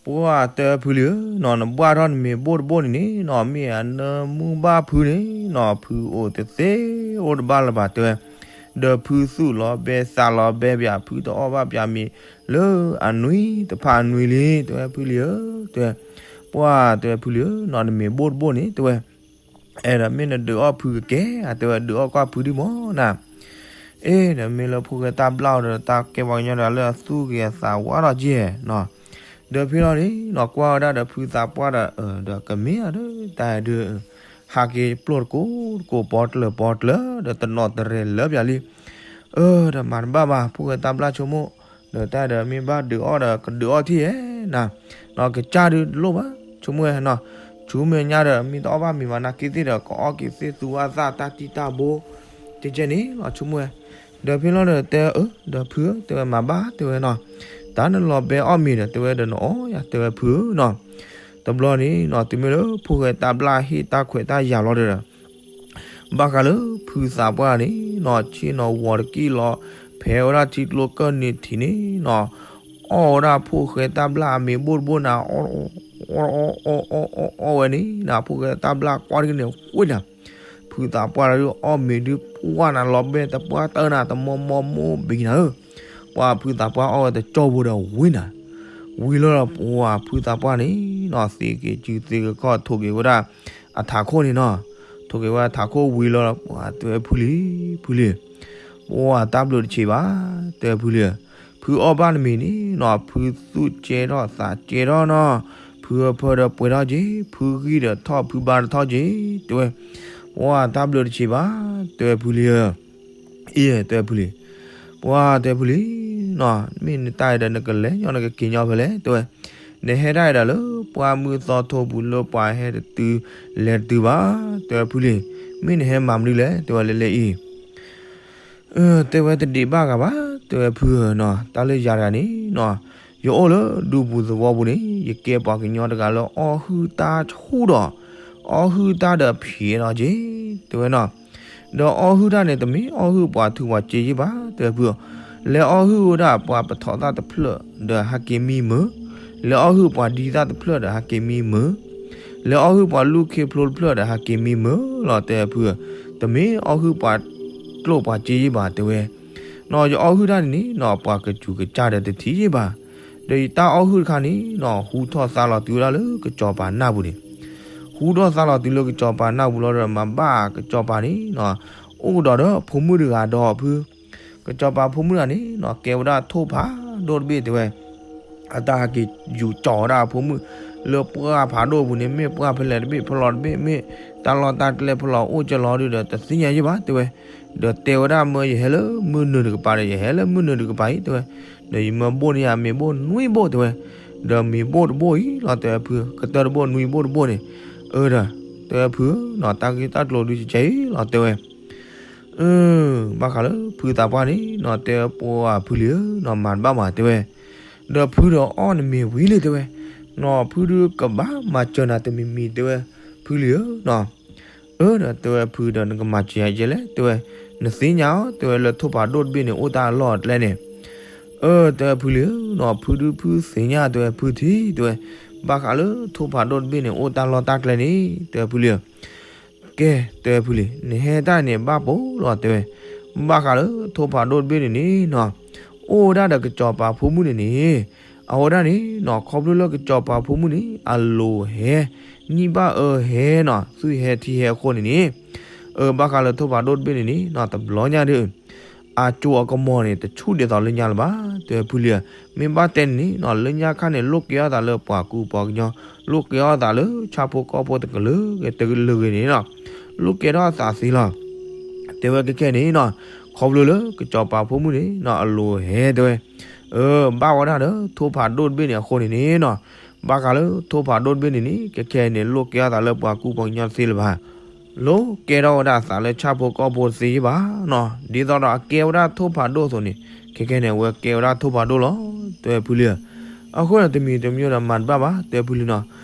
ပှၢ်တဲဝဲဖုလံဧၢနီၤ နဘှၣ်ထီၣ်နမ့ၤဘိၣ်တဘိၣ်န့ၣ်န့ၣ်နီၤ မ့ၢ်အနၢမူဘၣ်ဖုန့ၣ်နီၤ ဖုအိၣ်တသ့အိၣ်တဘၣ်လၢၤဘၣ်တဲဝဲ, ဒီးဖုသူၣ်လီၤဘဲသးလီၤဘဲပၠး ဖုတအီၣ်ဘၣ်ပၠးမ့ၤလၢအနွံတဖၣ်အနွံလံ တဲဝဲဖုလံဧၢ, တဲဝဲ, ပှၢ်တဲဝဲဖုလံဧၢနီၤ နမ့ၤဘိၣ်တဘိၣ်န့ၣ် တဲဝဲ အဲၣ်ဒိးမ့ၢ်နဒုးအီၣ်ဖုကကဲ တဲဝဲ ဒုးအီၣ်ကွၢ်ဖုဒံးမ့ၢ်နၤ, အ့ ဒီးမ့ၢ်လၢဖိၣ်ဃဲတၢ်ဘျၣ်အီၤဒီး တၢ်ကဲပှၤကညီဒီးလၢအသူၣ်ဂ့ၤအသးဝါထီၣ်က့နီၤ, ဒီးဖဲလီၤန့ၣ်နီၤ ကွၢ်ဝဲဒၣ်ဒီးဖုသးပှၢ်ဒီး ဒီးကမ့ၢ်အီၤဒီး တၢ်ဒုး ဟးက့ၤပျိၢ်တကိးတကိး ပီတကျၢၤပီတကျၢၤ ဒီးတနီၤတရဲၤလၢပၠးလံ, အၢ ဒီးမၤတဘၣ်ဘၣ် ဖိၣ်ဃဲတၢ်ဘျၣ်ဆိကမိၣ်, ဒီးတၢ်ဒီးမ့ၢ်ဘၣ်ဒုးအီၣ်ဒီး ကဒုးအီၣ်ထံၣ်ဧဲနၤ, နီၤ ကစၢ်ဒုးတလိၣ်ဘၣ် ဆိကမိၣ်ဝဲနီၤ, ဆူမဲာ်ညါဒီး မ့ၢ်တအီၣ်ဘၣ်မ့ၤဘၣ်နာ်က့သ့ၣ်ဒီး ကအီၣ်က့ၤသ့ၣ်သူဝါသၣ်တၢ်တံၢ်တၢ်ဘိ ကဲကဲန့ၣ်လီၤ ဆိကမိၣ်ဝဲ, ဒီးဖဲလီၤဒီးတဲအၢ ဒီးဖုဧၢ တဲဝဲမၤဘၣ် တဲဝဲနီၤ, တၢ်နလီၤဘဲအီၣ်မ့ၤဒီး တဲဝဲဒီးနအီၣ်ယၤ တဲဝဲဖုဧၢနီၤ, တဘျီန့ၣ်နီၤ တုၤမ့ၢ်လၢဖိၣ်ဃဲတၢ်ဘျၣ်ဟ့ၣ်တၢ်ခွဲးတၢ်ယာ်လီၤဒီး ဘၣ်ဃးလၢဖုသးပှၢ်န့ၣ်နီၤ ဆ့ၣ်နီၤဝီၤတကံၢ်လီၤ ဖဲဝဲဒၣ်ထံကျိကၢၢ်နံၤထံးန့ၣ်နီၤ, အီၣ်ဝဲဒၣ်ဖိၣ်ဃဲတၢ်ဘျၣ်အမ့ၤဘိၣ်တဘိၣ်နၤ, အီၣ် အီၣ် အီၣ် အီၣ်ဝဲန့ၣ်နၤ ဖိၣ်ဃဲတၢ်ဘျၣ်ကွၢ်တဂ့ၤန့ၣ် ဝ့ၢ်နၤ, ဖုသးပှၢ်ဒုးအီၣ်မ့ၤဒုးပှၢ်နၤ လီၤဘဲတပှၢ်တၢၢ်နၤ တမီမီမိၢ်ဘံနၤဧၢ, ပှၤဖုသးပှၢ်အီၣ်ဝဲတကၠီၢ်ဖိဒီးဝံၤနၤ, ဝံၤလီၤဒီးပှၤဖုသးပှၢ်န့ၣ်နီၤ သ့က့ၤစုသ့ကခီၣ် ထိးက့ၤဝဲဒၣ်အထးခိၣ်န့ၣ်နီၤ, ထိးက့ၤဝဲဒၣ်ထးခိၣ်ဝံၤလီၤဒီး ပှၤတဲဝဲဖုလံ, ဖုလံ, ပှၤတၢ်ဘျုးတဆံးဘၣ်, တဲဝဲဖုလံ, ဖုအီၣ်ဘၣ်နမ့ၤန့ၣ်နီၤ ဖုသူၣ်ကဲထီၣ်သးကဲထီၣ်နီၤ, ဖုအဖၢဒီးပှဲၤထီၣ်က့ၤ ဖုဂံၢ်ဒီးထီၣ်ဖုဘါဒီးထီၣ်က့ၤ တဲဝဲ, ပှၤတၢ်ဘျုးတဆံးဘၣ်, တဲဝဲဖုလံဧၢ အ့ တဲဝဲဖုလံ, ပှၤတဲဖုလံနီၤ မ့ၢ်နတၢ်အံၤဒီး နကလဲၤညီနကက့ၤညီဖဲလဲၣ် တဲဝဲ, နဟဲတၢ်အံၤဒီးလၢပှၢ်မုၢ်သီထိပူၤ လၢပှၤဟဲတတုၤလဲၤတတုၤဘၣ်, တဲဝဲဖုလံ, မ့ၢ်နဟဲမၤမနုၤလဲၣ် တဲဝဲလဲၤလဲၤအံၤ တဲဝဲတဒံးဘၣ်ဂၤဘၣ် တဲဝဲဖုဧၢနီၤ တၢ်လၢယၤတဂၤန့ၣ်နီၤ ယအိၣ်လၢဒူပူၤသဝီပူၤန့ၣ် ယကဲပှၤကညီတဂၤလၢအီၣ်ဟုၣ်တၢ်ဆူၣ်ဒီး အီၣ်ဟုၣ်တၢ်ဒီးဖံးဒီးက့ တဲဝဲနီၤ, ဒီးအီၣ်ဟုၣ်တၢ်န့ၣ် တမ့ၢ်အီၣ်ဟုၣ်ပှၤထူးပှၤစ့ယ့ၢ်ဘၣ် တဲဝဲဖုဧၢ, လဲၤအီၣ်ဟုၣ်ဝဲဒၣ်ပှၤပထီၣ်သၣ်တဖျၢၣ်ဒီးဟးက့ၤမံမုာ်, လဲၤအီၣ်ဟုၣ်ပှၤဒံသၣ်တဖျၢၣ်ဒီးဟးက့ၤမံမုာ် လဲၤအီၣ်ဟုၣ်ပှၤလူၢ်ခ့ဖျိတဖျၢၣ်ဒီးဟးက့ၤမံမုာ်လီၤ တဲဝဲဖုဧၢ, တမ့ၢ်အီၣ်ဟုၣ်ပှၤကျိၣ်ပှၤစ့ယ့ၢ်ဘၣ် တဲဝဲ, နီၤ ယအီၣ်ဟုၣ်တၢ်န့ၣ်န့ၣ်နီၤ ပှၤကစူၤကစၢ်ဒီးတထံၣ်ယ့ၢ်ဘၣ်, ဒီးယတၢ်အီၣ်ဟုၣ်တခါန့ၣ်နီၤ ဟူထီၣ်သါလီၤတုၤဝဲဒၣ်လၢကစီၤပၤနၢ်ပူၤန့ၣ်, ဟူထီၣ်သါလီၤတုၤလၢကစီၤပၤနၢ်ပူၤလီၤဒီး မၤဘၣ်ကစီၤပၤန့ၣ်နီၤ အိၣ်ကဒီးဒီးဖိမုၣ်တဂၤဒီးဖု ကစီၤပၤဖိမုၣ်တဂၤန့ၣ်နီၤ ကဲဝဲဒၣ်ထိၣ်ဖးဒိၣ်တဘ့ၣ်တဲဝဲ, အတၢ်ဟဲက့ၤယူၤကၠီၤဝဲဒၣ်အဖိမုၣ် လၢပှၢ်ဖးဒိၣ်အပူၤန့ၣ် မ့ၢ်ပှၢ်ဖဲလဲၣ်တဘ့ၣ် ဖဲလီၤတဘ့ၣ် မ့ၢ်တၢ်လီၢ်တၢ်ကျဲဖဲလီၤအိၣ်ကဲလီၤဒုဒီး တသ့ၣ်ညါယ့ၢ်ဘၣ်တဲဝဲ, ဒီးတဲဝဲဒၣ်မၢယဟဲလၢမုၢ်နုာ်တကပၤဒီး ယဟဲလၢမုၢ်နုာ်တကပၤအံၤတဲဝဲ, ဒီးယမၢဘိၣ်န့ၢ်ယမ့ၤဘိၣ်နွံဘိၣ်တဲဝဲ, ဒီးမ့ၤဘိၣ်တဘိၣ်အံၤလီၤတဲဝဲဖု ကတၢၢ်တဘိၣ်နွံဘိၣ်တဘိၣ်န့ၣ်, အၢဒီး တဲဝဲဖုနီၤ တၢ်ဂ့ၢ်တၢ်ကျိၤဒုကကဲအံၤလီၤတဲဝဲ ဘၣ်ဃးလၢဖုသးပှၢ်န့ၣ်နီၤ တဲပှၤဖုလံဧၢနီၤ မၤတဘၣ်မးတဲဝဲ, ဒီးဖုဒီးအီၣ်နမ့ၤဝံၤလံတဲဝဲ, နီၤ ဖုဒုကဘၣ်မၤစၢၤနၤတမံၤမံၤတဲဝဲ, ဖုလံဧၢနီၤ, အၢ ဒီးတဲဝဲဖုဒီးနကမၤစၢၤယၤယဲလဲၣ်တဲဝဲ, နသ့ၣ်ညါအီၤတဲဝဲလၢထိၣ်ဖးဒိၣ်တဘ့ၣ်န့ၣ် အိၣ်တၢ်အလီၢ်အကျဲန့ၣ်, အၢ တဲဝဲဖုလံဧၢနီၤ ဖုဒုဖုသ့ၣ်ညါတဲဝဲဖုထံၣ်တဲဝဲ, ဘၣ်ဃးလၢထိၣ်ဖးဒိၣ်တဘ့ၣ်န့ၣ် အိၣ်တၢ်လီၢ်တၢ်ကျဲန့ၣ် တဲဝဲဖုလံဧၢ ကဲ တဲဝဲဖုလံ, နဟဲတၢ်န့ၣ်ဘၣ်ပိာ်လီၤတဲဝဲ, ဘၣ်ဃးလၢထိၣ်ဖးဒိၣ်တဘ့ၣ်န့ၣ်န့ၣ်နီၤ, အိၣ်ဝဲဒၣ်ဒီးကစီၤပၤဖိမုၣ်န့ၣ်န့ၣ်, အဝဲဒၣ်န့ၣ်နီၤ ခီဖျိလၢကစီၤပၤဖိမုၣ်န့ၣ် အလိၤဟဲ, နံၣ်ဘၣ်အၢဟဲနီၤ သွံၣ်ဟဲထံဟဲအဃိန့ၣ်န့ၣ်, အၢ ဘၣ်ဃးလၢထိၣ်ဖးဒိၣ်တဘ့ၣ်န့ၣ်န့ၣ်နီၤ တဘျီညါဒီး အစိအကမီၤန့ၣ် တဆူၣ်ဒ်သိးလၢညါလၢၤဘၣ် တဲဝဲဖုလံဧၢ, မ့ၢ်ဘၣ်တဲန့ၣ်နီၤ လၢညါခါန့ၣ် လိၣ်ကဲထီၣ်သးလၢပှၤကူပှၤကညီ, လိၣ်ကဲထီၣ်သးလၢဆၣ်ဖိကီၢ်ဖိတကလုာ်ဂ့ၤတကလုာ်ဂ့ၤန့ၣ်နီၤ, လိၣ်ကဲထီၣ်သးသ့လီၤ. တဲဝဲခဲခဲန့ၣ်နီၤ, ခီဖျိလၢကစီၤပၤဖိမုၣ်န့ၣ်နီၤ အလိၤဟဲတဲဝဲ, အၢ ဘၣ်ဝဲဒၣ်ဒီးထိၣ်ဖးဒိၣ်တဘ့ၣ်န့ၣ်အဃိန့ၣ်န့ၣ်နီၤ, ဘၣ်ဃးလၢထိၣ်ဖးဒိၣ်တဘ့ၣ်န့ၣ်န့ၣ် ခဲခဲအံၤန့ၣ် လိၣ်ကဲထီၣ်သးလၢပှၤကူပှၤကညီတသ့လၢၤဘၣ်. လိၣ်ကဲထီၣ်ဝဲဒၣ်သးလၢဆၣ်ဖိကီၢ်ဖိတသ့ဘၣ်နီၤ. ဒ်သိးဒီးအကဲဝဲဒၣ်ထိၣ်ဖးဒိၣ်အသိးန့ၣ် ခဲခဲန့ၣ် အဝဲကဲဝဲဒၣ်ထိၣ်ဖးဒိၣ်လီၤ တဲဝဲဖုလံဧၢ. အဃိန့ၣ် တမံၤတမံၤဒီးမၤတဘၣ်ဘၣ် တဲဝဲဖုလံနီၤ.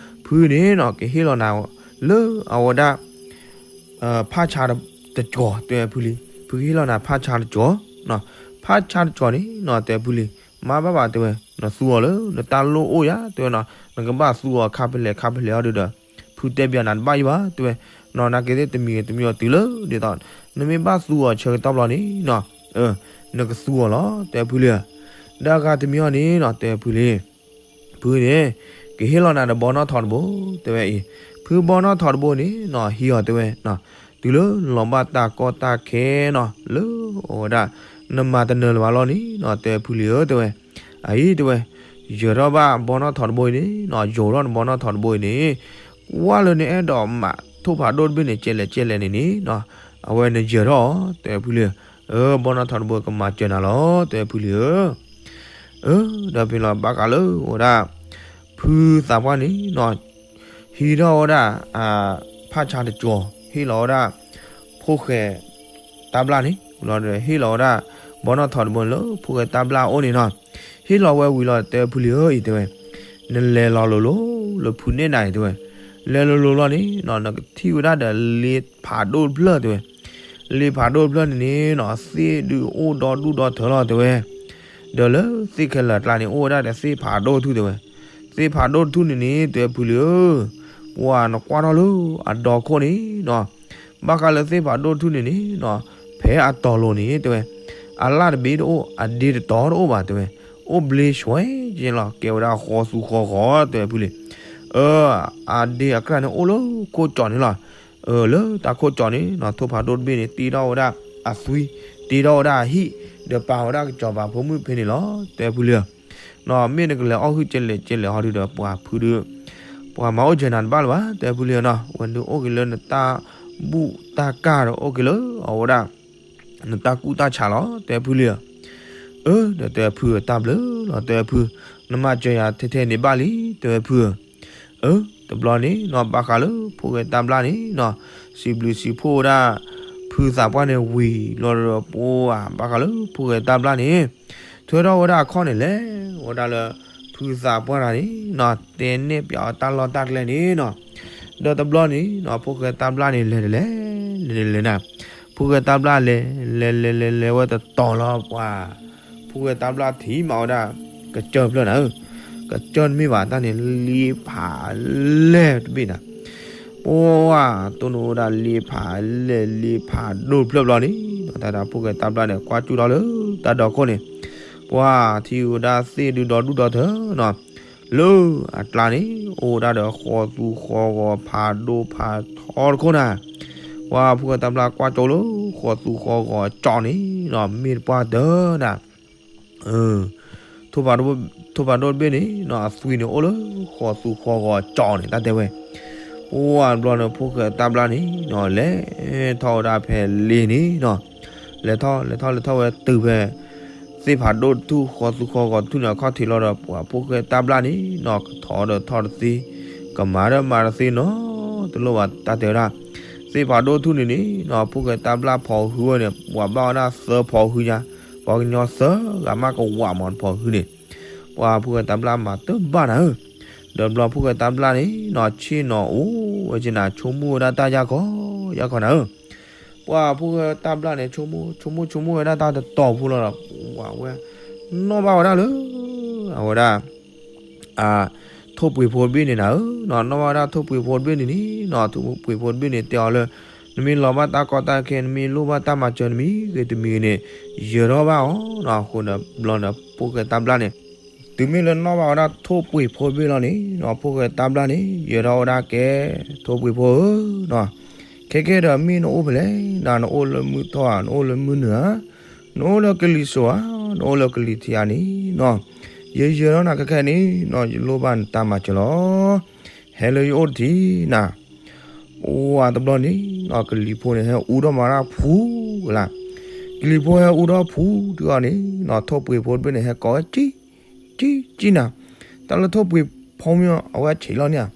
ဖုန့ၣ်နီၤ ကဟ့ၣ်လီၤနၤလၢအဝဲဒၣ် ဖးဆါတကီၤ တဲဝဲဖုလံ. ဖုကဟ့ၣ်လီၤနၤဖးဆါတကီၤ, ဖးဆါတကီၤန့ၣ်နီၤ တဲဝဲဖုလံ. မၤဘၣ်ဘၣ် တဲဝဲ, နသူအီၤလၢနတၢ်လိၣ်အိၣ်ဧါ တဲဝဲနီၤ. နကဘၣ်သူအီၤခါဖဲလဲၣ်ခါဖဲလဲၣ်အီၤဒီး ဖုတဲပျးနၤတဘၣ်အံၤဘၣ် တဲဝဲနီၤ. နာ်က့သ့ၣ်တမံၤဂ့ၤတမံၤအီၤတုၤလၢ ဒ်သိး နမ့ၢ်ဘၣ်သူအီၤဆၢကတီၢ်ဘျီန့ၣ်နီၤ နကသူအီၤလီၤ တဲဝဲဖုလံဧၢ. ဒီးအဂၤတမံၤအီၤန့ၣ်နီၤ တဲဝဲဖုလံ ဖုန့ၣ် ကဟ့ၣ်လီၤနၤဒီးဘီနီၣ်ထိးတဘိ တဲဝဲအံၤ. ဖုဘီနီၣ်ထိးတဘိန့ၣ်နီၤ ဟံးအီၤတဲဝဲနီၤ တုၤလၢနလီၤဘၣ်တၢ်ကီတၢ်ခဲနီၤ လၢအဝဲဒၣ် နမၤတနၢၤလၢၤဘၣ်လီၤန့ၣ်နီၤ တဲဝဲဖုလံဧၢ တဲဝဲ. အအံၤတဲဝဲ ယၢၤထီၣ်ဘၣ်ဘီနီၣ်ထိးတဘိအံၤန့ၣ်နီၤ ယိၤထီၣ်နဘီနီၣ်ထိးတဘိအံၤန့ၣ် ကွၢ်လၢနအဲၣ်ဒိးမၤထိၣ်ဖးဒိၣ်တဘ့ၣ်န့ၣ် ကဲလဲၣ်ကဲလဲၣ်န့ၣ်န့ၣ်နီၤ အဝဲနယၢၤထီၣ်အီၤ တဲဝဲဖုလံဧၢ. ဘီနီၣ်ထိးတဘိကမၤစၢၤနၤလီၤ တဲဝဲဖုလံဧၢ. အၢ ဒီးဖဲလီၤဘၣ်ဃးလၢအဝဲဒၣ် ဖုသးပှၢ်န့ၣ်နီၤ ဟံးထီၣ်ဝဲဒၣ် ဖးဆါတကီၤ ဟ့ၣ်လီၤဝဲဒၣ် ဖိၣ်ဃဲတၢ်ဘျၣ်န့ၣ် လီၤဒီးဟ့ၣ်လီၤဝဲဒၣ် ဘီနီၣ်ထိးတဘိန့ၣ်လၢဖိၣ်ဃဲတၢ်ဘျၣ်အအိၣ်န့ၣ်နီၤ. ဟ့ၣ်လီၤဝဲဝံၤလီၤ တဲဝဲဖုလံဧၢအံၤ တဲဝဲ နလဲၤလီၤလိၤလိၤလၢဖုနဲၣ်နၤအံၤ တဲဝဲ. လဲၤလိၤလိၤလီၤန့ၣ်နီၤ နကထံၣ်ဝဲဒၣ်ဒီးလ့ဖးဒိၣ်တဖျၢၣ် တဲဝဲ. လ့ဖးဒိၣ်တဖျၢၣ်န့ၣ်န့ၣ်နီၤ သ့ၣ်ဒုးအိၣ်ဒီဒူၣ်ဒီထၢလီၤ တဲဝဲ. ဒီးလၢသ့ၣ်ခဲလၢာ်အကျါန့ၣ် အိၣ်ဝဲဒၣ်ဒီးသ့ၣ်ဖးဒိၣ်တထူၣ် တဲဝဲ. သ့ၣ်ဖးဒိၣ်တထူၣ်န့ၣ်န့ၣ် တဲဝဲဖုလံဧၢ, ပှၤနကွၢ်ထီၣ်လၢအဒီခိၣ်န့ၣ်နီၤ ဘၣ်ဃးလၢသ့ၣ်ဖးဒိၣ်တထူၣ်န့ၣ်န့ၣ်နီၤ ဖဲအတီၤလိၤန့ၣ် တဲဝဲ အလၣ်တဘ့ၣ်တအိၣ် အဒ့တတီၤတအိၣ်ဘၣ် တဲဝဲ. အိၣ်ဘျ့ဆွဲက့လီၤ ကဲဝဲဒၣ်ဃီသူဃီဂီၤ တဲဝဲဖုလံ. အၢ အဒ့အကြၢးန့ၣ်အိၣ်လၢခိၣ်ကၠီန့ၣ်လီၤ. အၢ လၢတၢ်ခိၣ်ကၠီန့ၣ်နီၤ ထိၣ်ဖးဒိၣ်တဘ့ၣ်န့ၣ် တ့ထီၣ်ဝဲဒၣ်အသွံ, တ့ထီၣ်ဝဲဒၣ်အဟံၣ်, ဒီးပာ်ဝဲဒၣ်ကစီၤပၤဖိမုၣ်ဖဲန့ၣ်လီၤ တဲဝဲဖုလံဧၢ. နီၤ မ့ၢ်နကလဲၤအီၣ်ဟုၣ်ကဲလဲၣ်ကဲလဲၣ်ဟီဒုဒီး ပှၤဖုဒု ပှၤမၤအိၣ်စၢၤနၤတဘၣ်လၢၤဘၣ် တဲဝဲဖုလံဧၢနီၤ. ဝဲဒုးအိၣ်က့ၤလၢနတၢ်ဘူၣ်တၢ်ကၢ်ဒီးအိၣ်က့ၤလၢအဝဲဒၣ် နတၢ်ကူၣ်တၢ်ဆးလီၤ တဲဝဲဖုလံဧၢ. အၢ ဒီးတဲဝဲဖုဧၢ တၢ်ဘျုးလီၤ တဲဝဲဖု, နမၤစၢၤယၤထဲထဲန့ၣ်ဘၣ်လံ တဲဝဲဖုဧၢ. အၢ တဘျီန့ၣ်နီၤ ဘၣ်ဃးလၢဖိၣ်ဃဲတၢ်ဘျၣ်န့ၣ်နီၤ စံးဘျုးစံးဖှိၣ်ဝဲဒၣ် ဖုသးပှၢ်န့ၣ်ဝံၤလီၤဒီး ပှၤဘၣ်ဃးလၢဖိၣ်ဃဲတၢ်ဘျၣ်န့ၣ် ထွဲထီၣ်ဝဲဒၣ်အခီၣ်န့ၣ် လဲၤဝဲဒၣ်လၢ ဖုသးပှၢ်တဂၤန့ၣ်နီၤ တဲနဲၣ်ပၠးအီၤတၢ်လီၢ်တၢ်ကျဲန့ၣ်နီၤ. ဒီးတဘျီန့ၣ်နီၤ ဖိၣ်ဃဲတၢ်ဘျၣ်န့ၣ် လဲၤတလဲၤ လဲၤလဲၤလဲၤနၤ ဖိၣ်ဃဲတၢ်ဘျၣ်လဲၤ လဲၤလဲၤလဲၤလဲၤဝဲတတီၤလီၤ ပှၤ ဖိၣ်ဃဲတၢ်ဘျၣ်ထံၣ်မးဝဲဒၣ် ကစၢၢ်ဖျၢၣ်နၤဧၢ, ကစၢၢ်တမ့ၢ်ဘၣ်တၢ်န့ၣ် လ့ဖးလဲၢ်တဘ့ၣ်နၤ. ပှၤ တိၢ်နီၣ်ဝဲဒၣ်လ့ဖးလဲၢ် လ့ဖးဒိၣ်တဖျၢၣ်ဘျီန့ၣ်နီၤ တၢ်ဒၣ်ဖိၣ်ဃဲတၢ်ဘျၣ်န့ၣ် ကွၢ်ကၠူၣ်ထီၣ်လၢတၢ်ဒီခိၣ်န့ၣ် ပှၤထံၣ်ဝဲဒၣ်သ့ၣ်ဒုးဒီဒူၣ်ဒီထၢနီၤ လၢအကျါန့ၣ် အိၣ်ဝဲဒၣ်ဒီးဃီသူဃီဂီၤဖးဒိၣ်ဖးထီတခိၣ်နၤ. ပှၤဖိၣ်ဃဲတၢ်ဘျၣ်ကွၢ်ကၠိလၢဃီသူဃီဂီၤအကၠီန့ၣ်နီၤ မ့ၢ်တပှၢ်တၢၢ်နၤ ထိၣ်ဖးဒိၣ်တဘ့ၣ်န့ၣ်နီၤ အသွံန့ၣ်အိၣ်လၢဃီသူဃီဂီၤအကၠီန့ၣ် တၢ်တဲဝဲ. ပှၤတဘျီန့ၣ် ဖိၣ်ဃဲတၢ်ဘျၣ်န့ၣ်နီၤ လဲၤထီၣ်ဝဲဒၣ်ဖဲလ့န့ၣ်နီၤ လဲၤထီၣ်လဲၤထီၣ်လဲၤထီၣ်ဝဲတုၤဖဲ သ့ၣ်ဖးဒိၣ်တထူၣ်ဃီသူဃီဂီၤတထူၣ်န့ၣ် အခီၣ်ထံးလီၤဒီး ပှၤဖိၣ်ဃဲတၢ်ဘျၣ်န့ၣ်နီၤ ကထီၣ်ဒီးထီၣ်တသ့ ကမၤဒီးမၤတသ့နီတလိၣ်ဘၣ် တၢ်တဲဝဲဒၣ် သ့ၣ်ဖးဒိၣ်တထူၣ်န့ၣ်န့ၣ်နီၤ ဖိၣ်ဃဲတၢ်ဘျၣ်ဖီၣ်ဟုဝဲန့ၣ် ပှၤဘၣ်ဝဲဒၣ်သၢဖီၣ်ဟုညါ ပှၤကညီသၢဂၤမးကဝးမးတဖီၣ်ဟုန့ၣ် ပှၤဖိၣ်ဃဲတၢ်ဘျၣ်မၤတဘၣ်နၤဧၢ. ဒီးဘျီဖိၣ်ဃဲတၢ်ဘျၣ်န့ၣ်နီၤ ဆ့ၣ်နီၤအိၣ်ဝဲက့နၤ ဆိကမိၣ်ဝဲဒၣ်တၢ်ယၢ်ခီယၢ်ခီနၤဧၢ. ပှၤဖိၣ်ဃဲတၢ်ဘျၣ်န့ၣ် ဆိကမိၣ်ဆိကမိၣ်ဆိကမိၣ်ဝဲဒၣ်တၢ်တတီၤဖိလီၤဒီး ပှၤဝဲ နီၣ်ဘၣ်ဝဲဒၣ်လၢ အဝဲဒၣ် အ ထိၣ်ပှ့ၤဖိတဘ့ၣ်န့ၣ်နၤဧၢ, နီၣ်ဘၣ်ဝဲဒၣ်ထိၣ်ပှ့ၤဖိတဘ့ၣ်န့ၣ်န့ၣ်နီၤ, ထိၣ်ပှ့ၤဖိတဘ့ၣ်န့ၣ်တဲအီၤလၢ နမ့ၢ်လီၤဘၣ်တၢ်ကီတၢ်ခဲ နမ့ၢ်လိၣ်ဘၣ်တၢ်မၤစၢၤ နမံၤဂ့ၤတမံၤဂ့ၤန့ၣ် ယၢၤထီၣ်ဘၣ်အီၤနီၤ. အဃိန့ၣ်ဘျီန့ၣ် ဖိၣ်ဃဲတၢ်ဘျၣ်န့ၣ် တုၤမ့ၢ်လၢနီၣ်ဘၣ်ဝဲဒၣ်ထိၣ်ပှ့ၤဖိတဘ့ၣ်လီၤန့ၣ်နီၤ, ဖိၣ်ဃဲတၢ်ဘျၣ်န့ၣ် ယၢၤထီၣ်ဝဲဒၣ်ကဲ ထိၣ်ပှ့ၤဖိဧၢနီၤ, ခဲကဲဒီးမ့ၢ်နအိၣ်ဖဲလဲၣ်နီၤ, နအိၣ်လၢမုၢ်ထီၣ်ဧါ, နအိၣ်လၢမုၢ်နုာ်ဧါ, နအိၣ်လၢကလံၤစိးဧါ, နအိၣ်လၢကလံၤထံးဧါန့ၣ်နီၤ, ယယၢၤထီၣ်နၤခဲခဲန့ၣ်နီၤ, ယလိၣ်ဘၣ်နတၢ်မၤစၢၤလီၤ. ဟဲလၢယအိၣ်တထံးနၤ. ပှၤတဘျီန့ၣ်နီၤ, ကလံၤဖိန့ၣ်ဟဲအူထီၣ်မၤတၢ်ဖူကလါ, ကလံၤဖိဟဲအူထီၣ်ဖူတုၤအီၤန့ၣ်နီၤ, ထိၣ်ပှ့ၤဖိတဘ့ၣ်န့ၣ် ဟဲကိးဝဲကံ ကံ ကံနၤ. တၢ်လၢထိၣ်ပှ့ၤ ဖီမ့ၢ်အဝဲဆံးလီၤန့ၣ်ဧါ,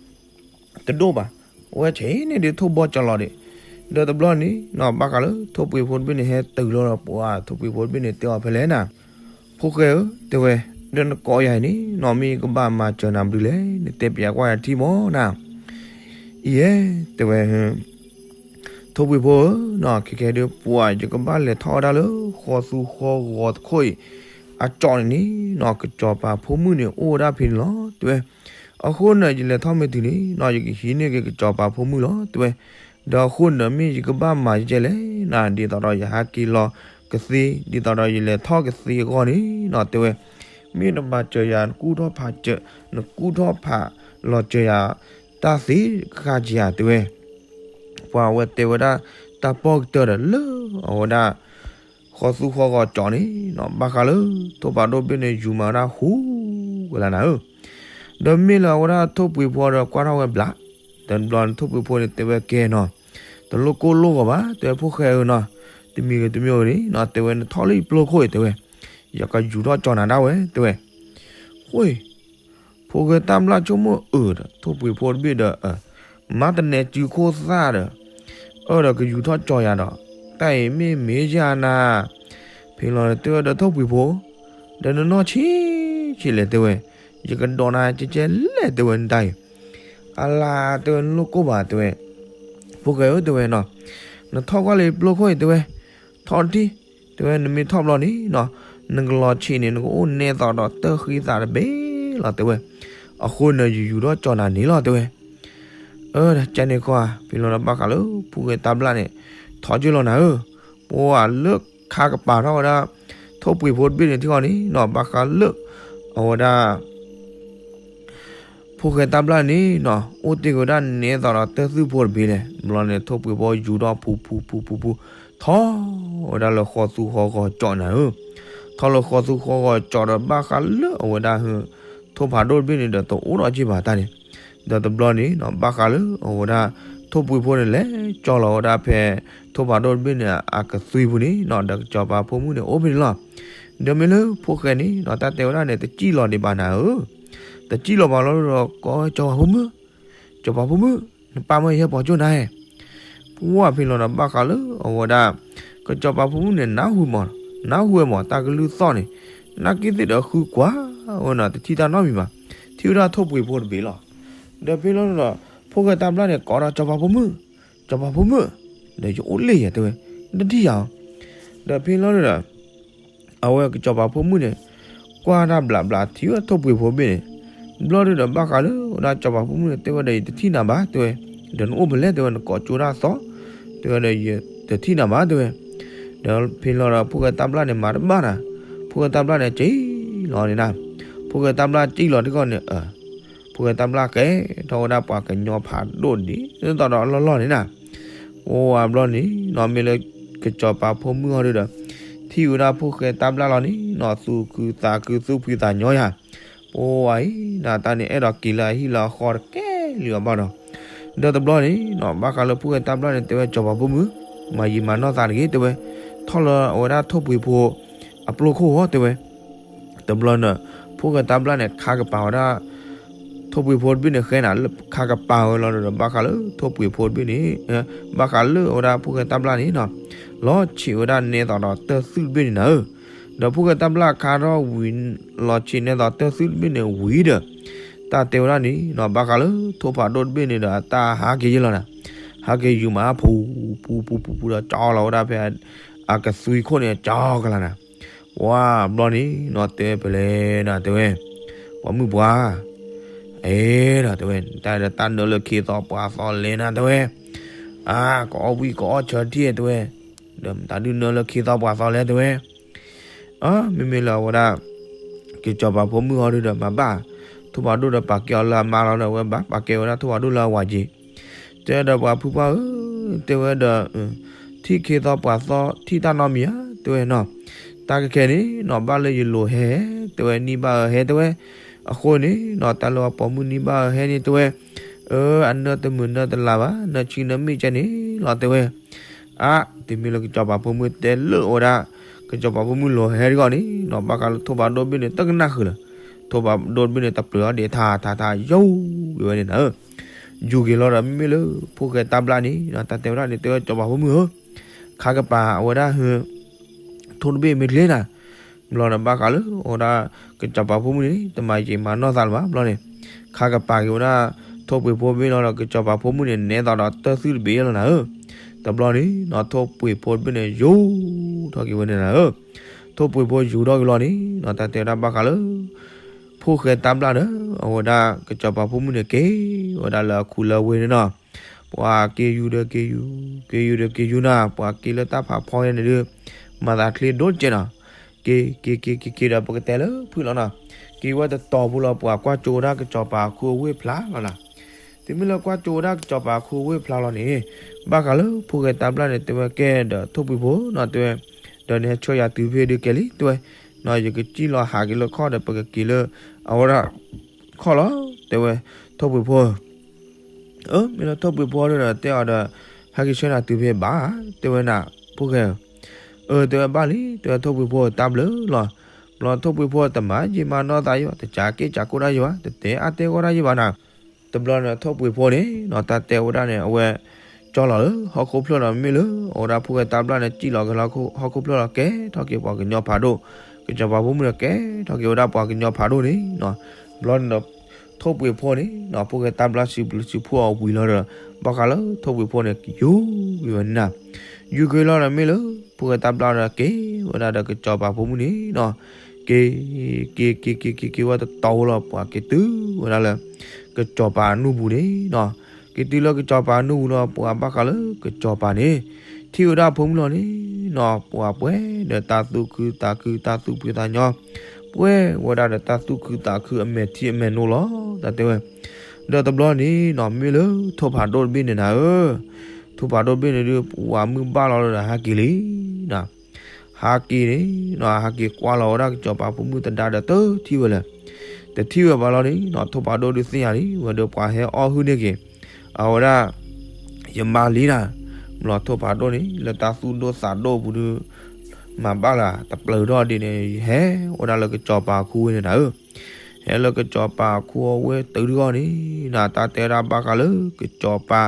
တဒိၣ်ဘၣ်, အဝဲဆံးန့ၣ်ဒ်ထိၣ်ဘီကၠီလီၤဒံး. ဒီးတဘျီန့ၣ်နီၤ ဘၣ်ဃးလၢထိၣ်ပှ့ၤဖိတဘ့ၣ်န့ၣ် ဟဲတုၤလီၤဒီး ပှၤထိၣ်ပှ့ၤဖိတဘ့ၣ်န့ၣ်တဲအီၤဖဲလဲၣ်နၤ, ဖိၣ်ဃဲဧၢ တဲဝဲ, ဒီးနကိးယၤအံၤန့ၣ်နီၤ မ့ၢ်ယကဘၣ်မၤစၢၤနၤဘျုးလဲၣ်, နတဲပၠးကွၢ်ယၤထံမၢ်နၤ အံၤဧဲ, တဲဝဲ, ထိၣ်ပှ့ၤဖိဧၢနီၤ ခဲကဲဒုး ပှၤယကဘၣ်လဲၤထီၣ်ဝဲဒၣ်လၢ ဃီသူဃီဂီၤတခိၣ်အံၤ အကၠီန့ၣ်န့ၣ်နီၤ ကစီၤပၤဖိမုၣ်န့ၣ်အိၣ်ဝဲဒၣ်ဖဲန့ၣ်လီၤ တဲဝဲ. အဃိန့ၣ် ယလဲၤထီၣ်မ့ၢ်တုၤန့ၣ်နီၤ ယကဟံးန့ၢ်က့ၤကစီၤပၤဖိမုၣ်လီၤ တဲဝဲ. ဒီးအဃိန့ၣ် မ့ၢ်ယကဘၣ်မၤယဲလဲၣ်နၤ ဒ်သိးဒီးယဟးက့ၤလီၤကသ့ ဒ်သိးဒီးယလဲၤထီၣ်ကသ့အဂီၢ်န့ၣ်နီၤ တဲဝဲ. မ့ၢ်နမၤစၢၤယၤ နကူၣ်ထီၣ်ဖးစၢၤ နကူၣ်ထီၣ်ဖးလီၤစၢၤယၤ တၢ်သ့တခါက့ၤဧါ တဲဝဲ. ပှၤအဝဲတဲဝဲဒၣ် တၢ်ပီၢ်ကတၢၢ်ဒီးလၢအဝဲဒၣ် ဃီသူဃီဂီၤကၠီန့ၣ်နီၤ ဘၣ်ဃးလၢ ထိၣ်ဖးဒိၣ်တဘ့ၣ်န့ၣ် ယူၤမၤဝဲဒၣ်ဟူးကလါနၤဧၢ, ဒီးမ့ၢ်လၢအဝဲဒၣ်ထိၣ်ပှ့ၤဖိဒီးကွၢ်ထီၣ်ဝဲဘျး, ဒီးတဘျီန့ၣ်ထိၣ်ပှ့ၤဖိန့ၣ် တဲဝဲကဲနီၤ, တလိၣ်ကိၢ်လိၣ်ဂီၤဘၣ် တဲဝဲ ဖိၣ်ဃဲဧၢနီၤ, တမံၤဂ့ၤတမံၤဂ့ၤန့ၣ်နီၤ တဲဝဲ နထီၣ်လၢယပျိခိၣ်အံၤ တဲဝဲ, ယကယူၤထီၣ်ကၠီနၤဒၣ်ဝဲ တဲဝဲ. ဃိ ဖိၣ်ဃဲတၢ်ဘျၣ်ဆိကမိၣ်အၢဒီး ထိၣ်ပှ့ၤဖိတဘ့ၣ်ဒီး မၤတနဲစုခိၣ်သၣ်ဒီး အၢဒီးကယူၤထီၣ်ကၠီယၤဒီး တၢ်အံၤမ့ၢ်မ့ၢ်ယၤနၤ, ဖဲလီၤတဲဝဲဒီးထိၣ်ပှ့ၤဖိ, ဒီးနနီၢ်ဆံးဆံးလဲၣ်တဲဝဲ, ယကဒိးနၤကဲကဲလဲၣ်တဲဝဲနတၢ်အံၤ, အလါတဲဝဲနလိၣ်ကိၢ်ဘၣ်တဲဝဲ, ဖိၣ်ဃဲဧၢတဲဝဲနီၤ, နထီၣ်ကွၢ်လၢယပျိခိၣ်အံၤတဲဝဲ, ထီၣ်တထံၣ်, တဲဝဲနမ့ၢ်ထီၣ်ဘျီန့ၣ်နီၤ, နကလီၤဆံးန့ၣ် နကအိၣ်နဲသိးဒီးတၢ်ဃံသးတဘ့ၣ်လီၤတဲဝဲ, အဃိန့ၣ်ယယူၤထီၣ်ကၠီနၤန့ၣ်လီၤတဲဝဲ. အၢ ကန့ၣ်ခီဧါ ဖဲလီၤဒီးဘၣ်ဃးလၢ ဖိၣ်ဃဲတၢ်ဘျၣ်န့ၣ် ထီၣ်ကၠီလီၤနၤဧၢ, ပှၤလၢခါကပၤထီၣ်ဝဲဒၣ် ထိၣ်ပှ့ၤဖိတဘ့ၣ်န့ၣ်ထံၣ်ဃီန့ၣ်နီၤ ဘၣ်ဃးလၢ အဝဲဒၣ် ဖိၣ်ဃဲတၢ်ဘျၣ်န့ၣ်နီၤ အိၣ်တ့ၢ်က့ၤဝဲဒၣ်နဲသိးဒီးတၢ်သူၣ်ဖိတဘ့ၣ်လဲၣ်, ဘျီန့ၣ်ထိၣ်ပှ့ၤဖိယူၤထီၣ်ဖူဖူဖူဖူဖူ, ထီၣ်ဝဲဒၣ်လၢဃီသူဃီဂီၤကၠီနၤဧၢ, ထီၣ်လၢဃီသူဃီဂီၤကၠီဒီးဘၣ်ဃးလၢအဝဲဒၣ် ထိၣ်ဖးဒိၣ်တဘ့ၣ်န့ၣ်ဒီးတအိၣ်ဒီးက့ၤဘၣ်တၢ်န့ၣ်, ဒီးတဘျီန့ၣ်နီၤ ဘၣ်ဃးလၢအဝဲဒၣ် ထိၣ်ပှ့ၤဖိန့ၣ်လဲၤကၠီလီၤဝဲဒၣ်ဖဲ ထိၣ်ဖးဒိၣ်တဘ့ၣ်န့ၣ် အကသွံပူၤန့ၣ်နီၤ ဒီးကစီၤပၤဖိမုၣ်န့ၣ်အိၣ်ဖဲန့ၣ်လီၤ. ဒီးမ့ၢ်လၢဖိၣ်ဃဲန့ၣ်နီၤ တၢ်တဲဝဲဒၣ်န့ၣ် တစံၣ်လီၤဒံးဘၣ်နၤဧၢ, တစံၣ်လီၤဘၣ်လီၤဒီး ကိးစီၤပၤဖိမုၣ်, စီၤပၤဖိမုၣ်, နပၢ်မၢယဟဲပိာ်ကၠိနၤဧၢ, ပှၤဖဲလီၤဒီးဘၣ်ဃးလၢအဝဲဒၣ် ကစီၤပၤဖိမုၣ်န့ၣ် နၢ်ဟူမး, နၢ်ဟူဝဲမး တၢ်ကလုၢ်သီၣ်န့ၣ်, နာ်က့သ့ၣ်ဒီးဃုကွၢ်ဝဲနီၤ တထံၣ်တၢ်နီတမံၤဘၣ်, ထံၣ်ဝဲဒၣ်ထိၣ်ပှ့ၤဖိတဘ့ၣ်လီၤ. ဒီးဖဲလီၤဒီး ဖိၣ်ဃဲတၢ်ဘျၣ်န့ၣ် ကိးဒီးစီၤပၤဖိမုၣ်, စီၤပၤဖိမုၣ်, ဒီးယအိၣ်လၢယၤတဲဝဲ, တထံၣ်ယၤအီၤ, ဒီးဖဲလီၤဒီး အဝဲကစီၤပၤဖိမုၣ်န့ၣ် ကွၢ်တၢ်ဘျးဘျးထံၣ်ဝဲထိၣ်ပှ့ၤဖိတဘ့ၣ်န့ၣ်, ဘျီဒုဒီးဘၣ်ဃးလၢဝဲဒၣ်စီၤပၤဖိမုၣ်န့ၣ် တဲဝဲဒီးယတထံၣ်နၤဘၣ်တဲဝဲ, ဒီးနအိၣ်ဖဲလဲၣ်တဲဝဲ နကိးကၠိတၢ်သီၣ်, တဲဝဲဒီးယတထံၣ်နၤဘၣ်တဲဝဲ, ဒီးဖဲလီၤဒီးဖိၣ်ဃဲတၢ်ဘျၣ်န့ၣ် မၤတဘၣ်နၤ, ဖိၣ်ဃဲတၢ်ဘျၣ်န့ၣ် ကံၣ်လီၤန့ၣ်နၤ, ဖိၣ်ဃဲတၢ်ဘျၣ်ကံၣ်လီၤထံကီၢ်န့ၣ် အ ဖိၣ်ဃဲတၢ်ဘျၣ်ကဲထီၣ်ဝဲဒၣ်ပှၤကညီဖးဒိၣ်ဒ်သိးဒီးအလီၢ်လီၢ်န့ၣ်နၤ, ပှၤဘျီန့ၣ်နီၤ မ့ၢ်လၢကစီၤပၤဖိမုၣ်ဟီဒုဒီး ထံၣ်ဝဲဒၣ်ဖိၣ်ဃဲတၢ်ဘျၣ်လီၤန့ၣ်နီၤ သူၣ်ခုသးခုသူၣ်ဖှံသးညီယၤ, ပှၤအံၤ နတၢ်န့ၣ်အဲၣ်ဒိးက့ၤလၢအဟံၣ်လၢအဃီတကဲလံအဘၣ်ဒီး, ဒီးတဘျီန့ၣ်နီၤ ဘၣ်ဃးလၢဖိၣ်ဃဲတၢ်ဘျၣ်န့ၣ် တဲဝဲစီၤပၤဖိမုၣ်, မၤယံာ်မၤနီၢ်သးတဂ့ၤတဲဝဲ, ထီၣ်လၢအဝဲဒၣ်ထိၣ်ပှ့ၤဖိ အပျိခိၣ်ဧါတဲဝဲ, တဘျီန့ၣ် ဖိၣ်ဃဲတၢ်ဘျၣ်န့ၣ် ခါကပၤဝဲဒၣ် ထိၣ်ပှ့ၤဖိတဘ့ၣ်န့ၣ် ဃဲနၤလၢခါကပၤဝဲလီၤဒီး ဘၣ်ဃးလၢထိၣ်ပှ့ၤဖိတဘ့ၣ်န့ၣ်, ဘၣ်ဃးလၢအဝဲဒၣ်ဖိၣ်ဃဲတၢ်ဘျၣ်န့ၣ်နီၤ, လီၤဆံးဝဲဒၣ်နဲသိးဒီးတၢ်သူၣ်တဘ့ၣ်န့ၣ်နၤဧၢ, ဒီးဖိၣ်ဃဲတၢ်ဘျၣ်ခါထီၣ်ဝံၤ လီၤဆံးနဲသိးတၢ်သူၣ်တဘ့ၣ်န့ၣ်ဝံၤဒီး, တၢ်တဲဝဲဒၣ်န့ၣ်နီၤ ဘၣ်ဃးလၢထိၣ်ဖးဒိၣ်တဘ့ၣ်န့ၣ်ဒီး အတၢ်ဟးက့ၤယဲလီၤနၤ, ဟးက့ၤယူၤမးဖူဖူဖူဖူဒီးကၠီလီၤဝဲဒၣ်ဖဲ အကသွံခိၣ်န့ၣ် ကၠီကလါနၤ ပှၤဘျီန့ၣ်နီၤ တဲဝဲဖဲလဲၣ်နၤ တဲဝဲ, ပှၤမုၣ်ပှၢ်, အဲၣ်ဒိးတဲဝဲ တၢ်ဒီးတၢ်နၢလၢခ့သီပှၤသီလဲၣ်နၤ တဲဝဲ, အါ ကအီၣ်ဝံၣ်ကအီၣ်ဆၢထံၣ်တဲဝဲ, ဒီးမတၤဒုးနၢလၢခ့သီပှၤသီလဲၣ်တဲဝဲ, အ မ့မ့ၢ်လၢအဝဲဒၣ် ကစီၤပၤဖိမုၣ်ဟီဒုဒီးမၤဘၣ်, ထိၣ်ဖးဒိၣ်ဒီးပာ်ကဲအီၤလၢအမါလီၤဒီး အဝဲဘၣ်ပာ်ကဲဝဲဒၣ်ထိၣ်ဖးဒိၣ်လၢအဝၤက့ၤ တဲဒီးပှၤဖုပှၢ်ဧၢ, တဲဝဲဒီး, ထံၣ်ခ့သီပှၤသီထံၣ်တၢ်နီတမံၤဧါ, တဲဝဲနီၤ, တၢ်ကခဲန့ၣ်နီၤ ဘၣ်လၢယလိၤဟဲ, တဲဝဲနံၣ်ဘၣ်အၢဟဲတဲဝဲ, အဃိန့ၣ်နီၤ တၢ်လၢအပိာ်မုၣ်နံၣ်ဘၣ်အၢဟဲန့ၣ်တဲဝဲ, အၢ အနၢတမုာ်နၢတလၤဘၣ် နၢဆံနၢမ့ၢ်ကဲန့ၣ်လီၤတဲဝဲ, အါ တမ့ၢ်လၢကစီၤပၤဖိမုၣ်တဲလၢအဝဲဒၣ်, ကစီၤပၤဖိမုၣ်လိၤဟဲတဂီၢ်န့ၣ်နီၤ ဘၣ်ဃးလၢထိၣ်ဖးဒိၣ်တဘ့ၣ်န့ၣ် တကနၣ်ဃုာ်လၢၤ, ထိၣ်ဖးဒိၣ်တဘ့ၣ်န့ၣ် တပျုာ်အီၤဒံးထးထးထး ယူၤက့ၤဝဲန့ၣ်နၤဧၢ. ယူၤက့ၤလီၤဒီးမ့မ့ၢ်လၢ ဖိၣ်ဃဲတၢ်ဘျၣ်န့ၣ် တၢ်တဲဝဲဒၣ်န့ၣ် တဲဝဲ စီၤပၤဖိမုၣ်ဧၢ, ခါကပၤအဝဲဒၣ်ဟ ထိၣ်တဘ့ၣ်မ့ၢ်ကျ့နၤ, ဘျီဒီးဘၣ်ဃးလၢအဝဲဒၣ် ကစီၤပၤဖိမုၣ်န့ၣ် တမၤယံာ်မၤနီၢ်သးလၢၤဘၣ် ဘျီန့ၣ်, ခါကပၤက့ၤဝဲဒၣ် ထိၣ်ပှ့ၤဖိတဘ့ၣ်လီၤဒီး ကစီၤပၤဖိမုၣ်န့ၣ် နဲသိးဒီးတၢ်သွံၣ်တဘ့ၣ်လီၤနၤဧၢ. တဘျီန့ၣ်နီၤ ထိၣ်ပှ့ၤဖိတဘ့ၣ်န့ၣ် ယူၤထီၣ်က့ၤဝဲန့ၣ်နၤဧၢ. ထိၣ်ပှ့ၤဖိယူၤထီၣ်က့ၤလီၤန့ၣ်နီၤ တၢ်တဲဝဲဒၣ်ဘၣ်ဃးလၢ ဖိၣ်ဃဲတၢ်ဘျၣ်ဒီး အဝဲဒၣ်ကစီၤပၤဖိမုၣ်န့ၣ် က့ၤဝဲဒၣ်လၢအခူလၢဝ့ၢ်န့ၣ်နီၤ, ပှၤက့ၤယူၤဒီးက့ၤယူၤ, က့ၤယူၤဒီးက့ၤယူၤနၤ, ပှၤက့ၤလၢတၢ်ဖးဖီယဲန့ၣ်ဒုး မၤသးချ့ဒိၣ်ကဲနီၤ, က့ၤ က့ၤ က့ၤ က့ၤ က့ၤဒီး ပကတဲလၢဖုၣ်လီၤနီၤ, က့ၤဝဲတတီၤဖိလီၤ ပှၤကွၢ်ကၠိဝဲဒၣ်ကစီၤပၤအခူအဝ့ၢ်ဖျါလီၤနၤ. တုၤမ့ၢ်လၢကွၢ်ကၠိဝဲဒၣ်ကစီၤပၤအခူအဝ့ၢ်ဖျါလီၤန့ၣ်, ဘၣ်ဃးလၢဖိၣ်ဃဲတၢ်ဘျၣ်န့ၣ် တဲဝဲကဲဒီးထိၣ်ပှ့ၤဖိနီၤ တဲဝဲ, ဒီးနဟဲဆှၢယၤတုၤဖဲဒုးကဲလံ တဲဝဲ, နီၤ ယကစံၣ်လီၤဟးက့ၤလၢခီၣ်ဒီး ပကက့ၤလၢ အဝဲဒၣ် ခီၣ်လီၤ တဲဝဲ, ထိၣ်ပှ့ၤဖိ အၢ မ့ၢ်လၢထိၣ်ပှ့ၤဖိဒီးတဲအီၤဒီး ဟဲက့ၤဆှၢနၤတုၤဖဲဘၣ် တဲဝဲနၤ ဖိၣ်ဃဲဧၢ, အၢ တဲဝဲဘၣ်လံ တဲဝဲထိၣ်ပှ့ၤဖိတၢ်ဘျုးလီၤ. ဘျီထိၣ်ပှ့ၤဖိတမၤယံာ်မၤနီၢ်သးယံာ်ဘၣ် တကးက့ၢ်ကးကိၢ်တၢ်ယံာ်ဘၣ် တတဲအါတဲဂီၢ်တၢ်ယံာ်ဘၣ်နၤ. တဘျီန့ၣ်ထိၣ်ပှ့ၤဖိန့ၣ်နီၤ တၢ်တဲဝဲဒၣ်န့ၣ် အဝဲ ကၠီလီၤလၢဟီၣ်ခိၣ်ဖျၢၣ်ဒီး မ့မ့ၢ်လၢအဝဲဒၣ်ဖိၣ်ဃဲတၢ်ဘျၣ်န့ၣ် စံၣ်လီၤက့ၤလၢဟီၣ်ခိၣ်ဖျၢၣ်လီၤ ကဲထီၣ်က့ၤပှၤကညီဖးဒိၣ်, ကစီၤပၤဖိမုၣ်န့ၣ်ကဲထီၣ်က့ၤဝဲဒၣ်ပှၤကညီဖးဒိၣ်န့ၣ်နီၤ. ဘျီန့ၣ်ဒီး ထိၣ်ပှ့ၤဖိန့ၣ်နီၤ ဖိၣ်ဃဲတၢ်ဘျၣ်စုပျုၤစုဖှိၣ်အီၤဝံၤလီၤဒီး ဘၣ်ဃးလၢထိၣ်ပှ့ၤဖိန့ၣ် ယူၤက့ၤဝဲန့ၣ်နၤ, ယူၤက့ၤလီၤဒီးမ့ၢ်လၢ ဖိၣ်ဃဲတၢ်ဘျၣ်ဒီးက့ၤဝဲဒၣ်ဒီးကစီၤပၤဖိမုၣ်န့ၣ်နီၤ, က့ၤ က့ၤ က့ၤ က့ၤ က့ၤ က့ၤဝဲတတီၤဖိလီၤ ပှၤက့ၤတုၤဝဲဒၣ်လၢ ကစီၤပၤအနူၢ်ပူၤန့ၣ်နီၤ, က့ၤတုၤလၢကစီၤပၤအနူၢ်ပူၤလီၤ ပှၤဘၣ်ဃးလၢကစီၤပၤန့ၣ် ထံၣ်ဝဲဒၣ်ဖိမုၣ်လီၤန့ၣ်နီၤ ပှၤပှဲၤဒီးတၢ်သူၣ်ခုသးခု တၢ်သူၣ်ဖှံသးညီ, ပှဲၤဝဲဒၣ်ဒီးတၢ်သူၣ်ခုသးခုအမဲာ်ထံအမဲာ်နိလီၤ တၢ်တဲဝဲ. ဒီးတဘျီန့ၣ်နီၤ မ့ၢ်လၢထိၣ်ဖးဒိၣ်တဘ့ၣ်န့ၣ်နၤဧၢ, ထိၣ်ဖးဒိၣ်တဘ့ၣ်န့ၣ်ဒုး ပှၤမုၢ်ဘၣ်လီၤဒီးဟးက့ၤလံနီၤ, ဟးက့ၤန့ၣ်နီၤ ဟးက့ၤကွၢ်လီၤဝဲဒၣ်ကစီၤပၤဖိမုၣ်သဒါဒီးတထံၣ်ဝဲလၢၤ, တထံၣ်ဝဲဘၣ်လီၤန့ၣ်နီၤ ထိၣ်ဖးဒိၣ်ဒုးသ့ၣ်ညါလံ ဝဲဒီးပှၤဟဲအီၣ်ဟုၣ်န့ၢ်က့ၤ အဝဲဒၣ် ယမါလံနၤ, ဘျီထိၣ်ဖးဒိၣ်န့ၣ် လၢတၢ်သူၣ်ဒိၣ်သးဒိၣ်ပူၤဒုး မၤဘၣ်လၢတပျုာ်ထီၣ်ဒ်န့ၣ် ဟဲဝဲဒၣ်လၢကစီၤပၤခူဝ့ၢ်န့ၣ်နၤဧၢ, ဟဲလၢကစီၤပၤခူအဝ့ၢ်တုၤတဂီၢ်န့ၣ် နတၢ်တဲဒၣ်ဘၣ်ဃးလၢကစီၤပၤ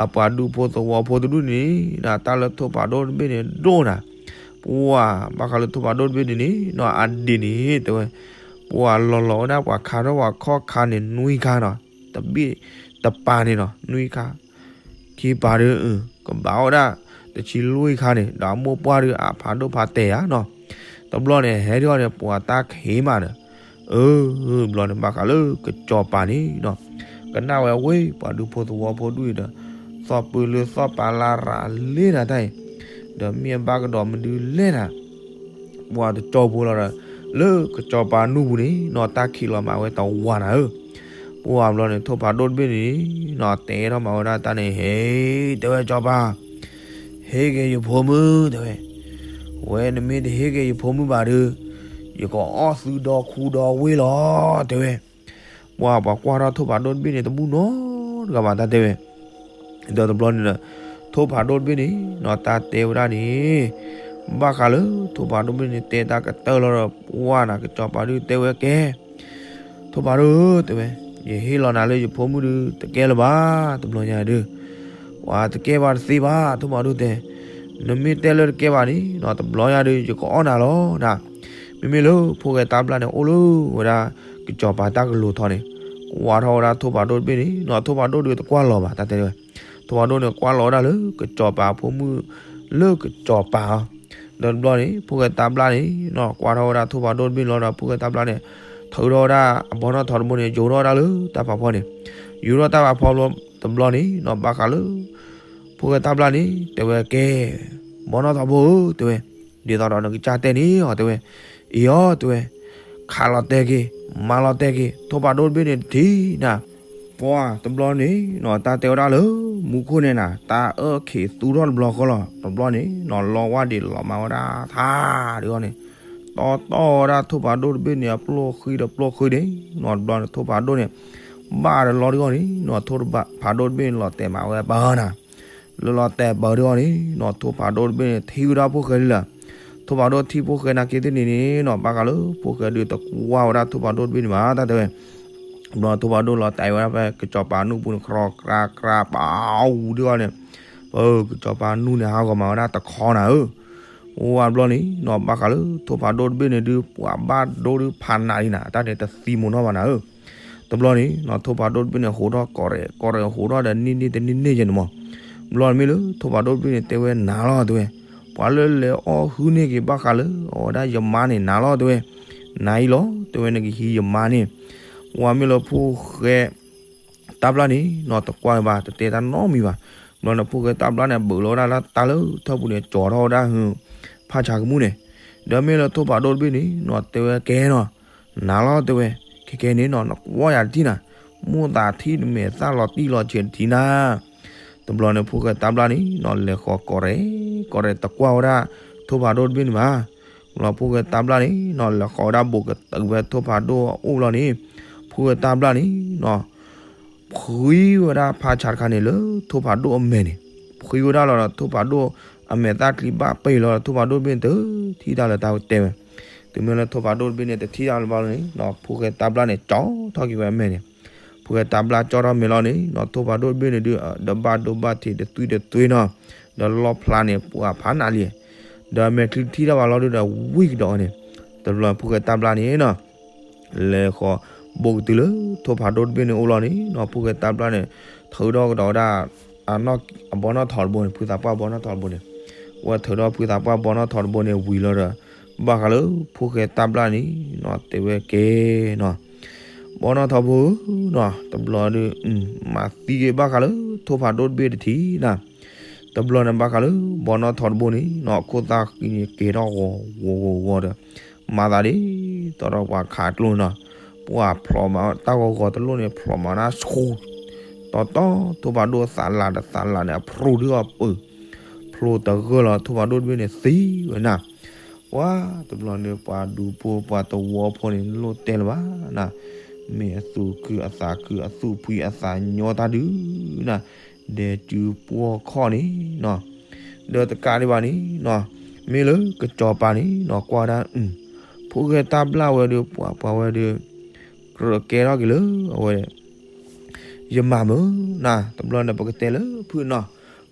အပှၤဒူဖိသဝီဖိတဒူၣ်န့ၣ် နတၢ်လၢထိၣ်ဖးဒိၣ်တဘ့ၣ်န့ၣ်ဒိၣ်နၤ, ပှၤဘၣ်ဃးလၢထိၣ်ဖးဒိၣ်တဘ့ၣ်န့ၣ်န့ၣ် နီၢ်အဒံးန့ၣ် တဲဝဲ, ပှၤလီၤလီၤဝဲဒၣ်ပှၤခါထီၣ်ပှၤခီၣ်ခါန့ၣ် နွံခါနီၤ, တဘ့ၣ်တပၤန့ၣ်နီၤ နွံခါ ခံပၤဒုး ကဘၣ်ဝဲဒၣ် တဆံလွံၢ်ခါန့ၣ် ဒီးအမိၢ်ပှၢ်ဒုးအဖးဒိၣ်ဖးတဲာ်ဧါနီၤ, တဘျီန့ၣ် ဟဲဒ်အီၤန့ၣ် ပှၤတၢ်ခံးမးဒီး, အၢ ဘျီန့ၣ်ဘၣ်ဃးလၢကစီၤပၤန့ၣ်နီၤ, ကနၣ်ဝဲဝ့ၢ်ပှၤဒူဖိသဝီဖိဒူၣ်အံၤဒီး, သီၣ်ပၢလၢသီၣ်ပၤလါရၤလ့နၤတၢ်အံၤ, ဒီးမ့ၢ်အဘၣ်ကဒီးမနုၤလဲၣ်နၤ ပှၤတကၠီဖိလီၤဒီး, လၢကစီၤပၤနူၢ်ပူၤန့ၣ်နီၤ တၢ်ခံးလီၤမးဝဲတဝၤနၤဧၢ, ပှၤဘျီန့ၣ် ထိၣ်ဖးဒိၣ်တဘ့ၣ်န့ၣ်နီၤ တဲထီၣ်မးဝဲဒၣ်တၢ်န့ၣ် ဟ့ တဲဝဲစီၤပၤ, ဟ့ၣ်က့ၤယဖိမုၣ် တဲဝဲ, ဝဲနမ့ၢ်တဟ့ၣ်က့ၤယဖိမုၣ်ဘၣ်ဒီး, ယကအီၣ်သုဒီခူဒီဝ့ၢ်လီၤ တဲဝဲ, ပှၤပှၤကွၢ်ထီၣ်ထိၣ်ဖးဒိၣ်တဘ့ၣ်န့ၣ်တဘူၣ်နီတဂၤဘၣ်တၢ်တဲဝဲ ဒီးတဘျီန့ၣ်ဒီး, ထိၣ်ဖးဒိၣ်တဘ့ၣ်န့ၣ်နီၤ တၢ်တဲဝဲဒၣ်န့ၣ်, ဘၣ်ဃးလၢထိၣ်ဖးဒိၣ်တဘ့ၣ်န့ၣ် တဲတၢ်ကတၢၢ်လီၤဒီး ပှၤနၤကစီၤပၤဒုးတဲဝဲကဲ, ထိၣ်ဖးဒိၣ်ဧၢ တဲဝဲ, ယဟ့ၣ်လီၤနၤလၢယဖိမုၣ်ဒုးတကဲလၢၤဘၣ် တဘျီညါဒုး, ပှၤတကဲဘၣ်တသ့ဘၣ် ထိၣ်ဖးဒိၣ်တဲ, နမ့ၢ်တဲလၢတကဲဘၣ်န့ၣ်နီၤ တဘျီညါဒုး ယကအီၣ်နၤလီၤနၤ, မ့မ့ၢ်လၢဖိၣ်ဃဲတၢ်ဘျၣ်န့ၣ် အိၣ်လၢဝဲဒၣ် ကစီၤပၤတၢ်ကလိၤထီန့ၣ်, ကွၢ်ထီၣ်ဝဲဒၣ်ထိၣ်ဖးဒိၣ်တဘ့ၣ်န့ၣ်နီၤ ထိၣ်ဖးဒိၣ်ဒုးတကွၢ်လီၤဘၣ် တၢ်တဲဝဲ, ထိၣ်ဖးဒိၣ်န့ၣ်ကွၢ်လီၤဝဲဒၣ်လၢကစီၤပၤဖိမုၣ် လၢကစီၤပၤအီၤ, ဒီးတဘျီန့ၣ် ဖိၣ်ဃဲတၢ်ဘျၣ်န့ၣ်နီၤ ကွၢ်ထီၣ်ဝဲဒၣ်ထိၣ်ဖးဒိၣ်တဘ့ၣ်လီၤဒီး ဖိၣ်ဃဲတၢ်ဘျၣ်န့ၣ် ထုးထီၣ်ဝဲဒၣ်အဘီနီၢ်ထီတဘိန့ၣ် ယူၤထီၣ်ဝဲဒၣ်လၢတၢ်ဖးဖီန့ၣ်, ယူၤထီၣ်တၢ်ဖးဖီတဘျီန့ၣ်နီၤ ဘၣ်ဃးလၢ ဖိၣ်ဃဲတၢ်ဘျၣ်န့ၣ် တဲဝဲကဲ, ဘီနီၢ်ထီဘိဧၢ တဲဝဲ, ဒ်သိးဒီးနကစၢ်တဲန့ၣ်အီၤ တဲဝဲ, အံၤအီၤ တဲဝဲ, ခးလီၤတဲာ်က့ၤ, မၤလီၤတဲာ်က့ၤ ထိၣ်ဖးဒိၣ်တဘ့ၣ်န့ၣ်တထံၣ်နၤ, ပှၤတဘျီန့ၣ်နီၤ တၢ်တဲဝဲဒၣ်လၢ မူခိၣ်န့ၣ်နၤ တၢ်အၢၣ်ခံးသူထီၣ်တဘျီဃီလီၤ တဘျီန့ၣ်နီၤ လီဝါဒံးလီၤမးဝဲဒၣ်ထါတဂီၢ်န့ၣ်, တီတီဝဲဒၣ်ထိၣ်ဖးဒိၣ်တဘ့ၣ်န့ၣ် အပျိၢ်ဃံဒီးပျိၢ်ဃံန့ၣ်နီၤ တဘျီန့ၣ် ထိၣ်ဖးဒိၣ်န့ၣ် ဘၣ်ဒီးလီတဂီၢ်န့ၣ်နီၤ ထိၣ်ဖးဒိၣ်တဘ့ၣ်န့ၣ်လီၤတဲာ်မးဝဲပၢၤနၤ, လၢလီၤတဲာ်ပၢၤတဂီၢ်န့ၣ်နီၤ ထိၣ်ဖးဒိၣ်တဘ့ၣ်န့ၣ် ထံၣ်ဝဲဒၣ်ဖိၣ်ဃဲလံလၢာ်, ထိၣ်ဖးဒိၣ်ထံၣ်ဖိၣ်ဃဲနာ်က့သ့ၣ်န့ၣ်န့ၣ်နီၤ ဘၣ်ဃးလၢဖိၣ်ဃဲဒုးတကွၢ်ဝဲဒၣ်ထိၣ်ဖးဒိၣ်တဘ့ၣ်န့ၣ်ဘၣ် တၢ်တဲဝဲ. ဘျီထိၣ်ဖးဒိၣ်လီၤတဲာ်ဝဲဒၣ်ဖဲကစီၤပၤနူၢ်ပူၤန့ၣ် ခြောက်ခြောက်ခြောက် ပဝူဒုးအီၤန့ၣ်, ပကစီၤပၤနူၢ်န့ၣ် ဟးဂီၤမၤဝဲဒၣ်တခီနၤဧၢ. အိၣ်ဝဲဘျီန့ၣ်နီၤ ဘၣ်ဃးလၢထိၣ်ဖးဒိၣ်တဘ့ၣ်န့ၣ်ဒုး ပှၤဘၣ်ဒိဒုးဖးနးလံနၤ တၢ်န့ၣ်တသံမိၢ်နီၢ်ဘၣ်နၤဧၢ. တဘျီန့ၣ်နီၤ ထိၣ်ဖးဒိၣ်တဘ့ၣ်န့ၣ် ဟိးထီၣ်ကီးရဲၣ်ကီးရဲၣ် ဟိးထီၣ်ဒီးန့ၢ်န့ၢ်တန့ၢ်န့ၢ်ကဲန့ၣ်မး. ဘျီန့ၣ်မ့ၢ်လၢထိၣ်ဖးဒိၣ်တဘ့ၣ်န့ၣ် တဲဝဲနၤလီၤတဲဝဲ, ပှၤလၢလဲၤအီၣ်ဟုၣ်န့ၢ်က့ၤဘၣ်ဃးလၢ အဝဲဒၣ်ယမါန့ၣ် နၤလီၤတဲဝဲ, နၤအံၤလီၤတဲဝဲ နကဟံးယမါန့ၣ်. ပှၤမ့ၢ်လၢဖိၣ်ဃဲ တၢ်ဘျၣ်န့ၣ်နီၤ တကွၢ်ဘၣ် တတဲတၢ်နီတမံၤဘၣ်. ဘျီန့ၣ်ဖိၣ်ဃဲတၢ်ဘျၣ်န့ၣ် ဘုးလီၤဝဲဒၣ်လၢတၢ်လၢထၢၣ်ပူၤန့ၣ် ကၠီၤထီၣ်ဝဲဒၣ်ဟု ဖးဆးကမူၣ်န့ၣ်. ဒီးမ့ၢ်လၢထိၣ်ဖးဒိၣ်တဘ့ၣ်န့ၣ်နီၤ တဲဝဲကဲနီၤ, နၤလီၤတဲဝဲ, ခဲကဲန့ၣ်နီၤ နကွၢ်ယၤတထံၣ်နၤ, မိၢ်သးထံၣ်တမဲာ်သၣ်လီၤတံၢ်လီၤဆဲးတထံၣ်နၤ. တဘျီန့ၣ်ဖိၣ်ဃဲတၢ်ဘျၣ်န့ၣ်နီၤ လဲၤဃီၤကီးရဲၣ်ကီးရဲၣ် တကွၢ်ဝဲဒၣ် ထိၣ်ဖးဒိၣ်တဘ့ၣ်န့ၣ်ဘၣ်. ဘျီဖိၣ်ဃဲတၢ်ဘျၣ်န့ၣ်နီၤ လဲၤဃီၤဝဲဒၣ်ဘိးကတုၤဖဲထိၣ်ဖးဒိၣ်အအိၣ်ဘျီန့ၣ်, ဖိၣ်ဃဲတၢ်ဘျၣ်န့ၣ်နီၤ ဖှံဝဲဒၣ်ဖးဆးတခါန့ၣ် လၢထိၣ်ဖးဒိၣ်အမဲာ်န့ၣ်, ဖှံဝဲဒၣ်လီၤဒီးထိၣ်ဖးဒိၣ်အမဲာ်သၣ်ချံဘၣ်ပ့ၢ်လီၤဒီး ထိၣ်ဖးဒိၣ်တဘ့ၣ်န့ၣ် တထံၣ်တၢ်လၢတၢ်တဲဝဲ. တုၤမ့ၢ်လၢထိၣ်ဖးဒိၣ်တဘ့ၣ်န့ၣ် တထံၣ်တၢ်လၢၤဘျီန့ၣ်နီၤ ဖိၣ်ဃဲတၢ်ဘျၣ်န့ၣ် ကၠီထီၣ်က့ၤဝဲအမဲာ်န့ၣ်. ဖိၣ်ဃဲတၢ်ဘျၣ်ကၠီထီၣ်မဲာ်လီၤန့ၣ်နီၤ ထိၣ်ဖးဒိၣ်တဘ့ၣ်န့ၣ်ဒုး ဒီးဘၣ်ဒိဘၣ်ထံးတသွံတသွံနီၤ, ဒီးလီၣ်ဖျါန့ၣ် ပှၤဖးနးလံ, ဒီးအမဲာ်ချံတထံၣ်တၢ်ဘၣ်လီၤဒုးဒီး ဝံၣ်ကဒီးန့ၣ်. တဘျီဖိၣ်ဃဲတၢ်ဘျၣ်န့ၣ်နီၤ လဲၤဃီၤဘိးကတုၤလၢထိၣ်ဖးဒိၣ်တဘ့ၣ်န့ၣ်အိၣ်လီၤန့ၣ်နီၤ ဖိၣ်ဃဲတၢ်ဘျၣ်န့ၣ် ထုးထီၣ်ကဒီးဝဲဒၣ် အဘီနီၣ်ထီတဘိန့ၣ် ဖုသးပှၢ်ဘီနီၣ်ထီတဘိန့ၣ်, ဝဲထုးထီၣ်ဖုသးပှၢ်ဘီနီၣ်ထီတဘိန့ၣ်ဝံၤလီၤဒီး ဘၣ်ဃးလၢဖိၣ်ဃဲတၢ်ဘျၣ်န့ၣ်နီၤ တဲဝဲကဲနီၤ ဘီနီၣ်ထီဘိဧၢနီၤ တဘျီဒုး မၤသံက့ၤဘၣ်ဃးလၢထိၣ်ဖးဒိၣ်တဘ့ၣ်တထံၣ်နၤ. တဘျီန့ၣ်ဘၣ်ဃးလၢ ဘီနီၣ်ထီတဘိန့ၣ်နီၤ အခိၣ်သၣ်ဃံန့ၣ်ကဲထီၣ်ဂီၤဂီၤဂီၤဂီၤဒီး မၤသးဒ်သိးဒီးပှၤခးကျိန့ၣ်နီၤ, ပှၤဖျိးမးတၢ်ဂီၤဂီၤတလိၣ်န့ၣ် ဖျိးမးနၢ်ဆူၣ် တီတီ ထိၣ်ဖးဒိၣ်သးလးဒီးသးလးန့ၣ် အဖျိးဒုးအီၤပၢၢ်, ဖျိးတဂၢၢ်လီၤ ထိၣ်ဖးဒိၣ်တဘ့ၣ်န့ၣ်သံဝဲနၤ. ပှၤတဘျီန့ၣ် ပှၤဒူဖိပှၤသဝီဖိန့ၣ် လိၣ်တဲလၢၤဘၣ်နၤ, မ့ၢ်အသူၣ်ခုအသးခု အသူၣ်ဖှံအသးညီတၢ်ဒုးနၤ, ဒဲးစုပှီၢ်ခီၣ်န့ၣ်နီၤ. ဒီးတကးဒံးဘၣ်န့ၣ်နီၤ မ့ၢ်လၢကစီၤပၤန့ၣ်နီၤ ကွၢ်ဝဲဒၣ် ဖိၣ်ဃဲတၢ်ဘျၣ်ဝဲဒီး ပှၤပှၤဝဲဒီး ကြၢးကဲထီၣ်က့ၤလၢအဝဲ ယမၤမုာ်နၤ, တဘျီန့ၣ် ပကတဲလၢဖုနီၤ,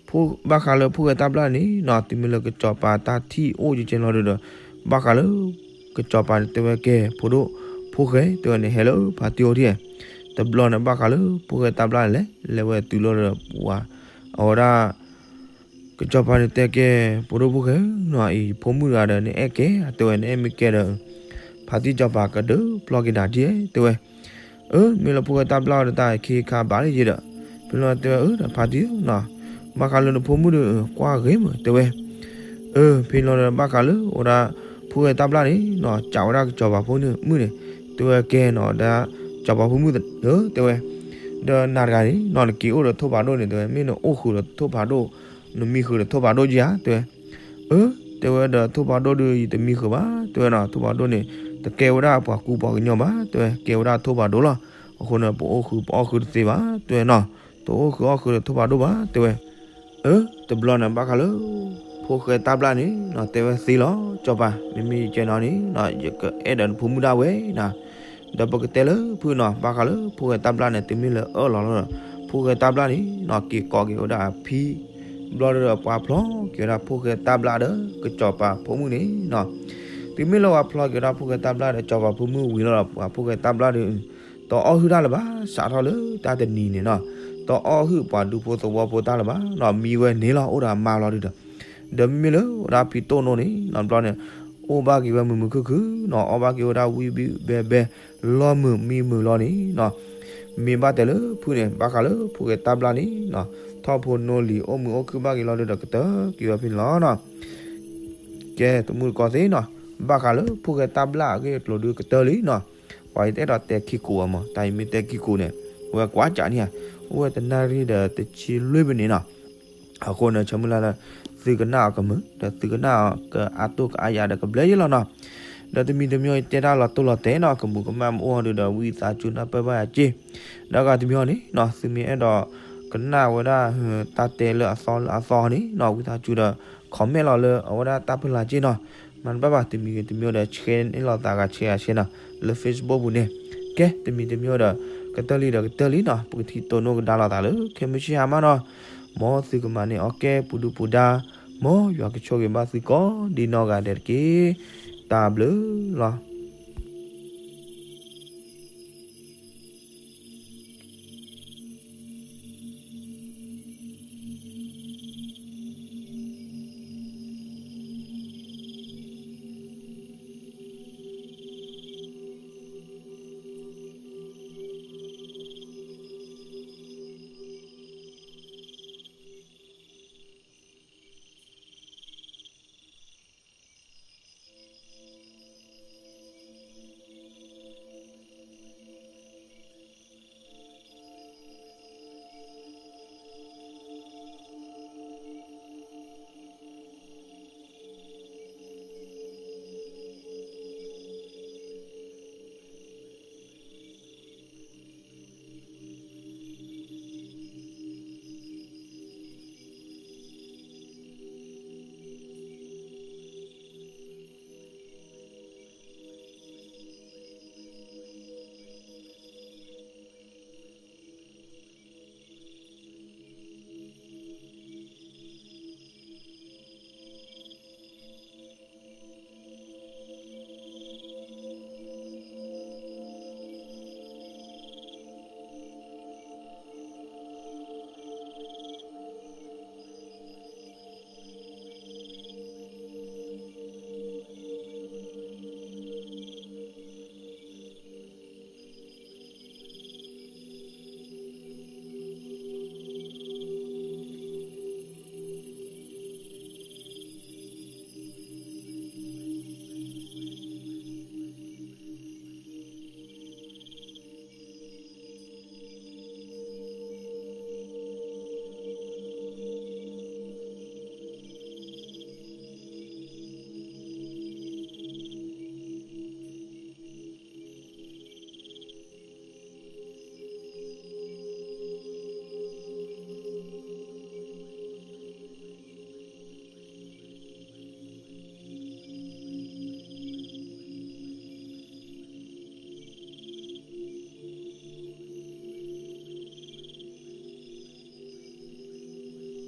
ဘၣ်ဃးလၢဖိၣ်ဃဲတၢ်ဘျၣ်န့ၣ်နီၤ တုၤမ့ၢ်လၢကစီၤပၤတၢ်ထံၣ်အိၣ်ကကဲလီၤဒုးဒီး ဘၣ်ဃးလၢ ကစီၤပၤန့ၣ်တဲဝဲကဲ ဖိဒိၣ် ဖိၣ်ဃဲတဲဝဲန့ၣ် ဟဲလၢဖါတံၢ်အိၣ်ထံၣ်, တဘျီန့ၣ် ဘၣ်ဃးလၢဖိၣ်ဃဲတၢ်ဘျၣ်န့ၣ်လဲၣ် လဲၤဝဲတုၤလီၤဒီး ပှၤ အဝဲဒၣ် ကစီၤပၤန့ၣ်တဲကဲ ဖိဒိၣ်ဖိၣ်ဃဲနီၤ အံၤဖိမုၣ်တဂၤဒီး နအဲၣ်ကဲ တဲဝဲ နအဲၣ်မ့ၢ်ကဲဒီး ဖါတံၢ်စီၤပၤကဒုးဖျီက့ၤနၤဒ် တဲဝဲ အၢ မ့ၢ်လၢဖိၣ်ဃဲတၢ်ဘျၣ်ဒီး တၢ်ခံခါဘၣ်လၢယဲဒီး ဖဲလီၤတဲဝဲ အၢ ဒီးဖါတံၢ်နီၤ ဘၣ်ဃးလၢနဖိမုၣ်ဒီး ကွၢ်ဂ့ၤမုာ် တဲဝဲ အၢ ဖဲလီၤဒီး ဘၣ်ဃးလၢ အိၣ်ဒၣ် ဖိၣ်ဃဲတၢ်ဘျၣ်န့ၣ်နီၤ ကးဝဲဒၣ်ကစီၤပၤဖိမုၣ်န့ၣ် တဲဝဲကဲနီၤ ဒီး ကစီၤပၤဖိမုၣ် တဲဝဲ ဒီးနၤတဂၤန့ၣ်နီၤ နက့ၤအိၣ်ဒီးထိၣ်ဖးဒိၣ်န့ၣ် တဲဝဲ မ့ၢ်နအိၣ်ဃုာ်ဒီးထိၣ်ဖးဒိၣ် နမံဃုာ်ဒီးထိၣ်ဖးဒိၣ်ကဧါ တဲဝဲ အၢ တဲဝဲ ဒီးထိၣ်ဖးဒိၣ်ဒီး ယတမံဃုာ်ဘၣ် တဲဝဲနီၤ ထိၣ်ဖးဒိၣ်န့ၣ် တကဲဝဲဒၣ်ပှၤကူပှၤကညီဘၣ် တဲဝဲ ကဲဝဲဒၣ်ထိၣ်ဖးဒိၣ်လီၤ အဃိန့ၣ် ပအိၣ်ဃုာ်ပအီၣ်ဃုာ်တသ့ဘၣ် တဲဝဲနီၤ တအိၣ်ဃုာ်အီၣ်ဃုာ်ဒီးထိၣ်ဖးဒိၣ်ဘၣ် တဲဝဲ အၢ တဘျီန့ၣ် ဘၣ်ဃးလၢ ဖိၣ်ဃဲတၢ်ဘျၣ်န့ၣ်နီၤ တဲဝဲသ့လီၤ ကစီၤပၤ မ့မ့ၢ်ယကဲနီၤန့ၣ်နီၤ ယကအဲၣ်ဒီးနဖိမုၣ်ဒၣ်ဝဲနီၤ ဒီးပကတဲလၢဖုနီၤ ဘၣ်ဃးလၢဖိၣ်ဃဲတၢ်ဘျၣ်န့ၣ် တုၤမ့ၢ်လၢအၢၣ်လီၤလီၤဒီး ဖိၣ်ဃဲတၢ်ဘျၣ်န့ၣ်နီၤ က့ၤကိးက့ၤဝဲဒၣ်အဖံ ဘျီဒီးပှၤဖျီက့ၤဝဲဒၣ်ဖိၣ်ဃဲတၢ်ဘျၣ်ဒီး ကစီၤပၤဖိမုၣ်န့ၣ်နီၤ တုၤမ့ၢ်လၢပှၤဖျီက့ၤဝဲဒၣ်ဖိၣ်ဃဲတၢ်ဘျၣ်ဒီးကစီၤပၤဖိမုၣ်ဝံၤလီၤဒီး ပှၤဖိၣ်ဃဲတၢ်ဘျၣ်ဒီး တအီၣ်ဟုၣ်တၢ်လၢၤဘၣ် စးထီၣ်လၢတၢ်တနံၤန့ၣ်နီၤ တအီၣ်ဟုၣ်ပှၤဒူဖိသဝီဖိတၢ်လၢၤဘၣ်နီၤ မံဝဲန့ၣ်လီၤ အိၣ်ဒီးအမါလီၤဒုးဒီး ဒီးမ့မ့ၢ်လၢဝဲဒၣ်ဖံတိၢ်နိန့ၣ်နီၤ ဘျီန့ၣ် အိၣ်ဘၣ်က့ၤဝဲမုာ်မုာ်ခုၣ်ခုၣ်နီၤ အီၣ်ဘၣ်က့ၤဝဲဒၣ်ဝံၣ်ဘံၣ်ဘဲဘဲ လီၤမုာ်မံမုာ်လီၤန့ၣ်နီၤ မ့ၢ်ဘၣ်တဲလၢဖုန့ၣ် ဘၣ်ဃးလၢဖိၣ်ဃဲတၢ်ဘျၣ်န့ၣ်နီၤ ထီၣ်ဖိနီလံၤ အိၣ်မုာ်အိၣ်ခုၣ်ဘၣ်က့ၤလီၤဒုးဒီးကတၢၢ်က့ၤဝဲဖဲန့ၣ်လီၤနီၤ ကဲ တမူတကိးသ့ၣ်နီၤ ဘၣ်ဃးလၢဖိၣ်ဃဲတၢ်ဘျၣ်အဂ့ၢ်အကျိၤဒုးကတၢၢ်လံနီၤ ပှၤယတအဲၣ်ဒိးတဲခံကိးအမး တၢ်အံၤမ့ၢ်တဲခံကိးန့ၣ် အဝဲကွၢ်ကးန့ၣ်ဧါ အိၣ်ဝဲတနၣ်ရံၣ်ဒီးတဆံလွံၢ်မံးနံးနီၤ အဃိန့ၣ် ဆၢမုၢ်လၢ်လၢ သုကနၣ်အီၤကမုာ် ဒီးသုကနၣ်အီၤကအါတိၢ်ကအါယၤဒီးကဘျဲယဲလီၤနီၤ ဒီးတမံၤတမံၤအံၤတဲတၢ်လီၤတိၢ်လီၤတဲာ်နီၤ ကမူးကမၣ်မ့ၢ်အိၣ်အီၤဒုးဒီး ဝံသးစူၤနၢ်ပၢၢ်ဘၣ်ယၤက့ၢ် ဒီးဂၤတမံၤအံၤန့ၣ်နီၤ သုမ့ၢ်အဲၣ်ဒိးကနၣ်ဝဲဒၣ် တၢ်တဲလၢအသီလၢအသီန့ၣ်နီၤ ဝံသးစူၤဒီး comment လီၤလၢအဝဲဒၣ်တၢ်ဖီလာ်က့ၢ်နီၤ မၤတဘၣ်ဘၣ် တမံၤဂ့ၤတမံၤဒီး share န့ၢ်လိာ်သးဂၤ share ဂၤ share နီၤ လၢ Facebook ပူၤန့ၣ်. ကဲ တမံၤတမံၤဒီး ကတၢၢ်လံဒီးကတၢၢ်လံနီၤ ပကထံၣ်တိၢ်နီၣ်ကဒါလိာ်သးလၢ ခဲမုၢ်ဆ့ၣ်ဟါမးနီၤ. မ်သုကမၤန့ၢ်အီၣ်ကဲ ပူၤဒုၣ်ပူၤဒါ, မ်ယွၤကဆိၣ်ဂ့ၤဘၣ်သုကိးဒံနီၢ်ဂၤဒဲးတက့ၢ်. တၢ်ဘျုးလီၤ.